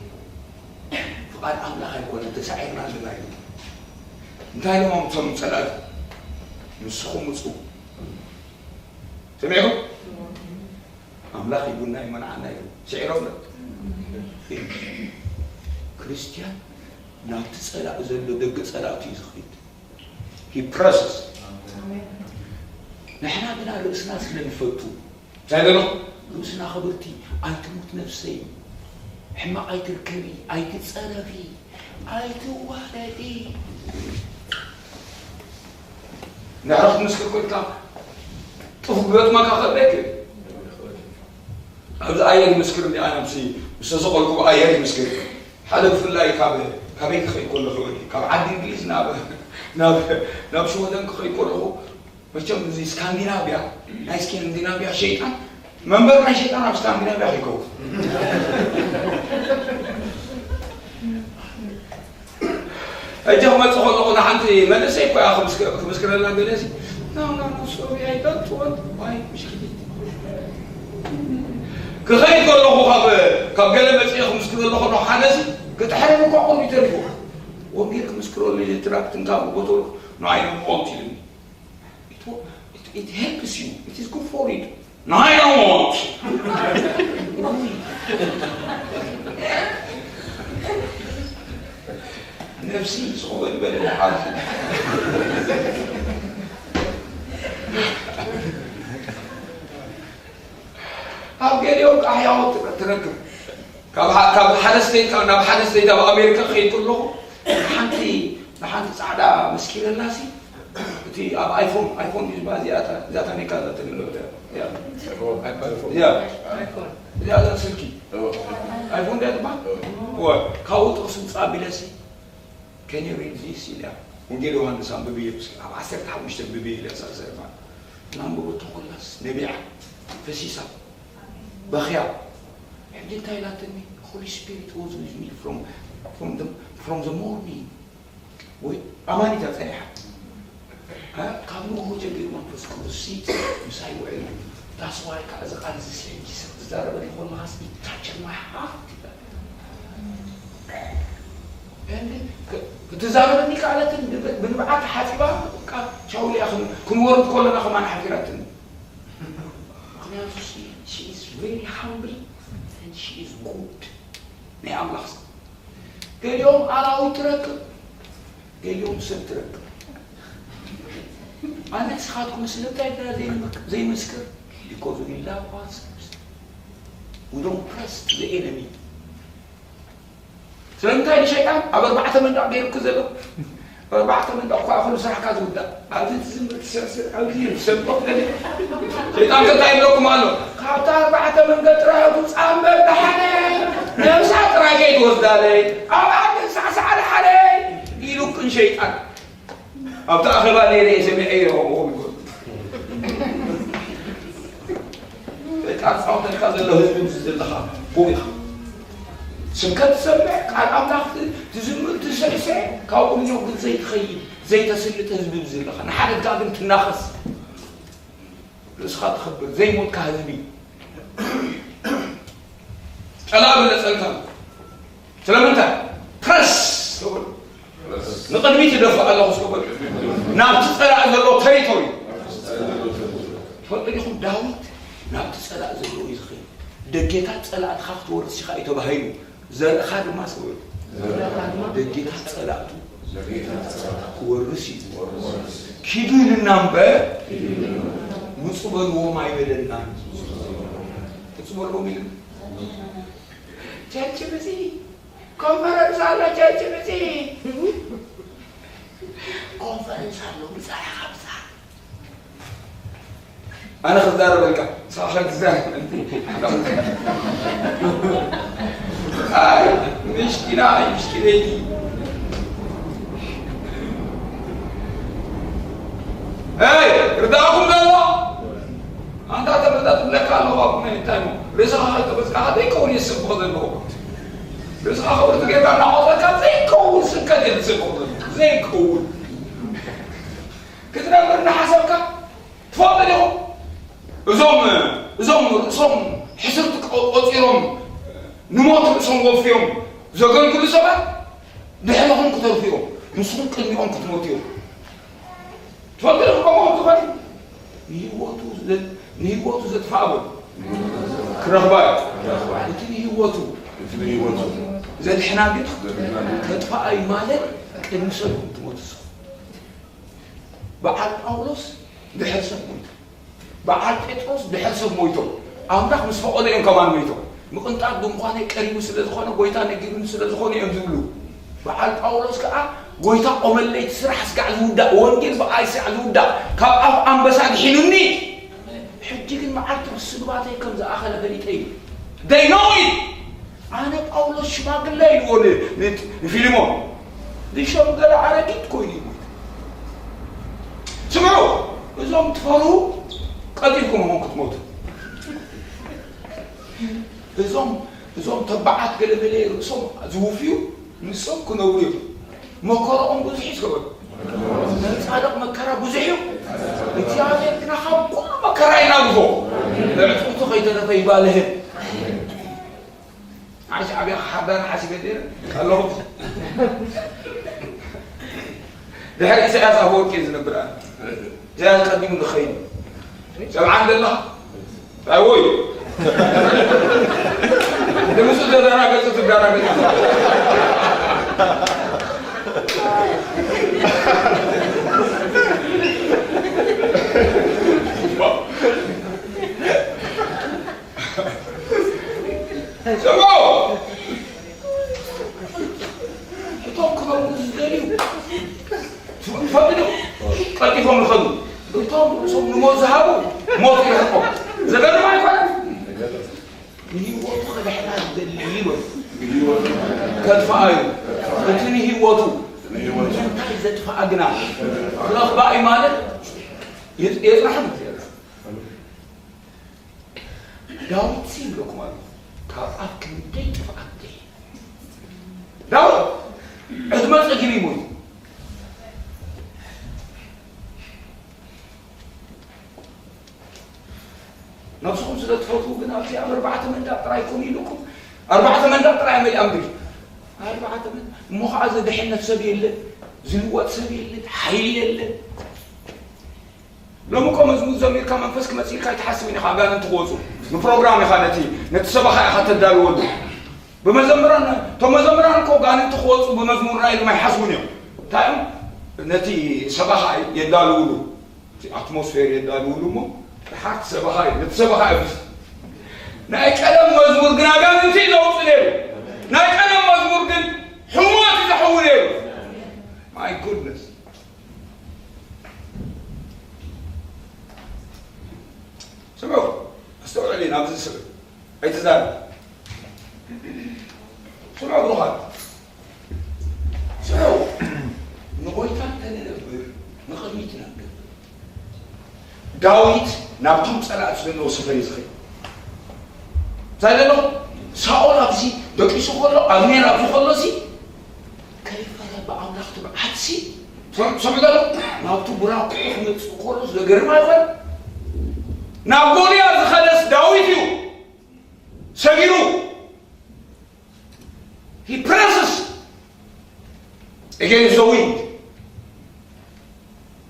ፍቓድ ኣምላኽ ኣይኮነን ተሳዒርና ኣለና ኢሉ። እንታይ ኢሎም እቶም ጸላእቲ? ንስኹም ውጹ። ሰሚዕኩም? ኣምላኽ ሂቡና ይመንዓና ኢሉ። ስዒሮም ዶ? ክርስትያን ናብቲ ጸላኢ ዘሎ ደገ ጸላእቱ እዩ ዝኸይድ። He presses. ንሕና ግና ርእስና ስለ ንፈቱ፣ እንታይ በሎ? ርእስና ክብርቲ፣ ኣይትሙት ነፍሰይ፣ ሕማቕ ኣይትርከቢ፣ ኣይትጸረፊ፣ ኣይትዋረዲ። ንሕና ክትምስክር ኮንካ፣ ጥፉ ክገጥመካ ክእል ኣይክእል። ኣብዚ ኣየር ይምስክር እንዲ ኣነ፣ ምስ፣ ምስ ተሰቐልኩ ኣየር ይምስክር። ሓደ ብፍላይ ካብ፣ ካበይ ክኸይድ ከለኹ፣ ካብ ዓዲ እንግሊዝ ናብ፣ ናብ፣ ናብ ሽወደን ክኸይድ ከለኹ፣ መቸም እዚ ስካንዲናቪያ፣ ናይ ስካንዲናቪያ ሸይጣን፣ መንበር ናይ ሸይጣን ኣብ ስካንዲናቪያ ከይከውን። ሕጂ ክመጽእ ከለኹ ንሓንቲ መንእሰይ እኮ እያ ክምስክ-፣ ክምስክረላ ገለ ሲ፣ "No, no, no, sorry, I don't want my ምሽኪሊት." ክኸይድ ከለኹ ካብ፣ ካብ ገለ መጽኤ ክምስክረሉ ከለኹ ሓደ ሲ፣ ክትሕረም እኳ ቁሩብ ይተርፎ። ወንጌል ክምስክረሉ ኢለ ትራክት እንካ ብቦተሉ፣ "No, I don't want" ኢሉኒ። It wo-, it, it helps you. It is good for it. No, I don't want. ነፍሲ ጽቡቕ ዝበለ ደሓን። ኣብ ገሊኦም ቃሕያዎት ትረ-፣ ትረክብ። ካብ ሓ-፣ ካብ ሓደ ስቴት ካብ፣ ናብ ሓደ ስቴት ኣብ ኣሜሪካ ክኸይድ ከለኹ፣ ንሓንቲ፣ ንሓንቲ ጻዕዳ መስኪረላሲ፣ እቲ ኣብ ኣይፎን፣ ኣይፎን እዩ ዝበሃል፣ እዚኣ እታ፣ እዚኣ እታ ኔካ እዛ ትልሎ እያ። እያ። ኣይፎን። እያ። ኣይፎን። እዚኣ እዛ ስልኪ። እዎ። ኣይፎን ድያ ትበሃል? እዎ። እዎ። ካብኡ ጥቕሲ ውፅእ ኣቢለሲ፣ "Can you read this?" ኢልያ። ወንጌል ዮሃንስ ኣንብብዮ እስኪ። ኣብ ዓሰርተ ሓሙሽተ ኣንብብዮ ኢልያ፣ ሳልሳይ ማለት። እናንበበቶ ከላስ ነቢዓ፣ ፈሲሳ፣ በኽያ። ሕጂ እንታይ ኢላትኒ? "Holy Spirit was with me from, from the, from the morning." ወይ ኣማኒት እያ ጸኒሓ። እ፣ ካብ ንግሆ ጀሚሩ መንፈስ ቅዱስ ሲ ምሳይ ውዒሉ። That's why ከዓ እዚ ቃል እዚ ሲ ሕጂ ሰብ ዝዛረበኒ ከለኻስ it touched my heart ይላል። And ክ-፣ ክትዛረበኒ ከኣለትን ብ-፣ ብንብዓት ሓጺባ፣ በቃ ቻው ኢላ ክን-፣ ክንወርድ ከለና ከማን ሓፊራትኒ። ምኽንያቱ ሲ፣ she is very humble and she is good። ናይ ኣምላኽ ሰብ። ገሊኦም ኣራዊት ትረክብ፣ ገሊኦም ሰብ ትረክብ። ኣነ ንስኻትኩም ስለምንታይ ኢና ዘይንምክ-፣ ዘይንምስክር? Because we love ourselves. We don't trust the enemy. ስለምንታይ ንሸይጣን ኣብ ኣርባዕተ መንደቕ ገይሩኪ ዘሎ? ኣብ ኣርባዕተ መንደቕ እኳ ኩሉ ስራሕካ ዝውዳእ። ኣብዚ ትዝምር ትስዕስዕ፣ ኣብዚ ትሰብኽ ገለ። ሸይጣን ከ እንታይ ይብለኩም ኣሎ? ካብታ ኣርባዕተ መንገድ ጥራይ ውፃእ እምበር ደሓነይ፣ ነብሳ ጥራይ ከይትወስዳለይ፣ ኣብ ዓዲ ንሳዕሳዕ ደሓነይ ኢሉክን ሸይጣን። ኣብቲ ኣኼባ ነይረ እየ ሰሚዐዮ ከምኡ ይብሉ። በቃ ዝጻወተልካ ዘሎ ህዝቢ ምስ ዘለኻ ፉቕ ኢኻ። ስብከት ትሰምዕ፣ ቃል ኣምላኽ ት-፣ ትዝምር፣ ትስዕስዕ፣ ካብኡ ንየው ግን ዘይትኸይድ፣ ዘይተስልጥ ህዝቢ ምስ ዘለኻ፣ ንሓደጋ ግን ትናኸስ። ርእስኻ ተኽብር ዘይሞትካ ህዝቢ። ጸላእ በለጸልካ። ስለምንታይ? ፕረስ ተብሎ። ንቕድሚት ይደፍእ ኣለኹ እስከ በሉ። ናብቲ ጸላእ ዘለዎ ተሪቶሪ። ትፈልጡ ዲኹም? ዳዊት ናብቲ ጸላእ ዘለዎ እዩ ዝኸይድ። ደጌታት ጸላእትኻ ክትወርስ ኢኻ እዩ ተባሂሉ። ዘርእኻ ድማ እስከ በሉ። ደጌታት ጸላእቱ ክወርስ እዩ። ኪዱ ኢሉና እምበር ምጹ በልዎም ኣይበለናን። ምጹ በልዎም ኢልና። ቸርች ብዚ ኮንፈረንስ ኣሎ፣ ቸርች ብዚ ኮንፈረንስ ኣሎ፣ ብጻይ ሓብሳ። ኣነ ክዛረበልካ፣ ንስኻ ከይትዛረብ። ኣይ፣ ምሽኪና፣ ኣይ፣ ምሽኪነይቲ። ኣይ፣ ርዳእኩም ዘሎ? ኣንታ ተበልታ ትብለካ ኣለዋ፣ ኣቡነ፣ እንታይ እሞ? ርእስኻ ከይጠበስካ ዘይከውን እዩ ዝስብኽ ዘለዎ። ርእስኻ ክብርቲ ጌርካ እናቖጸርካ ዘይከውን ስብከት እዩ ዝስብኽ ዘሎ። ዘይከውን። ክትነብር እናሓሰብካ ትፈልጡ ዲኹም? እዞም፣ እዞም ርእሶም ሕስርቲ ቆ-፣ ቆጺሮም ንሞት ርእሶም ወፍዮም ዘገልግሉ ሰባት ድሕርኹም ክተርፉ እዮም። ንስኹም ቅድሚኦም ክትሞቱ እዮም። ትፈልጡ ዲኹም ከምኡ ዝኾነ? ንህይወቱ ዘ-፣ ንህይወቱ ዘጥፍኣ በሉ። ክረኽባ እዩ። እቲ ንህይወቱ፣ እቲ ንህይወቱ ዘድሕና ግን ዘድሕና ግን ከጥፍኣ እዩ ማለት ቅድሚ ሰብኩም ትሞቱ ንስኹም። በዓል ጳውሎስ ድሕር ሰብ ሞይቱ። በዓል ጴጥሮስ ድሕር ሰብ ሞይቶም። ኣምላኽ ምስ ፈቐዶ እዮም ከማን ሞይቶም። ምቕንጣጥ ድንኳነይ ቀሪቡ ስለ ዝኾነ፣ ጎይታ ነጊሩኒ ስለ ዝኾነ እዮም ዝብሉ። በዓል ጳውሎስ ከኣ፣ ጎይታ ቆመለይ፣ እቲ ስራሕ ስጋዕ ዝውዳእ፣ ወንጌል ብኣይ ስጋዕ ዝውዳእ፣ ካብ ኣፍ ኣንበሳ ድሒኑኒ። ሕጂ ግን መዓልቲ ብስግባተይ ከም ዝኣኸለ ፈሊጠ እዩ። They know it። ኣነ ጳውሎስ ሽማግለ ኢልዎ ን-፣ ን-፣ ንፊልሞን። ዝሸምገለ ኣረጊት ኮይኑ ይሞት። ስምዑ፣ እዞም ትፈርሁ ቀልጢፍኩም ኢኹም ክትሞቱ። እዞም፣ እዞም ተባዓት ገለመለ ርእሶም ዝውፍዩ ንሶም ክነብሩ እዮም። መከራኦም ብዙሕ እዩ ዝገበሩ። ናይ ጻድቕ መከራ ብዙሕ እዩ። እግዚኣብሔር ግና ካብ ኩሉ መከራ ይናግፎ። ኣዕጽምቱ ከይተረፈ ይባልህን። ኣይ ሻዕብያ ሓዳር ሓሲበ ነይረ ኣለኹ። ድሕሪ ኢሳያስ ኣፈወርቂ እዩ ዝነብር ኣነ። ኢሳያስ ቀዲሙ ንኸይድ። ሰብዓ እንደለኻ? ኣይ ወይ። ንምሱ ተደናገጹ ትደናገጹ። ስምዑ! እቶም ክነብሩ ዝደልዩ ትፈልጡ ዶ? ቀልጢፎም ይኸዱ። እቶም ርእሶም ንሞት ዝሃቡ ሞት ይርሕቆም። ዘገርም ኣይኮነን? ንህይወቱ ከድሕና ዝደሊ ይበሉ። ከጥፍኣ እዩ። እቲ ንህይወቱ እንታይ ዘጥፍኣ ግና ክረኽባ እዩ ማለት የጽ-፣ የጽናሕን። ዳዊት ሲ ይብለኩም ኣሎ፣ ካብ ኣፍ ክንደይ ጥፍኣት ደይ። ዳዊት ዕድመ ጸጊቡ ይሞት። ነብስኹም ስለ ትፈትዉ ግን ኣብዚ ኣብ ኣርባዕተ መንደቕ ጥራይ ኮኑ ኢሉኩም፣ ኣርባዕተ መንደቕ ጥራይ መሊኣም ድዩ? ኣርባዕተ መን-፣ እሞ ኸዓ ዘድሕነት ሰብ የለን፣ ዝልወጥ ሰብ የለን፣ ሓይሊ የለን። ሎሚ እኮ መዝሙር ዘሚርካ መንፈስ ክመጽእ ኢልካ ኣይትሓስብን ኢኻ፣ ኣጋንንቲ ክወጹ። ብፕሮግራም ኢኻ ነቲ፣ ነቲ ሰበኻ ኢኻ ተዳልወሉ። ብመዘምራን፣ እቶም መዘምራን እኮ ኣጋንንቲ ክወጹ ብመዝሙርና ኢሎም ኣይሓስቡን እዮም። እንታይ እዮም? ነቲ ሰበኻ የዳልውሉ። እቲ ኣትሞስፌር የዳልውሉ እሞ፣ ድሓር እቲ ሰበኻ እዩ። ነቲ ሰበኻ እዩ። ናይ ቀደም መዝሙር ግን ኣጋንንቲ እዩ ዘውጽእ ነይሩ። ናይ ቀደም መዝሙር ግን ሕሞት እዩ ዘሕዊ ነይሩ። My goodness። ስምዑ፣ ኣስተውዕሊ፣ ናብዚ ስምዑ። ኣይትዛረብ። ስምዑ ብሩኻት። ስምዑ፣ ንጎይታ እንተንነብር፣ ንቕድሚት ኢና ንገብር። ዳዊት ናብቶም ጸላእቲ ዘለዎ ሰፈር እዩ ዝኸይድ። እንታይ ዘሎ? ሳኦል ኣብዚ ደቂሱ ከሎ፣ ኣብኔር ኣብዚ ከሎ ሲ፣ ከይፈረ ብኣምላኽ ትብዓት ሲ፣ ሰም-፣ ሰምዑ ዘሎ? ናብቲ ቡራኩ ክመጽእ ከሎ ዘገርም ኣይኮን? ናብ ጎልያድ ዝኸደስ ዳዊት እዩ ሰጊሩ። He presses against the wind.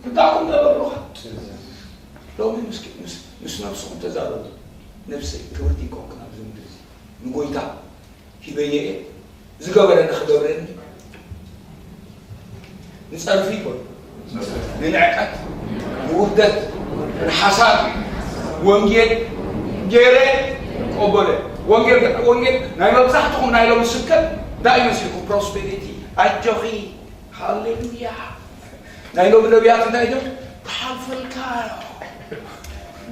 ክዳኩም ተበሩኻ። ሎሚ ምስ ምስ ምስ ነብስኹም ተዛረቡ። ነብሰይ ክብርቲ ይኮንክን ኣብዚ ምድሪ እዚ ንጎይታ ሂበዮ እየ። ዝገበረኒ ክገብረኒ። ንጸርፊ ይኮን፣ ንንዕቀት፣ ንውርደት፣ ንሓሳብ ወንጌል ገይረ ቆበለ። ወንጌል ወንጌል ናይ መብዛሕትኹም ናይ ሎሚ ስብከት እንታይ ይመስልኩም? ፕሮስፔሪቲ፣ ኣጆኺ፣ ሃሌሉያ። ናይ ሎሚ ነቢያት እንታይ ኢሎም? ክሓልፈልካ፣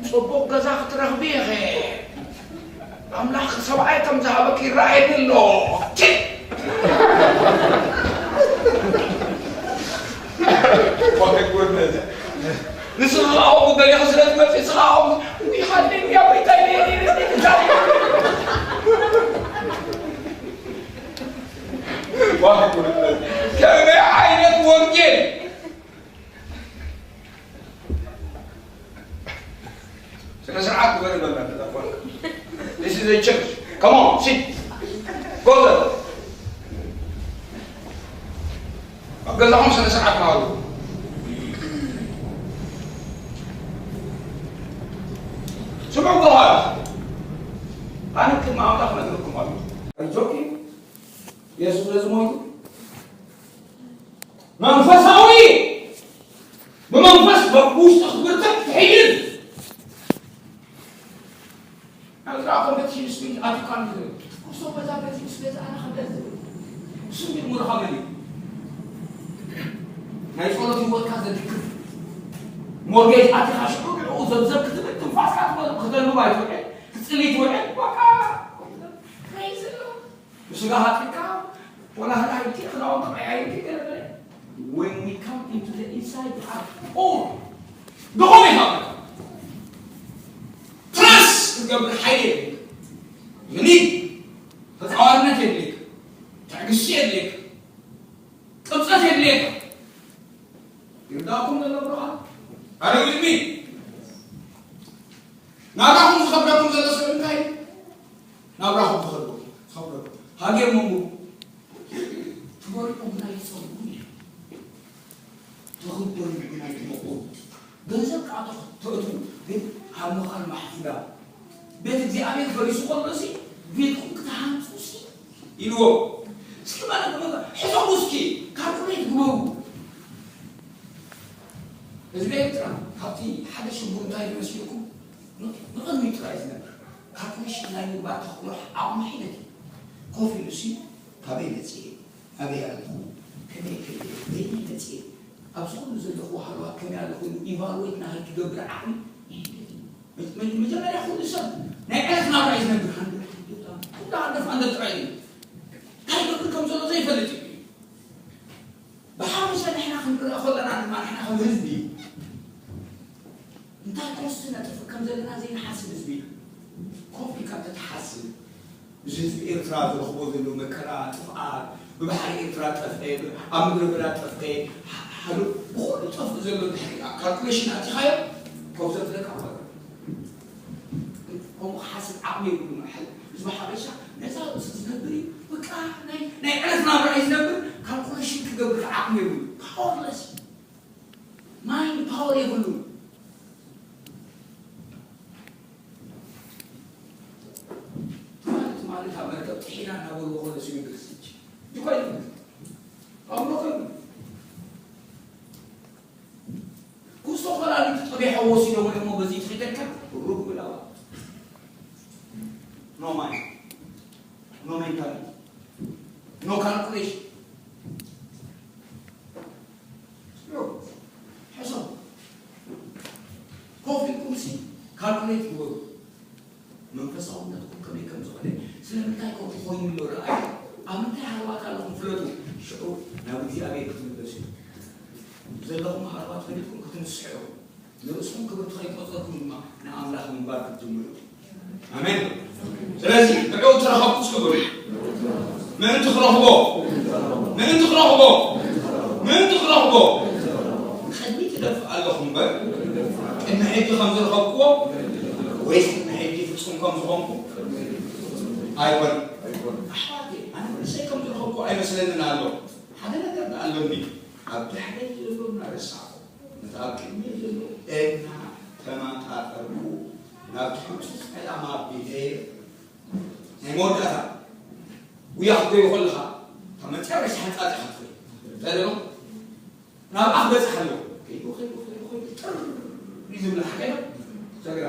ጽቡቕ ገዛ ክትረኽቢ ኢኺ። ኣምላኽ ሰብኣይ ከም ዝሃበኪ ይረኣየኒ ኣሎ። ቺ! My goodness። ንስኻ ከምኡ ደሊኻ ስለ ትመጽእ፣ ንስኻ ከምኡ፣ ውይ፣ ሃሌሉያ፣ ጎይታይ፣ My goodness። ከመይ ዓይነት ወንጌል! ስነ ስርዓት ግበር ይበልና። This is a church. Come on, sit. Go there. ኣብ ገዛኹም ስነ ስርዓት መሃሩ። ስምዑ፣ ጓሃት። ኣነ ቅድሚ ኣምላኽ ነግረኩም ኣለኹ። Are you joking? የሱስ ነዚ ሞይቱ መንፈሳዊ፣ ብመንፈስ በብውሽጢ ክትብርትዕ ትሕይል። ናብዛ ኮምፒቲሽን ስፒድ ኣትዩካ ንዝብል፣ ኩሶ በዛ በዚ ምስ ገዛ ኣነ ከም ደስ ዝብል። ስም ይእምሮኻ መን እዩ? ናይ ጸሎት ህይወትካ ዘድክፍ። ሞርጌጅ ኣቲኻ ሽዑ ንዕኡ ዘብዘብ ክትብል ትንፋስካ ትመ-፣ ክተንብብ ኣይትውዕል። ክትጽሊ ትውዕል። በቃ፣ praise the Lord። ብስጋ ሃጢካ፣ ወላ ህዳ ኢልኪ፣ ክዳውንቲ ቀያይርኪ፣ ገለ ገለ። When we come into the inside, we are poor. ድኹም ኢኻ። ፕረስ ክትገብር ሓይሊ የድልየካ። You need ተጻዋርነት የድልየካ። ትዕግስቲ የድልየካ። ቅብጸት የድልየካ። ይርዳእኩም ዘሎ ብሩኻት? Are you with me? ናብራኹም ዝኸብደኩም ዘሎ ሰብ እንታይ እዩ? ናብራኹም ዝኸብደኩም፣ ዝኸብደኩም። ሃገር መንጎ ትበልዑ ግና ይጸምኡ እዮም። ትኽበሩ ግና ይድነቑ። ገንዘብ ከዓ ተኽ-፣ ተእትዉ፣ ግን ኣብ ምዃን ማሕፉዳ። ቤት እግዚኣብሔር ፈሪሱ ከሎሲ፣ ቤትኩም ክትሃንጹሲ ኢልዎ። እስኪ ማለት ነው፣ ሕሰቡ እስኪ፣ ካልኩሌት ግበሩ። ህዝቢ ኤርትራ፣ ካብቲ ሓደ ሽጉር እንታይ ይመስለኩም? ን-፣ ንቕድሚት ጥራይ ዝነብር። ካልኩሌሽን ናይ ምግባር ተኽእሎ ዓቕሚ ዓይነት እዩ። ኮፍ ኢሉሲ፣ ካበይ መጽየ? ኣበይ ኣለኹ? ከመይ ከይደ? በየናይ መጽየ? ኣብዚ ኩሉ ዘለኹ ሃለዋት ከመይ ኣለኹ ኢሉ ኢቫሉዌት ናይ ክገብር ዓቕሚ የለን። መ-፣ መ-፣ መጀመርያ ኩሉ ሰብ ናይ ዕለት ናብራ እዩ ዝነብር። ሃንደርድ፣ ኩሉ ሃንደርድ፣ ሃንደርድ ጥራይ እዩ። እንታይ ይገብር ከም ዘሎ ዘይፈልጥ እዩ። ብሓፈሻ ንሕና ክንረኣ ከለና ድማ ንሕና ከም ህዝቢ እንታይ ኮስት ነጥፍእ ከም ዘለና ዘይንሓስብ ህዝቢ ኢና። ኮፍ ኢልካ እንተትሓስብ፣ ምስ ህዝቢ ኤርትራ ዝረኽቦ ዘሎ መከራ፣ ጥፍኣት፣ ብባሕሪ ኤርትራ ጠፍአ፣ ኣብ ምድረ በዳ ጠፍአ፣ ሓ-፣ ሓሉ ብኹሉ ጠፍእ ዘሎ ድሕሪ ካልኩሌሽን ኣቲኻዮ፣ ኮፍ ዘብለካ ማለት እዩ። ከምኡ ክሓስብ ዓቕሚ የብሉን። ሕል-፣ ህዝቢ ሓበሻ ነፃ ርእሲ ዝነብር እዩ። በቃ ናይ፣ ናይ ዕለት ናብራ እዩ ዝነብር። ካልኩሌሽን ክገብር ዓቕሚ የብሉን። ፓወርለስ። ማይንድ ፓወር የብሉን። ትማሊ፣ ትማሊ ካብ መርከብ ጥሒና እናበልዎ ከሎ ሲቪል ክርስቲያን እኮ ኣይትብል። ኣእምሮ ኮይኑ ኩስቶ ኮላሊት ጠቢሖ ወሲዶም እሞ በዚ ትሒተካ ሩብ ብላዋ። ኖ ማይንድ፣ ኖ ሜንታሊቲ፣ ኖ ካልኩሌሽን። ሕሰቡ። ኮፍ ኢልኩምሲ ካልኩሌት ግበሩ። መንፈሳውነትኩም ከመይ ከም ዝኾነ፣ ስለምንታይ ከምኡ ኮይኑ ኣሎ ረኣዩ። ኣብ ምንታይ ሃለዋት ኣለኹም ፍለጡ። ሽዑ ናብ እግዚኣብሔር ክትምለሱ ዘለኹም ሃለዋት ፈሊጥኩም ክትንስሑ። ንርእስኹም ክብርቲ ከይቆጸርኩም ድማ ንኣምላኽ ምንባር ክትጅምሩ። ኣሜን። ስለዚ ንዕኡ ተረኸብኩ እስኪ በሉ። ምእንቲ ክረኽቦ፣ ምእንቲ ክረኽቦ፣ ምእንቲ ክረኽቦ። ቅድሚ ትደፍእ ኣለኹ እምበር፣ ቅድሚ ሕጂ ከም ዝረኸብክዎ ወይስ ቅድሚ ሕጂ ፍጹም ከም ዝኾንኩ ኣይኮነን። ኣሕዋተይ፣ ኣነ ንርእሰይ ከም ዝረኸብኩ ኣይመስለንን ኣሎ። ሓደ ነገር ደኣ ኣሎኒ። ኣብ ዳሕረይ ዘሎ እናረሳዕኩ፣ ነቲ ኣብ ቅድመይ ዘሎ እናተመጣጠርኩ፣ ናብቲ ህጹጽ ዕላማ ኣቢለ ናይ መወዳእታ ጉያ ክትገዩ ከለኻ፣ እታ መጨረሻ ሕንጻጽ ኢኻ ትርኢ። እንታይ ደሎ? ናብኣ ክበጽሕ ኣለዎ። ከይዱ፣ ከይዱ፣ ከይዱ፣ ከይዱ፣ ጥር እዩ ዝብል ሓቀ ዶ? ሰግራ።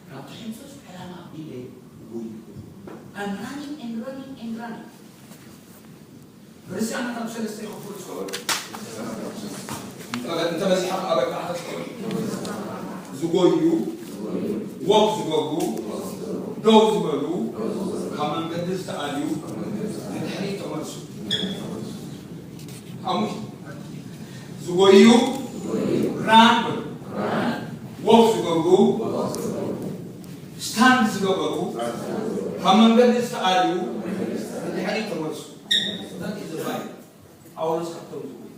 ናብቲ ሕንጹጽ ዕላማ ኢለ ጉይ። I'm running and running and running። ክርስትያናት ኣብ ሰለስተ ይኸፍሉ ዝኸበሉ። እንተ-፣ እንተ በዚሖም ኣብ ኣርባዕተ ክኸፍሉ። ዝጎዩ፣ ወክ ዝገብሩ፣ ደው ዝበሉ፣ ካብ መንገዲ ዝተኣልዩ፣ ንድሕሪት ተመልሱ። ሓሙሽ፣ ዝጎዩ፣ ራን በሉ። ወክ ዝገብሩ፣ ስታንድ ዝገበሩ፣ ካብ መንገዲ ዝተኣልዩ፣ ንድሕሪት ተመልሱ። That is the Bible. ጳውሎስ ካብቶም ዝጎዩ።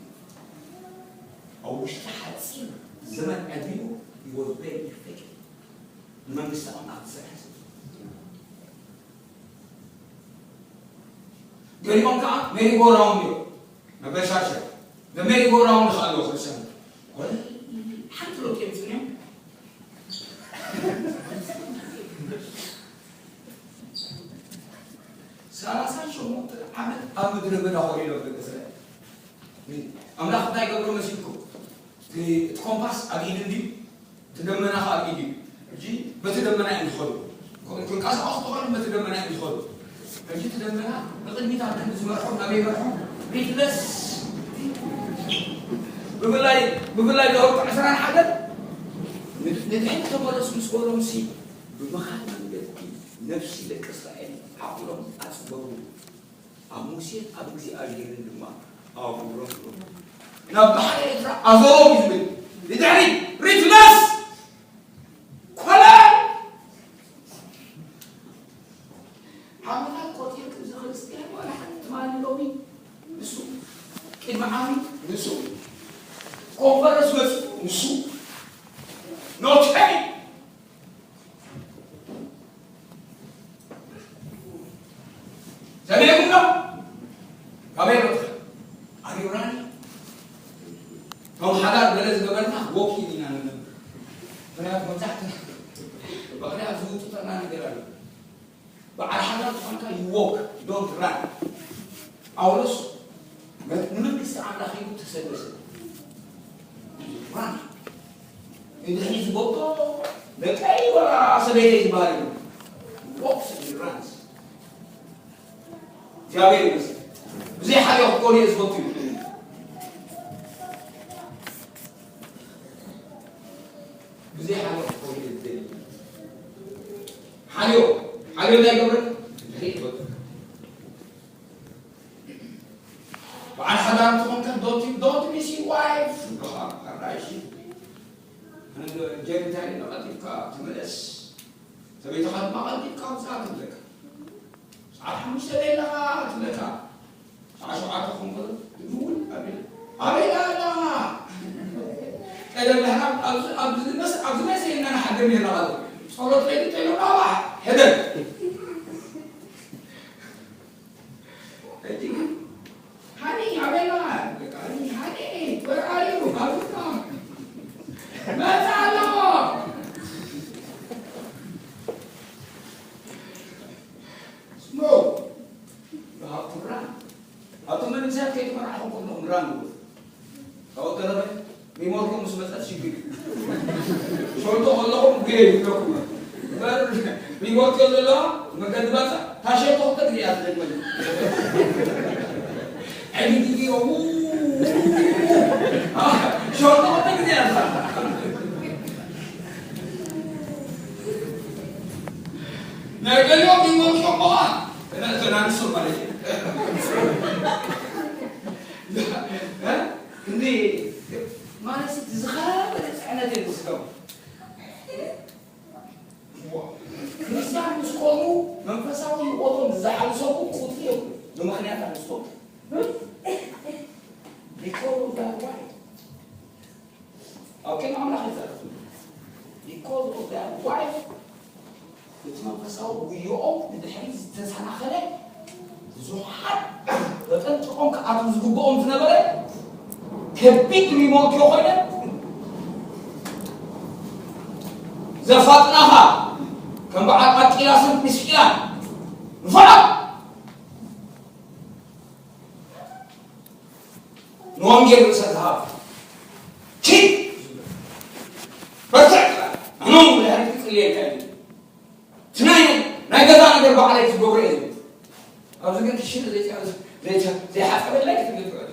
ኣብ ውሽጢ ሓጺር ዘመን ኣቢሉ፣ he was very effective። ንመንግስቲ ኣምላኽ ዝሰርሐ ሰብ። ገሊኦም ከዓ ሜሪ ጎ ራውንድ እዮም። መበሻሸ። በሜሪ ጎ ራውንድ ከዓ ኣለዎ ክርስቲያን። ወይ ሓንቲ ለውጢ የምፅእ እዮም። ሰላሳ ሸሞንተ ዓመት ኣብ ምድረ በዳ ኾይኖም ደቂ እስራኤል። ኣምላኽ እንታይ ገብሮ መሲልኩም? እቲ፣ እቲ ኮምፓስ ኣብ ኢድ እንድዩ፣ እቲ ደመና ኸዓ ኣብ ኢድ እዩ። ሕጂ በቲ ደመና እዮም ዝኸዱ። ክንቀሳቐሱ ተኾይኖም በቲ ደመና እዮም ዝኸዱ። ሕጂ እቲ ደመና ንቕድሚት ኣብ ክንዲ ዝመርሖም ናበይ ይመርሖም? ሪትለስ። ብፍላይ፣ ብፍላይ ለውጢ ዕስራን ሓደን ንድ-፣ ንድሕሪት ተመለሱ ምስ በሎም ሲ ብምኻድ መንገዲ ነፍሲ ደቂ እስራኤል ዓቑሎም ኣጽበቡ። ኣብ ሙሴን ኣብ እግዚኣብሄርን ድማ ኣውርዶም። ናብ ባሕሪ ኤርትራ ኣዞሮም እዩ ዝብል። ንድሕሪት ሪትለስ ኮለል ዓመታት ቆጺርክ እዚ ክርስትያን ዋላ ሓንቲ ትማሊ ሎሚ ንሱ፣ ቅድሚ ዓሚ ንሱ፣ ኮንፈረንስ መጽኡ ንሱ፣ ኖ ቼንጅ። ዘመየኩም ነው። ካበይ መጥካ? ኣሪውራኒ ከም ሓዳር ገለ ዝገበርና ወኪል ኢና ንነብር። ምክንያቱ መብዛሕትና ምክንያት ዝውጥጠና ነገር ኣሎ። በዓል ሓዳር ዝኾንካ you walk, don't run። ጳውሎስ ንመንግስቲ ኣምላኽ ኢሉ ተሰደሰ። ራን። እንድሕሪ ዝበልቶ ደቀይ ወላ ሰበይተይ ዝበሃል የለን። Walks and runs። እግዚኣብሔር ይመስገን። ብዘይ ሓደ ክኮን እየ ዝፈቱ እዩ። ብዘይ ሓደ ክኮን እየ ዝደሊ። ሓልዮ፣ ሓልዮ እንታይ ይገብረካ? እንድሕሪ ይፈቱ። በዓል ሓዳር ትኾንካ don't, don't miss your wife። በቃ ኣራይሽ። ጀሪታይ ቀልጢፍካ ተመለስ። ሰበይትኻ ድማ ቀልጢፍካ ውፅኣ ትብለካ። ሰዓት ሓሙሽተ ደይ ኣለኻ ትብለካ። ሰዓት ሸውዓተ ክኾን ከሎ እውን ኣቤላ፣ ኣቤላ ኣለኻ። ቀደም ንሕና ኣብዚ፣ ኣብዚ ዝመስ-፣ ኣብዚ መሰ ኢልና ንሓድር ነርና። ጸሎት ለይቲ ተይሎም ኣባ ሕደር። ሕጂ ግን፣ ሃኒ፣ ኣበይ ኣለኻ? በቃ፣ ሃኒ፣ ሃኒ፣ where are you? ሃኒ፣ መጽእ ኣለኹ። No. You have to run. ኣቶም መንእሰያት ከይተመራሕኹም ከለኹም ራን በሉ። ካብኡ ተረፈ ሪሞርኮ ምስ መጸት ሽግር እዩ። ሸልቶ ከለኹም ጉየ ይብለኩም። እምበር ሪሞርኮ ዘለዋ መገዲ ባጻ፣ እታ ሸልቶ ክልተ ግዜ እያ ትደግመኒ። ዕግግግዮ፣ ኡ፣ ኡ፣ ኡ፣ ኡ። ሸልቶ ክልተ ግዜ እያ ትዛረብ። ናይ ገሊኦም ሪሞርኮ እኮ፣ እነ-፣ እተን ኣንስቶ ማለት እዩ። እ? እንዲ ማለት እቲ ዝኸበደ ጽዕነት እዮም ዝስከሙ። ክርስቲያን ምስ ቆሙ መንፈሳዊ ህይወቶም ዝሓልሰቡ ቁጽሪ እዮም። ብምኽንያት ኣንስቶ። Because of that wife. ኣብ ቅድሚ ኣምላኽ ይዛረብ። Because of that wife, መንፈሳዊ ጉዮኦም ንድሕሪት ዝተሰናኸለ፣ ብዙሓት ተጠንቂቖም ክኣትዉ ዝግብኦም ዝነበረ ከቢድ ሪሞርክዮ ኮይነን ዘፋጥናኻ፣ ከም በዓል ኣቂላስን ፕሪስቂላን ንፉዓት ንወንጌል ርእሰ ዝሃብ። ኪድ! በርትዕ! ኣነ እውን ብድሕሪት ክጽልየልካ እዩ። እቲ ናይ፣ ናይ ገዛ ነገር ባዕለይ ክገብሮ እየ ዝብል። ኣብዚ ግን ክሽነ ዘይጸ-፣ ዘይተ-፣ ዘይሓጸበለይ ክትብል ትውዕል።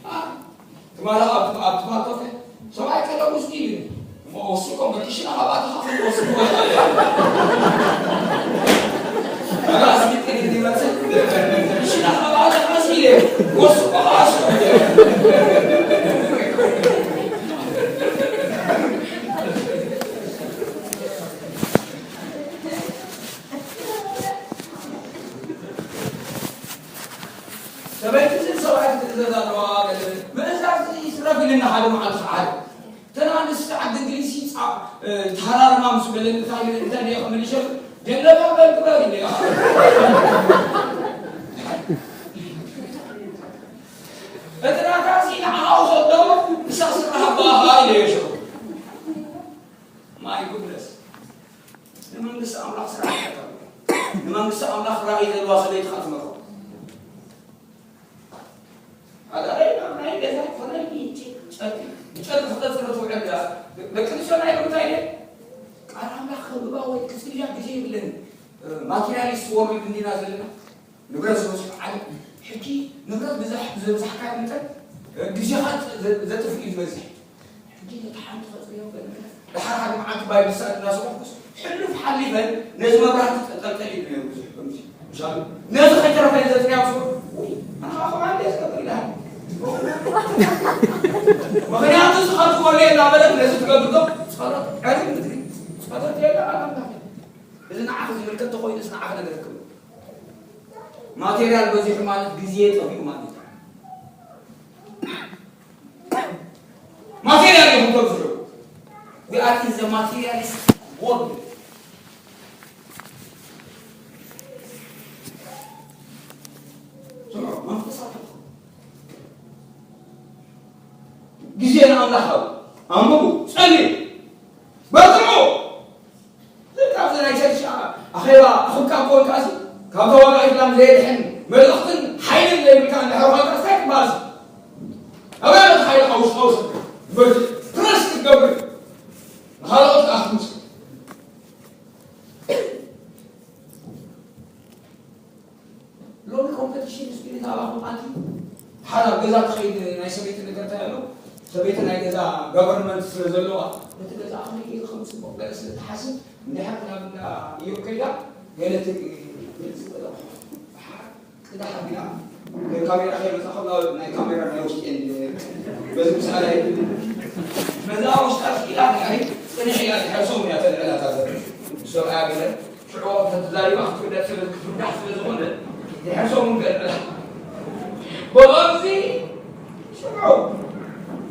አ፣ ትማሊ ኣብ፣ ኣብ ትማሊ ኮፈ ሰብኣይ ቀደም ውስኪ ኢሉኒ። እሞ ወሲኮም በኪሽና ካብ ኣተኻ ከይወስድዎ ይኽእል። ኣላ እስኪ ጥሪ እንዲመጽእ። ክሽና ካብ ኣተኻ መሲለ። ወስኮ ከኣ እሱ። ሰበይቲ ዝን ሰብኣይ ክትእዘዝ ኣለዋ። ምእዛዝ ይስረፍ ኢልና ሓደ መዓልቲ ሓደ። እተን ኣንስቲ ዓዲ እንግሊዝ ሲ ጻ-፣ እ፣ ተሃራርማ ምስ በለኒ እንታይ ኢለ፣ እንታይ ኢለ ከመልሸሉ? ጀለባ በል ግበር ኢለ። እቲ ናታ ሲ ንዓኻ ውሰዶ፣ ንሳ ስራሓ ባኻ ኢለ የሸው። My goodness። ንመንግስቲ ኣምላኽ ስራሕ ይፈጠሩ። ንመንግስቲ ኣምላኽ ራእይ ዘለዋ ሰበይቲ ኸኣ ትመርሖ። ኣዳራይ ናብ ናይ ገዛ ኮነ ጨርቂ፣ ብጨርቂ ክቐጽሮ ትውዕል ድያ? ደቂ ኣንስትዮ ናይ ሎምንታይ እየን? ቃል ኣምላኽ ከንብባ ወይ ክጽልያ ግዜ የብለን። ማቴሪያሊስት ወርልድ እንዲና ዘለና። ንብረት ዝበዝሑ ዓለም ሕጂ ንብረት ብዝሕ-፣ ብዘብዛሕካዮ መጠን ግዜኻ ዘ-፣ ዘጥፍእ እዩ ዝበዝሕ። ሕጂ ነቲ ሓንቲ ከጽርዮ ገለ ድሓር ሓደ መዓልቲ ባይብል ስተዲ እናሰበኽኩስ ሕሉፍ ሓሊፈን ነዚ መብራህቲ ጠልጠል ኢሉ ነይሩ ብዙሕ ከምዚ። ምሻሉ ነዚ ከይተረፈ ዘጽርያ ምስ በልኩ፣ ውይ፣ ኣነ ኸዓ ከምኣ እንድየ ዝገብር ኢለ። ምኽንያቱ ዝኸትወሉ የላ በለት ነዚ ትገብር ዶ? ጸሎት ዕርብ ምድሪ፣ ጸሎት የለ ዓለም ናት። እዚ ንዓኺ ዝምልከት ተኾይኑስ ንዓኺ ነገር ክብሎ። ማቴሪያል በዚሑ ማለት ግዜ ጠፊኡ ማለት እዩ። ማቴሪያል ኢኹም ተብዝሑ። We are in the materialist world። ስምዑ፣ መንፈሳዊ ግዜ ንኣምላኽ ሃቡ። ኣንብቡ፣ ጸልዩ፣ በርትዑ። ካብዚ ናይ ቸርች ኣኼባ ኣኽብካ ክኾን ከኣሲ፣ ካብ ተዋጋኢ ፍላም ዘየድሕን መልእኽትን ሓይልን ዘይብልካ እንድሕር ኾንካ፣ እንታይ ክበሃል? ኣበይ ኣሎ እቲ ሓይልኻ ውሽጣዊ ሰብ? በዚ ትረስት ክትገብር፣ ንኻልኦት ከኣ ክትምስክር። ሎሚ ኮምፐቲሽን ስፒሪት ኣባኹም ኣትዩ። ሓደ ኣብ ገዛ ትኸይድ ናይ ሰበይቲ ነገር እንታይ ኣሎ? ሰበይቲ ናይ ገዛ ጋቨርንመንት ስለ ዘለዋ፣ ነቲ ገዛ ከመይ ገይሩ ከም ጽቡቕ ገለ ስለ ትሓስብ፣ እንድሕር ናብ እንዳ ኢዮብ ከይዳ፣ ገለ ት-፣ ገለ ዝበለ ቅዳሕ ኣቢላ፣ ካሜራ ከይመጻ ከሎ ናይ ካሜራ ናይ ውሽጢ እየን በዚ ምስኣላ ይብል። ነዛ ውሽጣ ስኢላ ድሕሪ ጽንሕ ኢላ ድሕሪ ሰሙን እያ ተልዕላ እታ ዘርኢ። ምስ ሰብኣያ ገለ ሽዑ ተዛሪባ ክትውዳእ ስለ፣ ክትውዳእ ስለ ዝኾነ፣ ድሕሪ ሰሙን ገለ። ብኸምዚ ሽዑ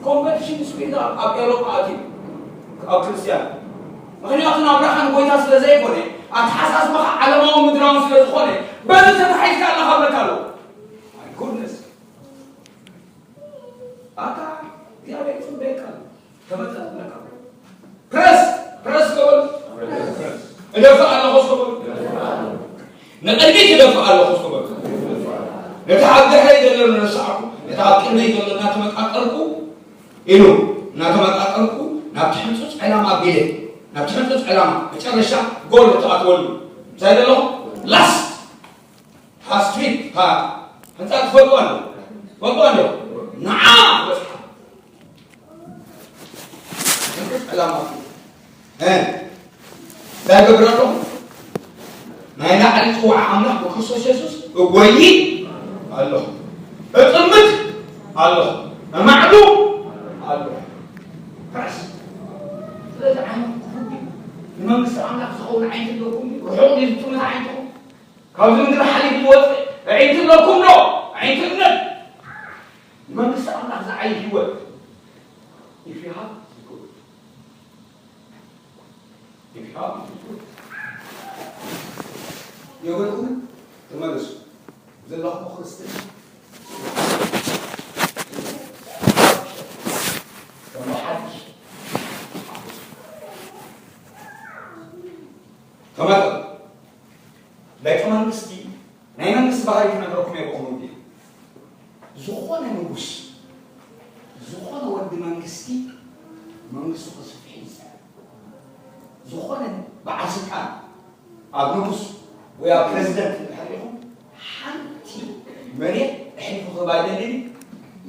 ኮምፐቲሽን ስፒሪት ኣብ ኤውሮጳ ኣትዩ፣ ኣብ ክርስትያን። ምኽንያቱ ናብራኻ ንጎይታ ስለ ዘይኮነ፣ ኣተሓሳስባኻ ዓለማውን ምድራውን ስለ ዝኾነ፣ በዚ ተታሒዝካ ኣለኻ ክብለካ ኣለዎ። My goodness። ኣታ እግዚኣብሔር ይጽበየካ ኣሎ። ተመልከት ኣለካ። ፕረስ፣ ፕረስ በል። እደፍእ ኣለኹ እስከ በሉ። ንቕድሚት እደፍእ ኣለኹ እስከ በሉ። ነቲ ኣብ ድሕረይ ዘሎ ንረሳዕኩ፣ ነቲ ኣብ ቅድመይ ዘሎ እናተመቃቀልኩ ኢሉ፣ እናተመቃቀልኩ ናብቲ ሕንጹጽ ዕላማ ኣቢለ፣ ናብቲ ሕንጹጽ ዕላማ መጨረሻ ጎል እተኣትወሉ እንታይ ዘለኹ? ላስት ሃስትሪት፣ ሃ፣ ህንጻ ትፈልጥዋ ኣለኹ። ትፈልጥዋ ኣለኹ። ንዓ በጽሓ። ዕላማ እ፣ እንታይ ገብር ኣለኹ? ናይ ላዕሊ ጽዋዕ ኣምላኽ ብክርስቶስ የሱስ እጎይ ኣለኹ። እጥምት ኣለኹ። እማዕዱ ኣለኹ። ፕረስ። ስለዚ ዓይንኹም ክፉት ድዩ? ንመንግስቲ ኣምላኽ ዝኸውን ዓይንቲ ኣለኩም ድዩ? ርሑቕ ድዩ ዝጥምት ዓይንትኹም? ካብዚ ምድሪ ሓሊፉ ዝወፅእ ኣዒንቲ ኣለኩም ዶ? ኣዒንቲ እምነት። ንመንግስቲ ኣምላኽ ዝዓዪ ህይወት። If you have the good. If you have the good. የብልኩምን? ተመለሱ። ዘለኹም ክርስትና ከም ሓድሽ ተመጠጡ። ደቂ መንግስቲ ናይ መንግስቲ ባህሪ ክነግረኩም እየ ብቕኑዕ ድዩ? ዝኾነ ንጉስ፣ ዝኾነ ወዲ መንግስቲ መንግስቱ ከስፍሕ እዩ ዝጸዕር። ዝኾነ በዓል ስልጣን ኣብ ንጉስ ወይ ኣብ ፕረዚደንት እንድሕር ኢኹም ሓንቲ መሬት ኣሕሊፉ ክህብ ኣይደልን እዩ።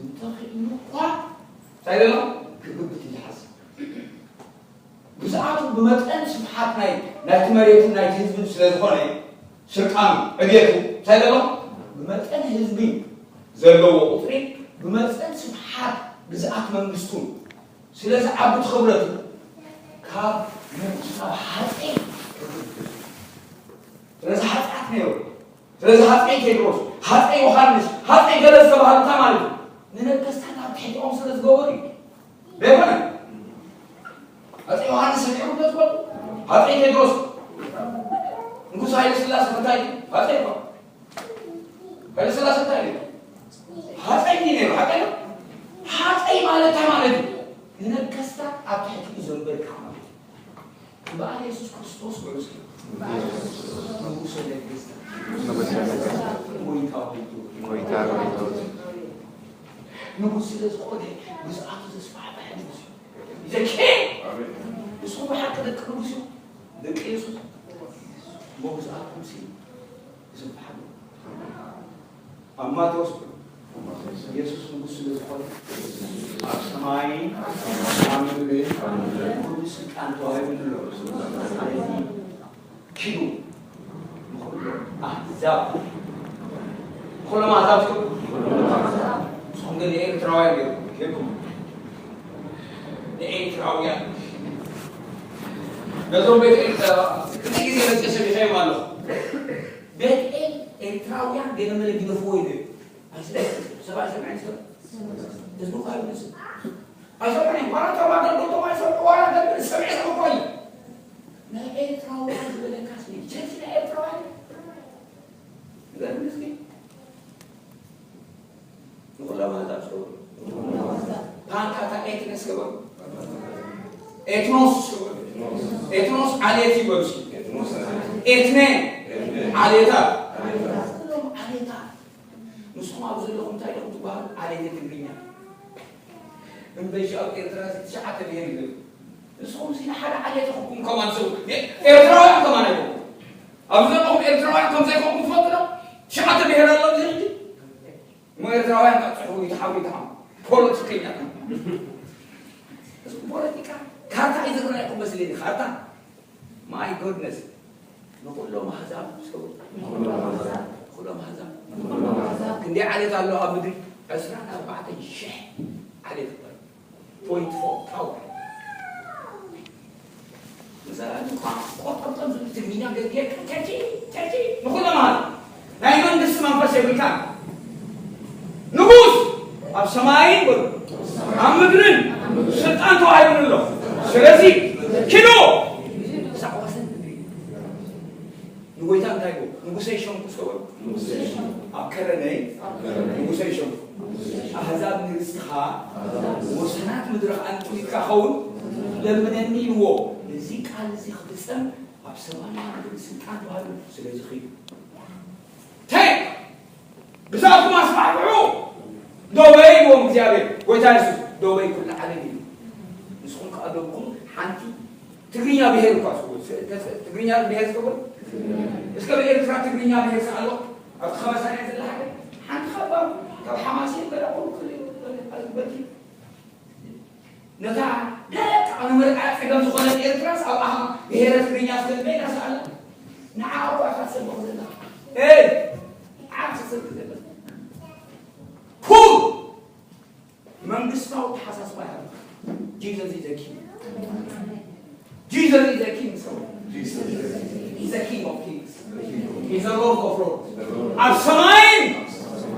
እንተኽኢሉ እኳ እንታይ ደሎ ክግብት እዩ ዝሓስብ። ግዝኣቱ ብመጠን ስፍሓት ናይ ናይቲ መሬትን ናይቲ ህዝብን ስለ ዝኾነ ስልጣኑ ዕብየቱ እንታይ ደሎ ብመጠን ህዝቢ ዘለዎ ቁፅሪ ብመጠን ስፍሓት ግዝኣት መንግስቱን ስለ ዝዓቢ እቲ ክብረቱ ካብ ንጉስ ናብ ሃፀይ ክብል። ስለዚ ሃፀያት ነይሩ። ስለዚ ሃፀይ ቴድሮስ፣ ሃፀይ ዮሃንስ፣ ሃፀይ ገለ ዝተባሃሉ እንታይ ማለት እዩ? ንነገስታት ኣብ ትሕቲኦም ስለ ዝገበሩ እዩ። ዘይኮነ ሃፀይ ዮሃንስ ሰሚዕኩም ዶ ትፈልጡ? ሃፀይ ቴድሮስ፣ ንጉስ ሃይለ ስላሴ እንታይ እዩ? ሃፀይ እኮ ሃይለ ስላሴ እንታይ እዩ? ሃፀይ እዩ ነይሩ። ሃፀይ ነው። ሃፀይ ማለት እንታይ ማለት እዩ? ንነገስታት ኣብ ትሕቲኡ ዘንበርካ ማለት እዩ። በዓል የሱስ ክርስቶስ በሉ እስኪ። ንጉሰ ነገስታት። ንጉሰ ነገስታት። ጎይታ ጎይታዎች። ጎይታ ጎይታዎች። ንጉስ ስለ ዝኾነ ግዝኣቱ ዘስፋሕፍሕ ንጉስ እዩ። ዘኬ ንስኹም ብሓቂ ደቂ ንጉስ እዩ። ደቂ የሱስ። እሞ ግዝኣትኩም ሲ ይስፋሕ ኣሎ። ኣብ ማቴዎስ የሱስ ንጉስ ስለ ዝኾነ ኣብ ሰማይን ኣብ ምድርን ኩሉ ስልጣን ተዋሂቡኒ ኣሎ። ስለዚ ኪዱ ንኹሎም ኣህዛብ፣ ንኹሎም ኣህዛብ ትብሉ? ንስኹም ግን ንኤርትራውያን ጌርኩም ኬድኩም። ንኤርትራውያን ነዞም ቤት ኤርትራ ክልተ ግዜ መፅእ ሰሚዐዮም ኣለኹ። ቤት ኤል ኤርትራውያን ገለ መለ ግደፍዎ ኢሉ እዩ። ኣይሰምዕን፣ ሰብ ኣይሰምዕን፣ ሰብ ህዝቡ እኮ ኣይብልን ሰብ። ኣይሰምዕን እዩ። ዋላ እቶም ኣገልገልቶም ኣይሰምዑ፣ ዋላ ገለ ሰሚዐ ሰብ እኮ እዩ። ናይ ኤርትራውያን ዝበለካስ ናይ ቸርች ናይ ኤርትራውያን እዩ። ይገርም እስኪ። ንኹሎም ኣህዛብ ዝገብሩ። ፓንታ እታ ኤትነስ ገበሩ። ኤትኖስ ገበሩ። ኤትኖስ ዓሌት እዩ በሉ እስኪ። ኤትነ ዓሌታት። ኩሎም ዓሌታት። ንስኹም ኣብ ዘለኹም እንታይ ኢኹም ትበሃሉ? ዓሌት ትግርኛ። እምበይሽ ኣብ ኤርትራ እዚ ትሽዓተ ብሄር ይገቡ። ንስኹም ሲ ንሓደ ዓሌት ኢኹም ከማን ሰብ ኤርትራውያን ከማን ኣይኮንኩም። ኣብ ዘለኹም ኤርትራውያን ከም ዘይኮንኩም ትፈልጡ ዶ? ትሽዓተ ብሄር ኣሎ ኣብዚ ሕጂ። እሞ ኤርትራውያን ካብ ጽሑፉ ይትሓሙ ይትሓሙ። ፖለቲከኛታት። እዚ ፖለቲካ ካርታ እዩ ዝረኣየኩም መስለኒ፣ ካርታ። My goodness። ንኹሎም ኣህዛብ ሰው። ንኹሎም ኣህዛብ። ክንደይ ዓሌት ኣሎ ኣብ ምድሪ? ዕስራን ኣርባዕተን ሽሕ ዓሌት ኣሎ። ፖይንት ፎር ፓወር። ንዘላለም ቋንቋ ቆጠምጠም ዝብል ትግርኛ ገ-፣ ገ-፣ ቸርቺ፣ ቸርቺ፣ ንኹሎም ኣህዛብ። ናይ መንግስቲ መንፈስ የብልካን። ንጉስ ኣብ ሰማይን በሉ ኣብ ምድርን ስልጣን ተዋሂቡኒ ኣሎ። ስለዚ ኪዱ ክሳዕ ወሰን ምድሪ። ንጎይታ እንታይ ይብሉ? ንጉሰይ ሸምኩ ዝተበሉ ኣብ ከረነይ ንጉሰይ ሸምኩ። ኣህዛብ ንርስትኻ ወሰናት ምድሪ ኸኣ ንጥሪትካ ኸውን ለምነኒ ኢልዎ። እዚ ቃል እዚ ክፍጸም ኣብ ሰማይን ምድርን ስልጣን ተዋሂቡ። ስለዚ ኺዱ። ተይ! ግዛትኩም ኣስፋሕፍሑ። ዶበይ ይዎም እግዚኣብሔር። ጎይታ የሱስ ዶበይ ኩሉ ዓለም እዩ። ንስኹም ከኣ ዶብኩም ሓንቲ ትግርኛ ብሄር እኳ ትኸውን። ስ-፣ ተ-፣ ትግርኛ ብሄር ትኸውን? እስከ ብኤርትራ ትግርኛ ብሄር ሰኣሎ? ኣብቲ ኸመሳርያ ዘላ ሃገር ሓንቲ ካብ፣ ካብ ሓማሴን በላ ቁልቁል በቲ ነታ ደቃ ንመርዓ ጸገም ዝኾነት ኤርትራስ ኣብ ኣኻ ብሄረ ትግርኛ ስለመይ ናስኣላ ንዓ እኳ እታ ትሰብኽ ዘላ። ኤይ! ንዓ ትሰብክ ዘላ። ኩል! መንግስታዊ ተሓሳስባ ይሃብ። Jesus is a king። Jesus is a king። So, he's a king of kings. He's a Lord of lords. ኣብ ሰማይን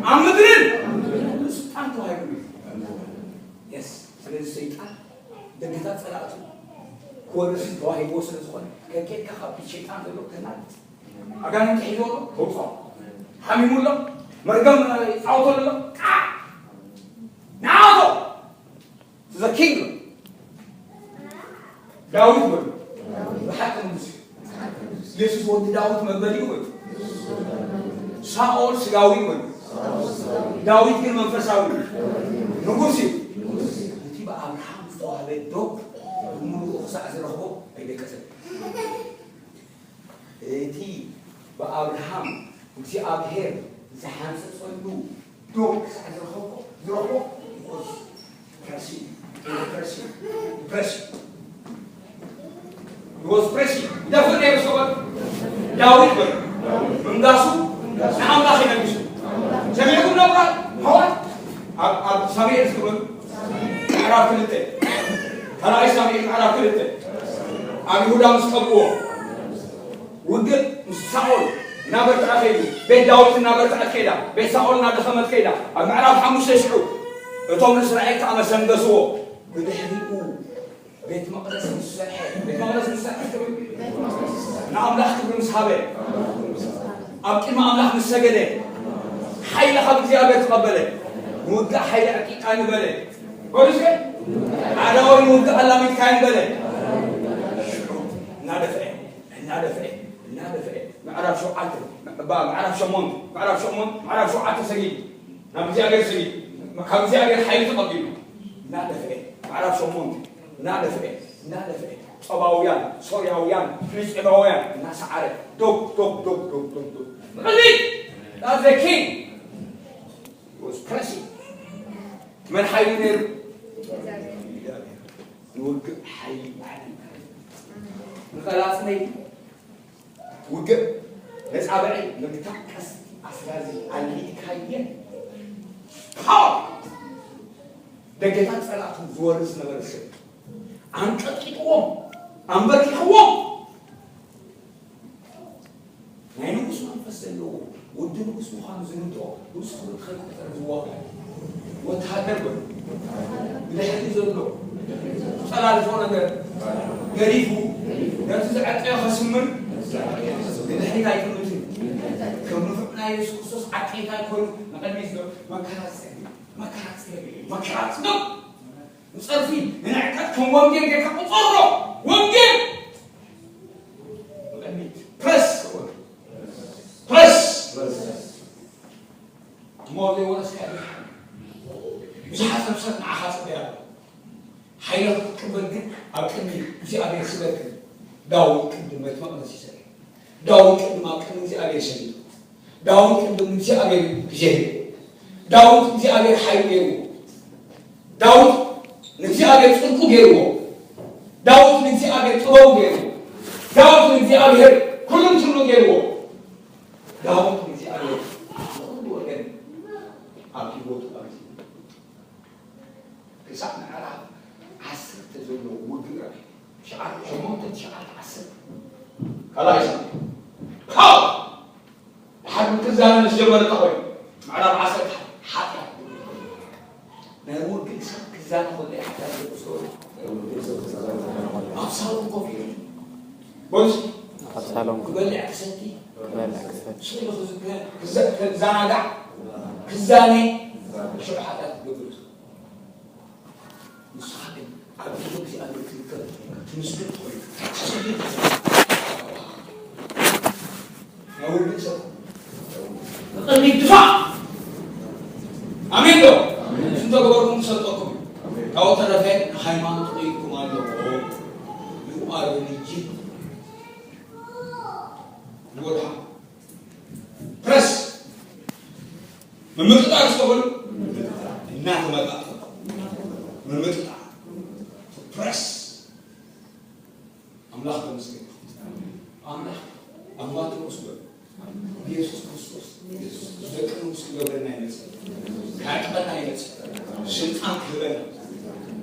ኣብ ምድርን ስልጣን ተዋሂቡ እዩ። የስ፣ ስለዚ ሰይጣን ደግታት ጸላእቱ ክወርስ ተዋሂብዎ ስለ ዝኾነ፣ ከኬድካ ካብቲ ሸይጣን ዘሎ ተናግጽ። ኣጋንንቲ ሒዝዎ ኣሎ፣ ተውፅኦ። ሓሚሙ ኣሎ፣ መርገም ይፃወተሉ ኣሎ። ቃ! ንዓቶ! To the kingdom። ዳዊት በሉ። ብሓቂ ንጉስ እዩ። ኢየሱስ ወዲ ዳዊት መበሊኡ በሉ። ሳኦል ስጋዊ በሉ። ዳዊት ግን መንፈሳዊ ንጉስ እዩ። እቲ ብኣብርሃም ዝተዋህበ ዶብ ብምሉኡ ክሳዕ ዝረኽቦ ኣይደቀሰን። እቲ ብኣብርሃም እግዚኣብሔር ዝሓንጸጸሉ ዶብ ክሳዕ ዝረኸቦ ዝረኽቦ ይቆጽ። Pressing, pressing, pressing. He was pressing. ይደፍር ነይሩ። ሰበት ዳዊት በሉ። ምንጋሱ ንኣምላኽ ይነግሱ። ሰሚዕኩም ነብራ ሐዋር ኣብ ኣብ ሳሙኤል ዝክብል ምዕራፍ ክልተ ካልኣይ ሳሙኤል ምዕራፍ ክልተ ኣብ ይሁዳ ምስ ቀብዎ ውግእ ምስ ሳኦል እናበርትዐ ከይዱ፣ ቤት ዳዊት እናበርትዐት ከይዳ፣ ቤት ሳኦል እናደኸመት ከይዳ፣ ኣብ ምዕራፍ ሓሙሽተ ሽዑ እቶም ንእስራኤል ከኣ መሰንገስዎ። ብድሕሪኡ ቤት መቕደስ ምስ ሰርሐ፣ ቤት መቕደስ ምስ ሰርሐ ክብል ንኣምላኽ ክብሪ ምስ ሃበ፣ ኣብ ቅድሚ ኣምላኽ ምስ ሰገደ፣ ሓይሊ ካብ እግዚኣብሔር ተቐበለ። ንውግእ ሓይሊ ኣዕቂቃኒ በለ። ፖሊስ ኣዳወይ ንውግእ ኣላሚድካዮም በለ። ሽዑ እናደፍአ እናደፍአ እናደፍአ ምዕራፍ ሸውዓተ ምዕራፍ ሸሞንተ ምዕራፍ ሸሞንተ ምዕራፍ ሸውዓተ ሰጊዱ ናብ እግዚኣብሔር ሰጊዱ ካብ እግዚኣብሔር ሓይሊ ተቐቢሉ እናደፍአ ምዕራፍ ሸሞንተ እናደፍአ እናደፍአ ጾባውያን ሶርያውያን ፍልስጤማውያን እናሰዓረ ዶብ ዶብ ዶብ ዶብ ዶብ ዶብ ንቕድሚት that's the king was pressing መን ሓይሉ ነይሩ ንውግእ ሓይሊ ባዕሉ ንቐላጽመይ ውግእ ነጻብዐይ ምግታእ ቀስቲ ኣስራዚ ኣሊእካየ ፓወር ደገታት ጸላእቱ ዝወርስ ነበረ ሰብ ኣንቀጥቂጥዎም ኣንበርኪኽዎም ናይ ንጉስ መንፈስ ዘለዎ ወዲ ንጉስ ምዃኑ ዝንጥቆ ንጉስ ክብሪ ከይቆጸረ ዝዋጋ ወታደር በሉ ብድሕሪ ዘሎ ዝጠላልፎ ነገር ገሪፉ ነቲ ዝዐጠዮ ከስምር ንድሕሪት ኣይጥምትን ከም ንፉዕ ናይ የሱስ ክርስቶስ ዓቀይታ ኮይኑ ንቐድሚት ዘሎ መከራ ዝጸግብ መከራ ዝጸግብ መከራ ዝጸግብ ንጸርፊ ንንዕቀት ከም ወንጌል ጌርካ ቁጸሮ ወንጌል ንቐድሚት ፕረስ ፕረስ እሞ ዘይወረስካ ብዙሓት ነብሳት ንዓኻ ጸበያ ኣሎ ሓይለ ክትቅበል ግን ኣብ ቅድሚ እግዚኣብሔር ስበክ ዳዊት ቅድም ቤት መቕደስ ይሰርሕ ዳዊት ቅድም ኣብ ቅድሚ እግዚኣብሔር ሰጊዱ ዳዊት ቅድም እግዚኣብሔር ግዜ ዳዊት እግዚኣብሔር ሓይሉ ገይርዎ ዳዊት ንእግዚኣብሔር ጽድቁ ገይርዎ ዳዊት ንእግዚኣብሔር ጥበቡ ገይርዎ ዳዊት ንእግዚኣብሔር ኩሉም ትብሉ ገይርዎ ዳዊት ንእግዚኣብሔር ኣብ ኩሉ ወገን ኣብ ህይወቱ ኣብዚ ክሳብ ምዕራፍ ዓሰርተ ዘሎ ውግእ ሸሞንተ ትሽዓተ ዓሰርተ ካልኣይ ሳምንት ፓው ድሓር ክዛነ ምስ ጀመረ እንታይ ኮይኑ ምዕራፍ ዓሰርተ ሓጢኣት ናይ ውግእ ሰብ ክዛነ ከሎ ሓጢኣት ዝቁጽሩ ኣብ ሳሎን ኮፍ ኢሉ በልሲ ኣብ ሳሎን ክበልዕ ክሰቲ ክበልዕ ክሰቲ ስእሉ ክዝናጋዕ ክዛነ ሽዑ ሓጢኣት ክገብር ንስኻ ግን ኣብ ኢዱ እግዚኣብሔር ትርከብ ትምስክር ትኾይኑ ትጽሊ ናይ ውልቂ ሰብ ንቕድሚት ድፋዕ ኣሜን ዶ እንተገበርኩም ክሰጠኩም ካብኡ ተረፈ ሃይማኖት ኢልኩም ኣለዎ you are religion ንወድሓ ፕረስ ምምጥጣር ዝተበሉ እናተመጣጠ ምምጥጣር ፕረስ ኣምላኽ ተመስገን ኣምላኽ ኣብ ማቴዎስ በሉ ኢየሱስ ክርስቶስ ደቂ ንጉስ ክገብረና ይመጽእ ክዕጥቐና ይመጽእ ስልጣን ክህበና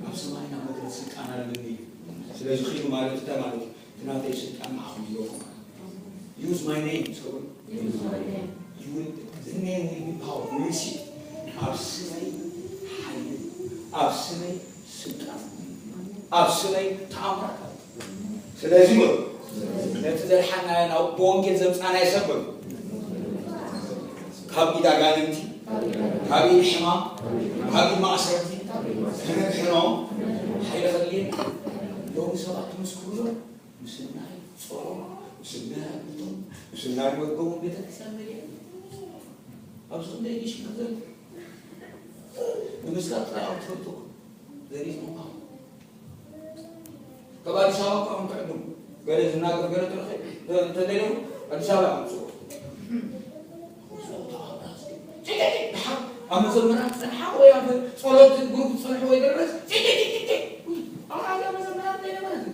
ኣብ ሰማይና መድረስ ስልጣን ኣለኒ እዩ ስለዚ ኺዱ ማለት እንታይ ማለት እዩ እቲ ናተይ ስልጣን ንዓኹም ይህበኩም use my name so you will the name will be power you will see ኣብ ስመይ ሓይሊ ኣብ ስመይ ስልጣን ኣብ ስመይ ተኣምራት ስለዚ በሉ ነቲ ዘድሓናዮ ናብ ብወንጌል ዘምጻናዮ ሰብ በሉ። ካብ ኢድ ኣጋንንቲ፣ ካብ ኢድ ሕማም፣ ካብ ኢድ ማእሰርቲ ክነድሕኖም ሓይሊ ከድልየና። ሎሚ ሰባት ትምስክሩሎም ምስናይ ጾሮም፣ ምስናይ ኣግልቶም፣ ምስናይ መርገሞም ቤተክርስትያን መሊኣ። ኣብዚ ክንደይ ሽግር ዘሎ ንምስካር ጥራይ ኣብ ትፈልጡ ዘሪት ምዃኑ ካብ ኣዲስ ኣበባ እኮ እዮም ትዕድሙ። ገለ ዝናገር ገለ ተረኸ እንተደለዩ ኣዲስ ኣበባ ኣምፅኦ። ድሓር ኣብ መዘመራን ዝፀንሓ ወይ ኣብ ጸሎት ግሩፕ ዝፀንሑ ወይ ደረስ ጭጭጭጭጭ ኣብ ዓብያ መዘመራን ዘይነበረት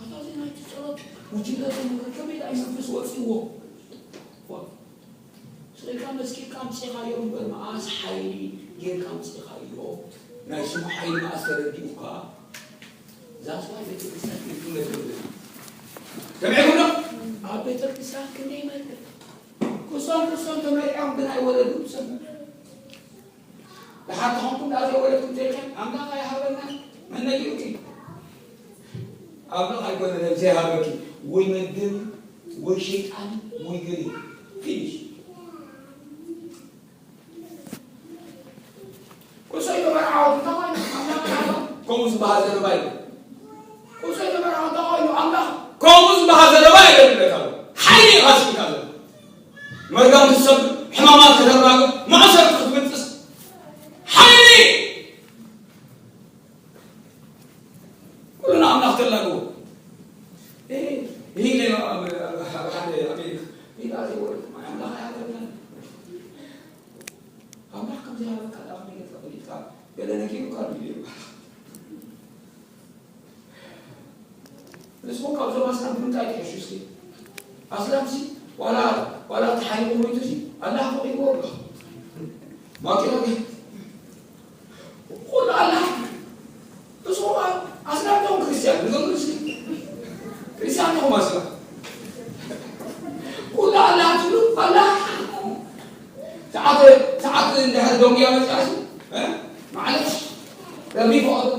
ኣታ ዜና እቲ ጸሎት ጉጅለ ተመልከት ከመይ ደኣ መንፈስ ወፂዎ። ስኢልካ መስኪልካ ኣምጺኻዮ እምበር መኣስ ሓይሊ ጌርካ ኣምጺኻዮ። ናይ ስሙ ሓይሊ መኣስ ተረዲኡካ። ዛስዋ ቤተክርስትያን ክንመድብ ሰሚዕኩም ዶ? ኣብ ቤተክርስትያን ክንደይ መድብ ክሶም ክሶም ተመሪዖም ግን ኣይወለዱን ሰምዕ። ደሓር ተኾንኩም ደኣ ዘይወለድኩም ተይልካ ኣምላኽ ኣይሃበና። መን ነጊሩኪ? ኣምላኽ ኣይኮነን ዘይሃበኪ። ወይ መድብ ወይ ሸይጣን ወይ ገለ ፊኒሽ። ኩሶይ ተመርዓወት እንታይ ኮይኑ ኣምላኽ ኣይሃበን? ከምኡ ዝበሃል ዘረባ የለን። ኩሶይ ተመርዓወት እንታይ ኮይኑ ኣምላኽ ከምኡ ዝበሃል ዘረባ የለን። ሓይሊ ኢኻ ስኢልካ ዘለኻ። መርገም ክትሰብር፣ ሕማማት ከተራግፍ፣ ማእሰርቲ ክትብጥስ ሓይሊ። ኩሉ ንኣምላኽ ተላግቦ። ይህ ይህ ኣብ ኣብ ሓደ ኣሜሪካ ይላ ይወርድ ኣምላኽ ኣይሃበና። ኣምላኽ ከም ዘይሃበካ ዳኣ ከመይ ጌርካ ፈሊጥካ? ገለ ነጊሩካ ድዩ ይባሃል። ንስኹም ካብዞም ኣስላም ብምንታይ ትሕሹ እስኪ? ኣስላምሲ ዋላ ዋላ ተሓሪቑ ሞይቱሲ ኣላህ ፈቒድዎ ኣሎ። ማኪና ግን ኩሉ ኣላህ ንስኹም ኣስላም ዲኹም ክርስትያን ንገሩ እስኪ። ክርስትያን ዲኹም ኣስላም? ኩሉ ኣላህ ትብሉ ኣላህ ሰዓት ሰዓት እንድሕር ደንጉያ መፅኣሲ እ? ማዕለሽ ረቢ ፈቐዱ።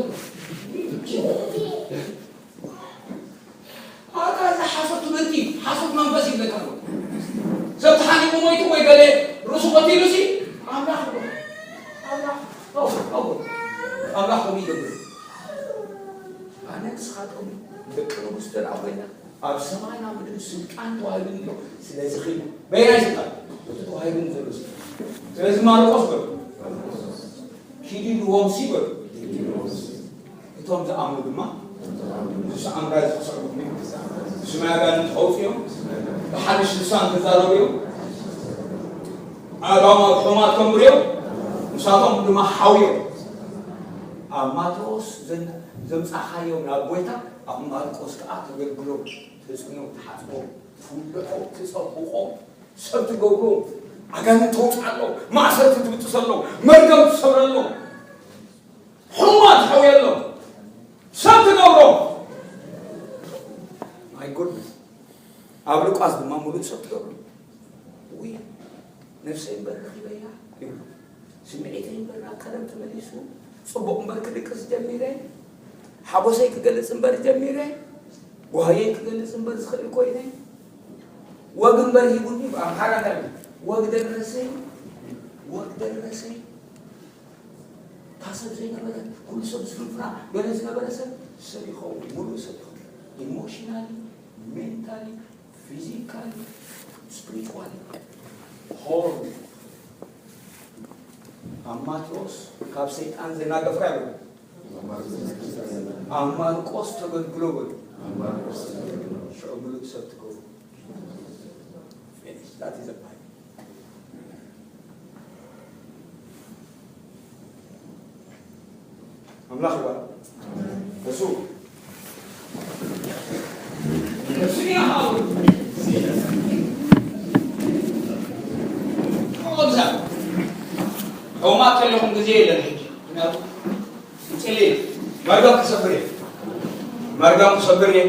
ኣታ እዚ ሓሶት ትምህርቲ ሓሶት መንፈስ ይብለካ ኣሎ። ሰብ ተሓኒቑ ሞይቱ ወይ ገለ ርእሱ ቀቲሉሲ ኣምላኽ ኣሎ። ኣምላኽ፣ ኣው፣ ኣው፣ ኣምላኽ ከምኡ ይገብር። ኣነ ንስኻትኩም ደቂ ንጉስ እንተ ደኣ ኮይና ኣብ ሰማይን ኣብ ምድርን ስልጣን ተዋሂቡኒ ኣሎ። ስለዚ ኺዱ በየናይ ስልጣን? እቲ ተዋሂቡኒ ዘሎ ስልጣን። ስለዚ ማርቆስ በሉ ኪዱ ኢልዎም ሲ በሉ። እቶም ዝኣምኑ ድማ ንሱ ኣምራይ ዝኽስዕቡ ብስማይ ኣጋንንቲ ከውፅኡ እዮም። ብሓድሽ ልሳን ክዛረቡ እዮም። ኣእጋሮም ኣብ ሑማት ከንብሩ እዮም። ንሳቶም ድማ ሓውዮም። ኣብ ማቴዎስ ዘን- ዘምጻኻዮም ናብ ጎይታ ኣብ ማርቆስ ከዓ ተገልግሎም፣ ተጽዕኖ፣ ትሓጽቦ፣ ትውልዖ፣ ትጸብቆ፣ ሰብ ትገብሮ፣ ኣጋንንት ተውፅኣሎም፣ ማእሰርቲ ትብጥሰሎም፣ መርገም ትሰብረሎም፣ ሕሙማት ትሕውየሎም፣ ሰብ ትገብሮ። My goodness። ኣብ ሉቃስ ድማ ሙሉእ ሰብ ትገብሮ። ውይ ነፍሰይ እምበር ረኺበያ ይብሉ። ስምዒተይ እምበር ናብ ቀደም ተመሊሱ፣ ጽቡቕ እምበር ክድቅስ ጀሚረ፣ ሓጎሰይ ክገልጽ እምበር ጀሚረ፣ ጓህየይ ክገልጽ እምበር ዝኽእል ኮይነ፣ ወግ እምበር ሂቡኒ፣ ብኣምሓራ እንታይ ይብሉ? ወግ ደረሰይ፣ ወግ ደረሰይ። እታ ሰብ ዘይነበረት፣ ኩሉ ሰብ ዝፍንፍና፣ ገለ ዝነበረ ሰብ፣ ሰብ ይኸውን፣ ሙሉእ ሰብ ይኸውን። ኢሞሽናሊ፣ ሜንታሊ፣ ፊዚካሊ፣ ስፒሪቹዋሊ፣ ሆል። ኣብ ማቴዎስ ካብ ሰይጣን ዘናገፍካ ይብሉ። ኣብ ማርቆስ ተገልግሎ በሉ። ሽዑ ምሉእ ሰብ ትገብሩ። Finish. That is the Bible. ኣምላኽ ይባርክ። እሱ እሱ ይሃው። ኦዛ ኦማ ከለኹም ግዜ የለን ሕጂ። ምክንያቱ ጽሊ መርገም ክሰብር እየ። መርገም ክሰብር እየ።